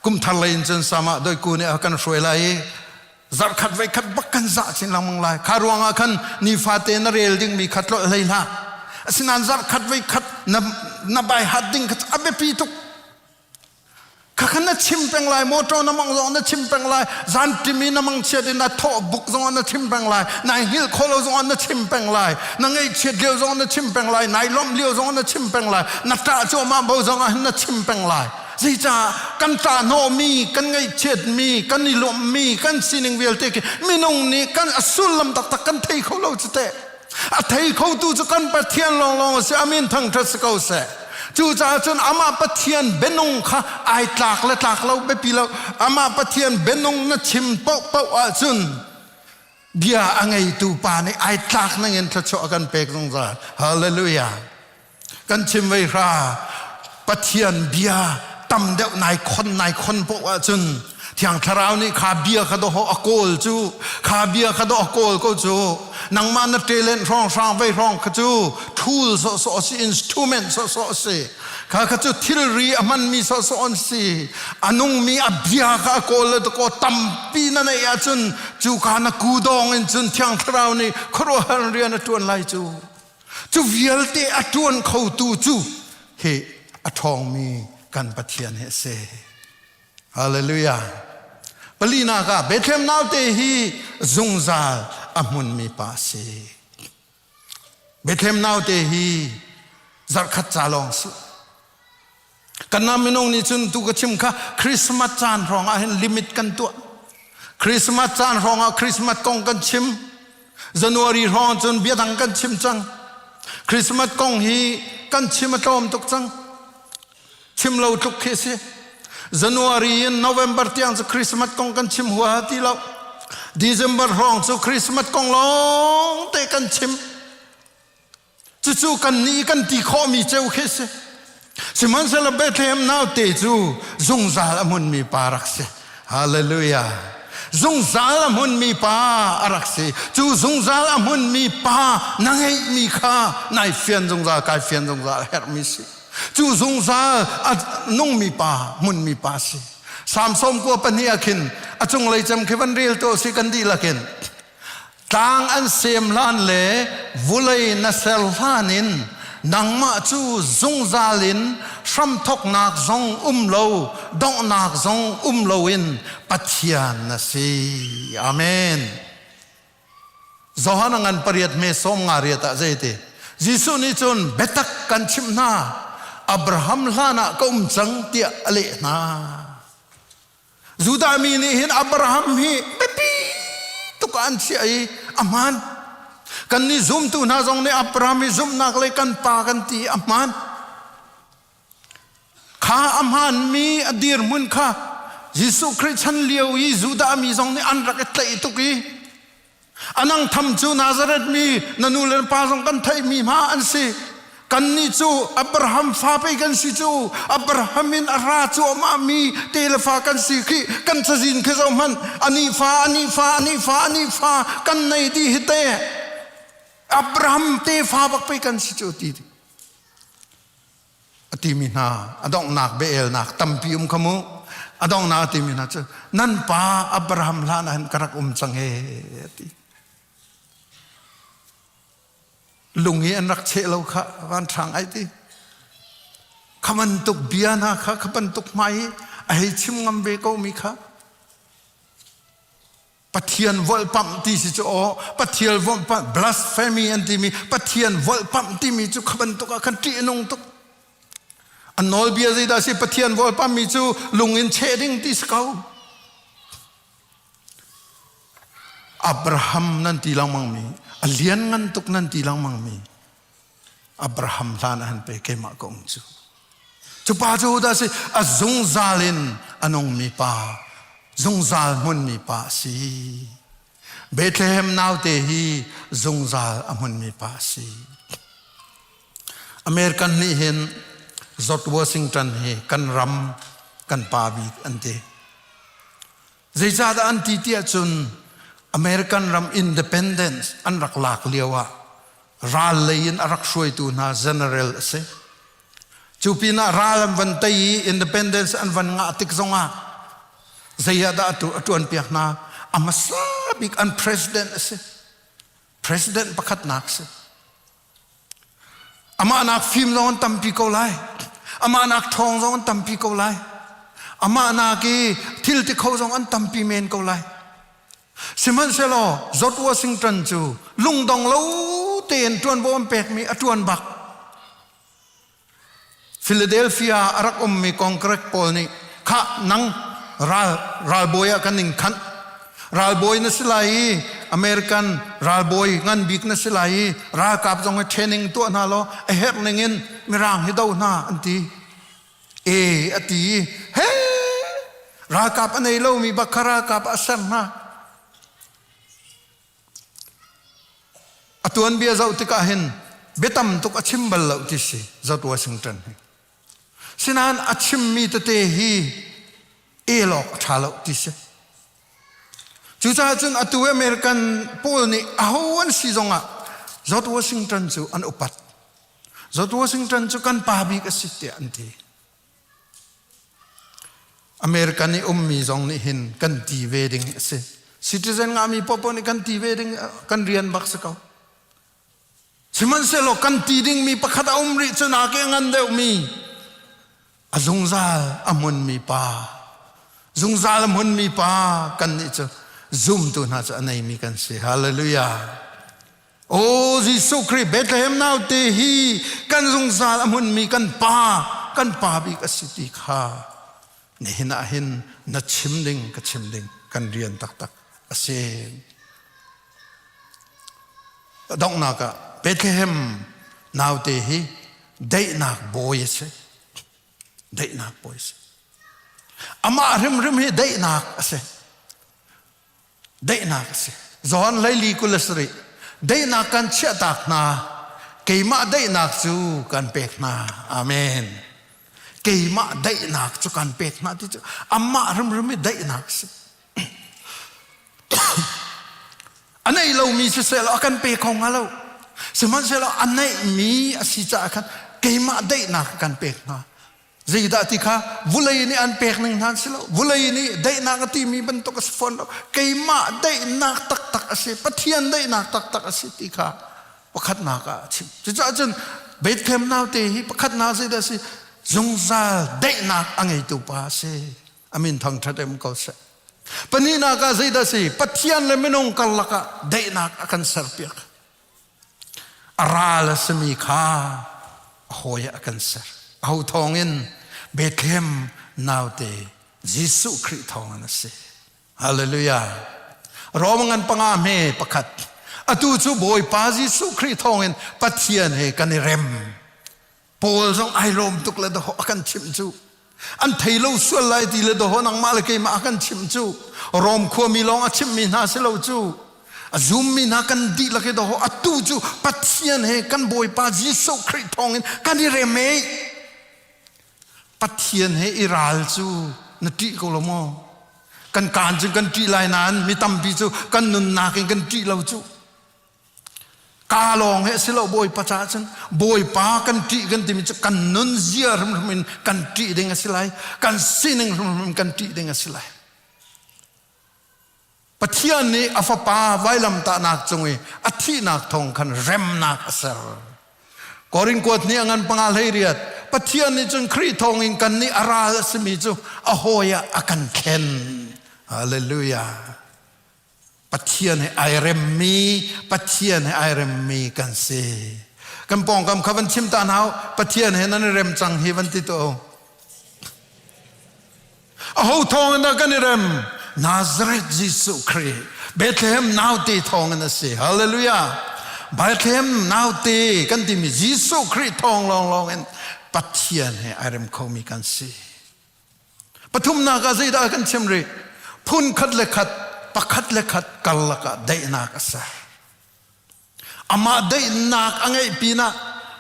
Kum thar lei in cun sama doiku nih a kan hruai lai i zarhkhat voikhat bak kan zah chin lengmang lai. Kha ruangah khan nifate na rel dingmi kha tlolh hlei hlah. Asinain zarhkhat voikhat na, na bai hat ding kha a biapi tuk. Khakhan na chim peng lai, motor na mang zong na chim peng lai, zan timi na mang chiat in na thawh buk zong na chim peng lai, nai hngilh kho lo zong na chim peng lai, na ngaihchiat lio zong na chim peng lai, nai lawmh lio zong na chim peng lai, na ṭah cuahmah bo zong ah na chim peng lai. Zeicah kan ṭah hnawhmi, kan ngaihchiatmi, kan i lawmhmi, kan sining vialte khi minung nih kan a sullam taktak kan thei kho lo cu teh. A thei khotu cu kan Pathian lawnglawng a si. Amin thangṭhat si ko seh. Cucaah cun amah Pathian bianung kha ai tlak le tlak lo biapi lo. Amah Pathian bianung na chim paohpaoh ahcun bia a ngeitu pa nih ai tlak ningin thluachuah a kan pek zungzal. Hallelujah. Kan chim vei hra Pathian bia tam deuh nai khon nai khon poh ahcun Thiang Thlarau nih kha bia kha doho a kawl cu kha bia kha doh a kawl ko cu nangmah na talent hrawng hrang vei hrawng kha cu tool sawhsawh si instrument sawhsawh si kha kha cu thilri a hmanmi sawhsawh an si a nungmi a bia kha a kawl le ko tampi na neih ahcun cu ka na kudawng in cun Thiang Thlarau nih khuaruahhar rian a ṭuan lai cu Cu vialte a ṭuan khotu cu hi a ṭhawngmi kan Pathian hi a si. Hallelujah. Palinak ah Bethlehem naute hi zungzal a hmunmi pa a si. Bethlehem naute hi zarhkhat ca lawng si. Kan nam minung nih cun tu ka chim kha Christmas caan hrawng ah hin limit kan tuah. Christmas caan hrawng ah Christmas kong kan chim. January hrawng cun bia dang kan chim cang. Christmas kong hi kan chim a tlawm tuk cang. Chim lo tluk khi si. January in November tiang cu Christmas kong kan chim huaha ti lo. December hrawng cu Christmas kong lawng te kan chim. Cucu kan nih kan ti khawhmi ceu khi si. Sihmanhsehlaw Bethlehem naute cu zungzal a hmunmi pa rak si. Hallelujah. Zungzal a hmunmi pa a rak si. Cu zungzal a hmunmi pa na ngeihmi kha nai fian zungzal kai fian zungzal a herhmi si. Cu zungzal a nungmi pa, hmunmi pa si. Salm 92 ah khin a cunglei cem khi van rel to si kan dihlak in tlang an sem hlan le vulei na ser hlan in nangmah cu zungzal in hramthoknak zong um lo donghnak zong um loin Pathian na si. Amen. Johan a ngan pariat me sawm nga riat ah zeiti Jesuh nih cun biatak kan chimh hna Abraham hlan ah ka um cang tiah a leh hna. Judah mi nih hin Abraham hi biapi tuk ah an chiah i a hmaan. Kan nih zumtu hna zong nih Abraham hi zumhnak le kan pa kan ti a hmaan. Kha a hmaanmi a dirhmun kha Jesuh Khrih chan lio i Judah mi zong nih an rak i tlaih tuk i a nang tham cu Nazareth mi na nu le na pa zong kan theihmi hma an si. Kannih cu Abraham fa pei kan si cu Abraham in a ra cuahmah mi te le fa kan si khi kan cazin khi zoh hmanh ani fa ani fa ani fa ani fa kan nei di hi te Abraham tefa bak pei kan si cu ti a timi hna a donghnak biaelnak tampi um kha mu a donghnak a timi hna cu nan pa Abraham hlan ah hin ka rak um cang e a ti lung i an rak cheh lo kha van hrang ai ti kha bantuk bia hna kha kha bantuk hmai i a hei chim ngam ve ko mi kha Pathian volhpamh ti si cu aw Pathian volhpamh blasphemy an timi Pathian volhpamh timi cu kha bantuk ah khan ṭih a nung tuk an nawlbia zeidah si Pathian volhpamh mi cu lung in cheh ding ti si ko Abraham nan ti lengmang mi a lian ngan tuk nan ti lengmang mi Abraham hlan ah han pe keimah ka um cu cu pa cu dah si a zungzal in a nungmi pa zungzal hmunmi pa a si Bethlehem naute hi zungzal a hmunmi pa a si American nih hin George Washington hi kan ram kan pa bik an ti Zeicahdah an ti tiah cun American ram independence an rak lak lio ah ral lei in a rak hruaitu hna general a si. Cu pinah ral an van tei i independence an van ngah tik zongah zei ah dah a ṭuan piak hna? A hmasa bik an president a si. President pakhatnak a si. Amah nak fim zong an tampi ko lai. Amah nak ṭhawng zong an tampi ko lai. Amah nak i thil ti kho zong an tampi men ko lai. Sihmanhsehlaw George Washington cu lungdong lo tein ṭuanvo an pekmi a ṭuan bak. Philadelphia a rak ummi Congress pawl nih khah nang ral ralbawi ah kan in khanh ralbawi na si lai i American ralbawi ngan bik na si lai i ralkap zong hi training tuah hna law a herh ning in mirang hi do hna an ti e a ti i he ralkap a nei lomi bak kha ralkap a ser hna A tuanbia zoh tikah hin biatam tuk a chim bal lo ti si George Washington hi. Sinain a chimmi tete hi el awk a ṭha lo ti si. Cucaah cun atu American pawl nih aho an si zongah George Washington cu an upat. George Washington cu kan pa bik a si tiah an ti. American i ummi zong nih hin kan ti ve ding a si. Citizen ngahmi popo nih kan ti ve ding kan rian bak si ko. Sihmanhsehlaw kan ti dingmi pakhat a um rih cu nak i a ngan deuhmi a zungzal a hmunmi pa zungzal a hmunmi pa kan nih cu zumtu hna cu a neimi kan si. Hallelujah. Aw Jesuh Khrih Bethlehem naute hi kan zungzal a hmunmi kan pa kan pa bik a si ti kha nihin ah hin na chim ding ka chim ding kan rian taktak a si. Donghnak ah Bethlehem naute hi daihnak bawi a si. Daihnak bawi a si. Amah hrimhrim hi daihnak a si. Daihnak a si. John hleili 27 daihnak kan chiahtak hna keimah daihnak cu kan pek hna. Amen. Keimah daihnak cu kan pek hna ti cu amah hrimhrim i daihnak a si. A neih lomi siseh law a kan pe kho hnga lo. Sihmanhsehlaw a neihmi a si caah khan. Keimah daihnak kan pek hna. Zeidah ti kha vulei nih an pek ning hna si lo. Vulei nih daihnak a timi bantuk a si fawn lo. Keimah daihnak taktak a si. Pathian daihnak taktak a si ti kha pakhatnak ah a chim. Cucaah cun Bethlehem naute hi pakhatnak zeidah a si? Zungzal daihnak a ngeitu pa a si. Amin thangṭhat em ko seh. Pahnihnak ah zeidah a si? Pathian le minung karlak ah daihnak a kan serpiak. A ral a simi kha a hawi ah a kan ser. Aho thawngin Bethlehem naute Jesuh Khrih thawngin a si. Hallelujah. Rom ngan panga hme pakhat. Atu cu Bawipa Jesuh Khrih thawngin Pathian he kan i rem. Paul zong ai lawm tuk le dawh a kan chimh cu. An thei lo sual lai ti le dawh nangmah le keimah a kan chimh cu. Rom khuami lawng a chimhmi hna si lo cu. A zummi hna kan dihlak i dawh atu cu Pathian he kan Bawipa Jesuh Khrih thawngin kan i rem ei. Pathian he i ral cu na ṭih ko lo maw? Kan kaan cu kan ṭih lai nain mi tampi cu kan nunnak in kan ṭih lo cu. Ka lawng he si lo Bawipa caah cun Bawipa kan ṭih kan timi cu kan nun zia hrimhrim in kan ṭih ding a si lai. Kan sining hrimhrim in kan ṭih ding a si lai. Pathian nih a fapa vailamtahnak cung i a thihnak thawng khan remnak a ser. Korin kuat nih a ngan panga hlei riat. Pathian nih cun Khrih thawngin kan nih a ral a simi cu a hawi ah a kan thlen. Hallelujah. Pathian he ai remmi, Pathian he ai remmi kan si. Kan pawngkam kha van chim ta hna Pathian he nan i rem cang hi van ti to. Aho thawng in dah kan i rem? Nazareth Jesuh Khrih. Bethlehem naute thawng in a si. Hallelujah. Bethlehem naute kan timi Jesuh Khrih thawng lawnglawng in Pathian he ai rem khomi kan si. Pathumnak ah zeidah kan chim rih? Phun khat le khat, pakhat le khat karlak ah daihnak a ser. Amah daihnak a ngeih pinah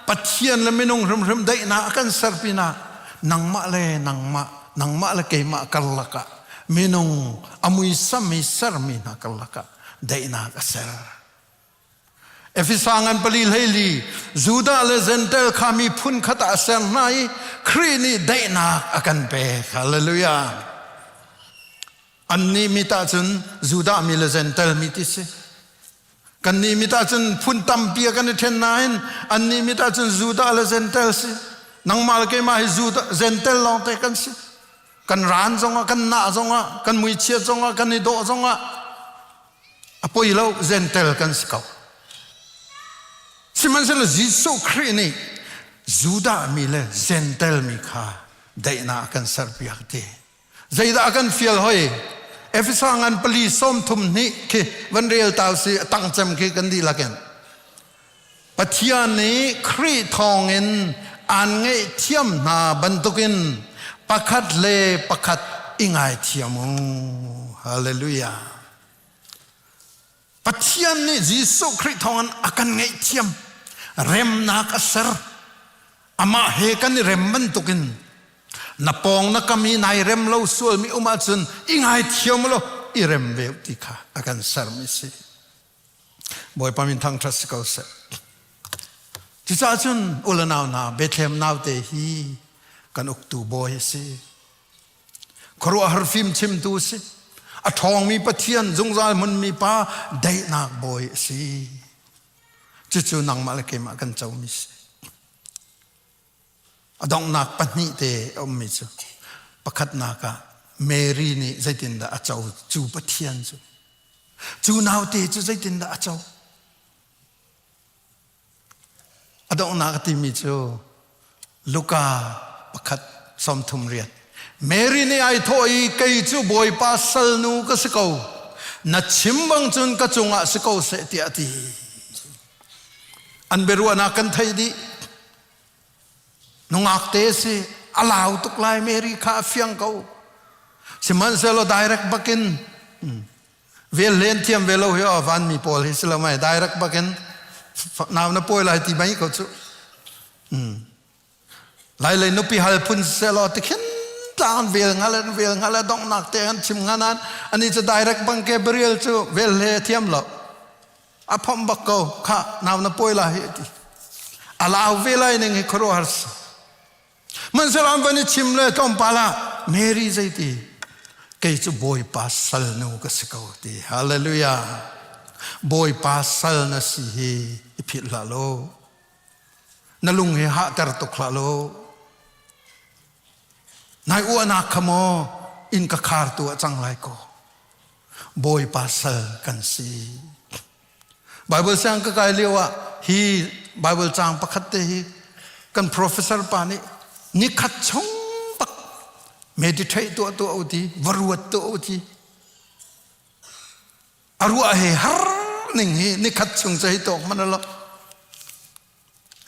Pathian le minung hrimhrim daihnak a kan ser pinah nangmah le nangmah, nangmah le keimah karlak ah minung a muisam i sermi hna karlak ah daihnak a ser. Efesa ngan pali hleili Judah le Gentile kha miphun khat ah a ser hna i Khrih nih daihnak a kan pek. Hallelujah. Annih mit ahcun Judah mi le Gentile mi ti si. Kannih mit ahcun phun tampi a kan i ṭhen nain annih mit ahcun Judah le Gentile si. Nangmah le keimah hi Judah Gentile lawngte kan si. Kan ran zongah, kan nah zongah, kan muichiat zongah, kan i dawh zongah a poi lo Gentile kan si ko. Sihmanhsehlaw Jesuh Khrih nih Judah mi le Gentile mi kha daihnak a kan serpiak ti. Zeidah a kan fial hoi? Efesa ngan pali sawm thum hnih khi van rel ta si a tang cem khi kan dihlak in. Pathian nih Khrih thawngin aan ngaihthiam hna bantukin pakhat le pakhat i ngaithiam u. Hallelujah. Pathian nih Jesuh Khrih thawngin a kan ngaihthiam. Remnak a ser. Amah he kan i rem bantukin na pawng na kam i nai rem lo sualmi um ahcun i ngaithiam law i rem ve ti kha a kan sermi si. Bawipa min thangṭhat si ko seh. Cucaah cun u le nau hna Bethlehem naute hi kan uktu bawi a si. Khuaruahhar fim chimtu a si. A ṭhawngmi Pathian zungzal hmunmi pa daihnak bawi a si. Cucu nangmah le keimah kan comi si. A donghnak pahnih te a ummi cu pakhatnak ah Mary nih zeitindah a co cu Pathian cu cu naute cu zeitindah a co a donghnak a timi cu Luka pakhat sawmthum riat Mary nih ai thawh i kei cu Bawipa salnu ka si ko na chim bang cun ka cungah si ko seh tiah a ti an biaruahnak kan theih dih Nungak te si a lau tuk lai Mary kha a fiang ko. Sihmanhsehlaw direct bakin vel len thiam ve lo hi aw vanmi pawl hi si lo mai direct bakin nau na pawi lai ti mai ko cu. Lai lei nupi hal phun selaw tikhin tlang vel ngal an vel ngal a donghnak te an chim nga nan ani cu direct bang Gabriel cu vel hle thiam lo. A phomh bak ko kha nau na pawi lai hi ti. A lau ve lai ning hi khuaruahhar si. Hmanhsehlaw an van i chim le tlawmpal ah Mary zeiti kei cu Bawipa salnu ka si ko ti. Hallelujah. Bawipa sal na si hi i philh hlah law. Na lung hi hahter tuk hlah law. Nai uahnak kha maw inn ka khartu ah cang lai ko. Bawipa sal kan si. Bible siang ka kai lio ah hi Bible caang pakhat te hi kan professor pa nih nikhat chung bak meditate tuah tuah u ti va ruat tuah u ti a ruah he har ning hi nikhat chung cu hei tawk man lo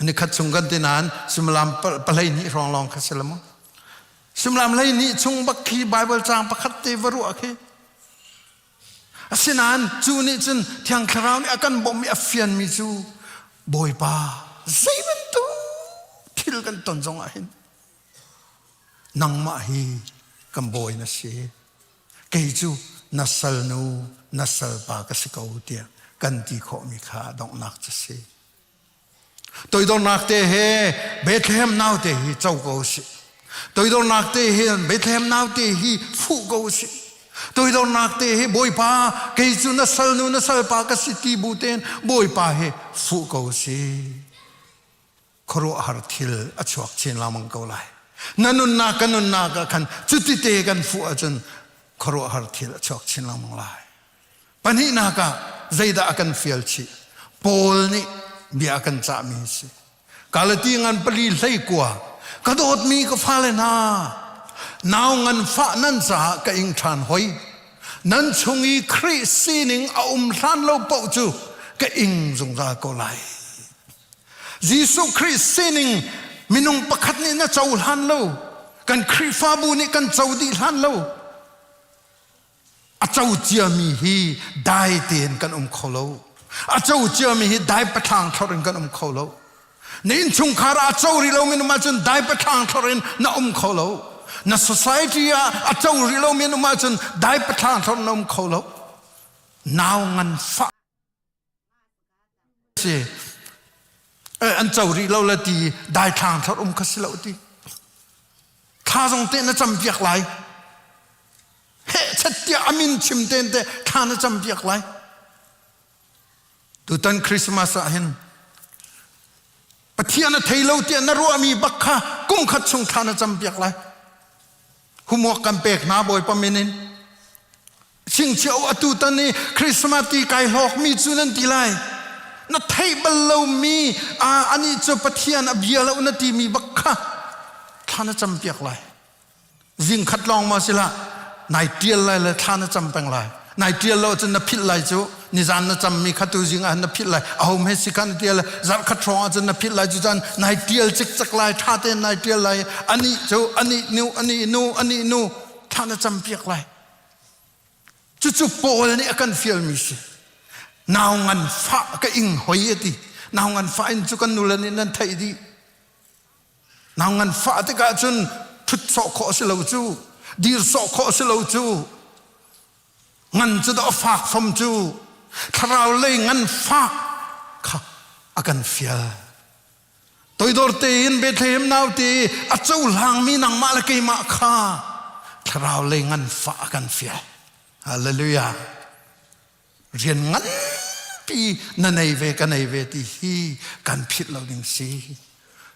nikhat chung kan ti nain suimilam pahlei hnih hrawng lawng kha si lo mu suimilam hlei hnih chung bak khi Bible caang pakhat te va ruah khi Asinain cu nih cun Thiang Thlarau nih a kan bawmh i a fianmi cu Bawipa zei bantuk thil kan ton zongah hin nangmah hi kan bawi na si. Kei cu na salnu, na salpa ka si ko tiah kan ti khawhmi kha donghnak cu si. Toidornak te he Bethlehem naute hi co ko sih. Toidornak te he Bethlehem naute hi fuh ko sih. Toidornak te he Bawipa kei cu na salnu na salpa ka si ti bu tein Bawipa he fuh ko sih. Khuaruahhar thil a chuak chin lengmang ko lai. Na nunnak ka nunnak ah khan cuti te kan fuh ahcun khuaruahhar thil a chuak chin lengmang lai. Pahnihnak ah zeidah a kan fial chih? Paul nih bia a kan cahmi a si. Galati ngan pali 19 ka dawtmi ka fale hna nau nganfah nan caah ka ing ṭhan hoi nan chung i Khrih sining a um hlan lo paoh cu ka ing zungzal ko lai. Jesuh Khrih sining minung pakhat nih na cohlan lo kan Khrihfabu nih kan co dih hlan lo A co ciami hi dai tein kan um kho lo. A co ciami hi dai pathlang thlor in kan um kho lo. Na innchungkhar ah a co rih lomi um ahcun dai pathlang thlor in na um kho lo. Na society ah a co rih lomi um ahcun dai pathlang thlor in na um kho lo. Nau nganfah si an co rih lo le ti daithlang thlor um kha si lo ti thla zong te na cam piak lai heh chat tiah amin chim ten te thla na cam piak lai tutan Christmas ah hin Pathian a thei lo tiah na ruahmi bak kha kum khat chung thla na cam piak lai Homework kan pek hna Bawipa min in Chingchiah atu tan i Christmas ti kai hlawkmi cu nan ti lai. Na theih bal lomi anih cu Pathian a bia lo na timi bak kha thla na cam piak lai. Zing khat lawng ma sila nai tial lai le thla na cam peng lai. Nai tial lo cun na philh lai cu nizan na cammi kha tu zing ah na philh lai. Ahom he si kha na tial zarh khat hrawng ah cun na philh lai cu cun nai tial cikcek lai tha tein nai tial lai ani cu ani nu ani nu ani nu thla na cam piak lai. Cucu Paul nih a kan fialmi si. Nau nganfah ka ing hoi a ti. Nau nganfah in cu kan nule nih nan theih dih. Nau nganfah tikah cun ṭhut sawh khawh a si lo cu. Dir sawh khawh a si lo cu. Ngan cu dah a fak fam cu. Thlarau lei nganfah kha a kan fial. Toidor tein Bethlehem naute a cohlangmi nangmah le keimah kha thlarau lei nganfah a kan fial. Hallelujah. Rian nganpi na nei ve ka nei ve ti hi kan philh lo ding si.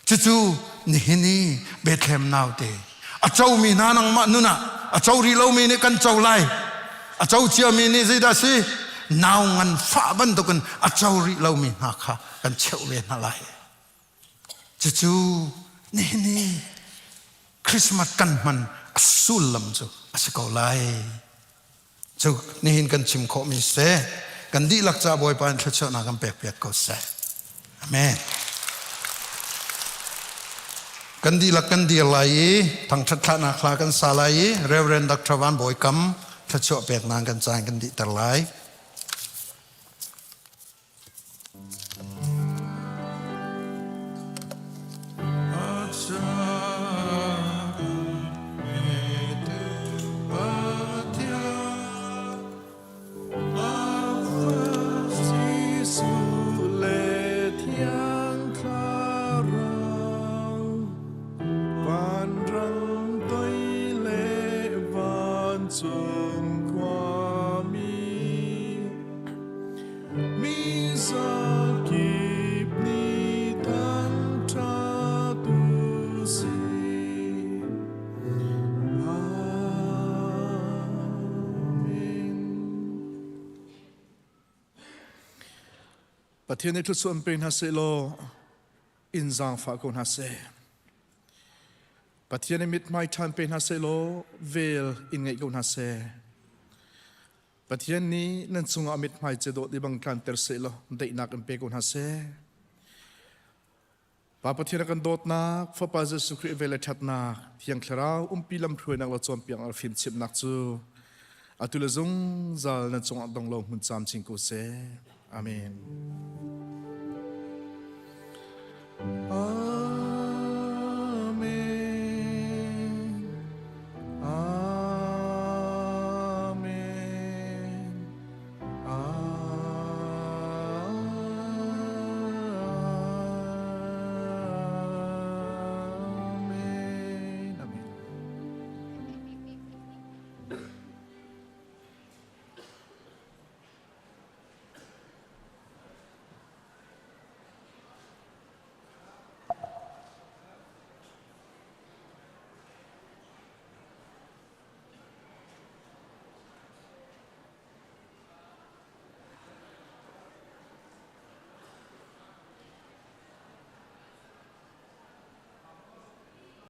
Cucu nihin i Bethlehem naute a comi hna nangmah nun ah a co rih lomi nih kan co lai. A co ciami nih zeidah si? Nau nganfah bantukin a co rih lomi hna kha kan cheuh ve hna lai. Cucu nihin i Christmas kan hman a sullam cu a si ko lai. Cu nihin kan chim khawhmi si. Kan dihlak ca Bawipa in thluachuahnak kan pekpiak ko seh. Amen. Kan dihlak kan dir lai i thangṭhat thlahnak hla kan sa lai i Reverend Dr. Van Bawi Kam thluachuah peknak kan caan kan dihter lai. Pathian nih thluachuah in pe hna seh law in zaangfah ko hna seh. Pathian nih mithmai ṭhan pe hna seh law vel in ngeih ko hna seh. Pathian nih nan cungah mithmai ce dawh ti bang tlanter seh law daihnak in pe ko hna seh. Pa Pathian a kan dawtnak, Fapa Jesuh Khrih vel le ṭhatnak, Thiang Thlarau umpi lamhruainak le cawnpiak le fimchimhnak cu atu le zungzal nan cungah dong lo hmun camcin ko seh. Amen.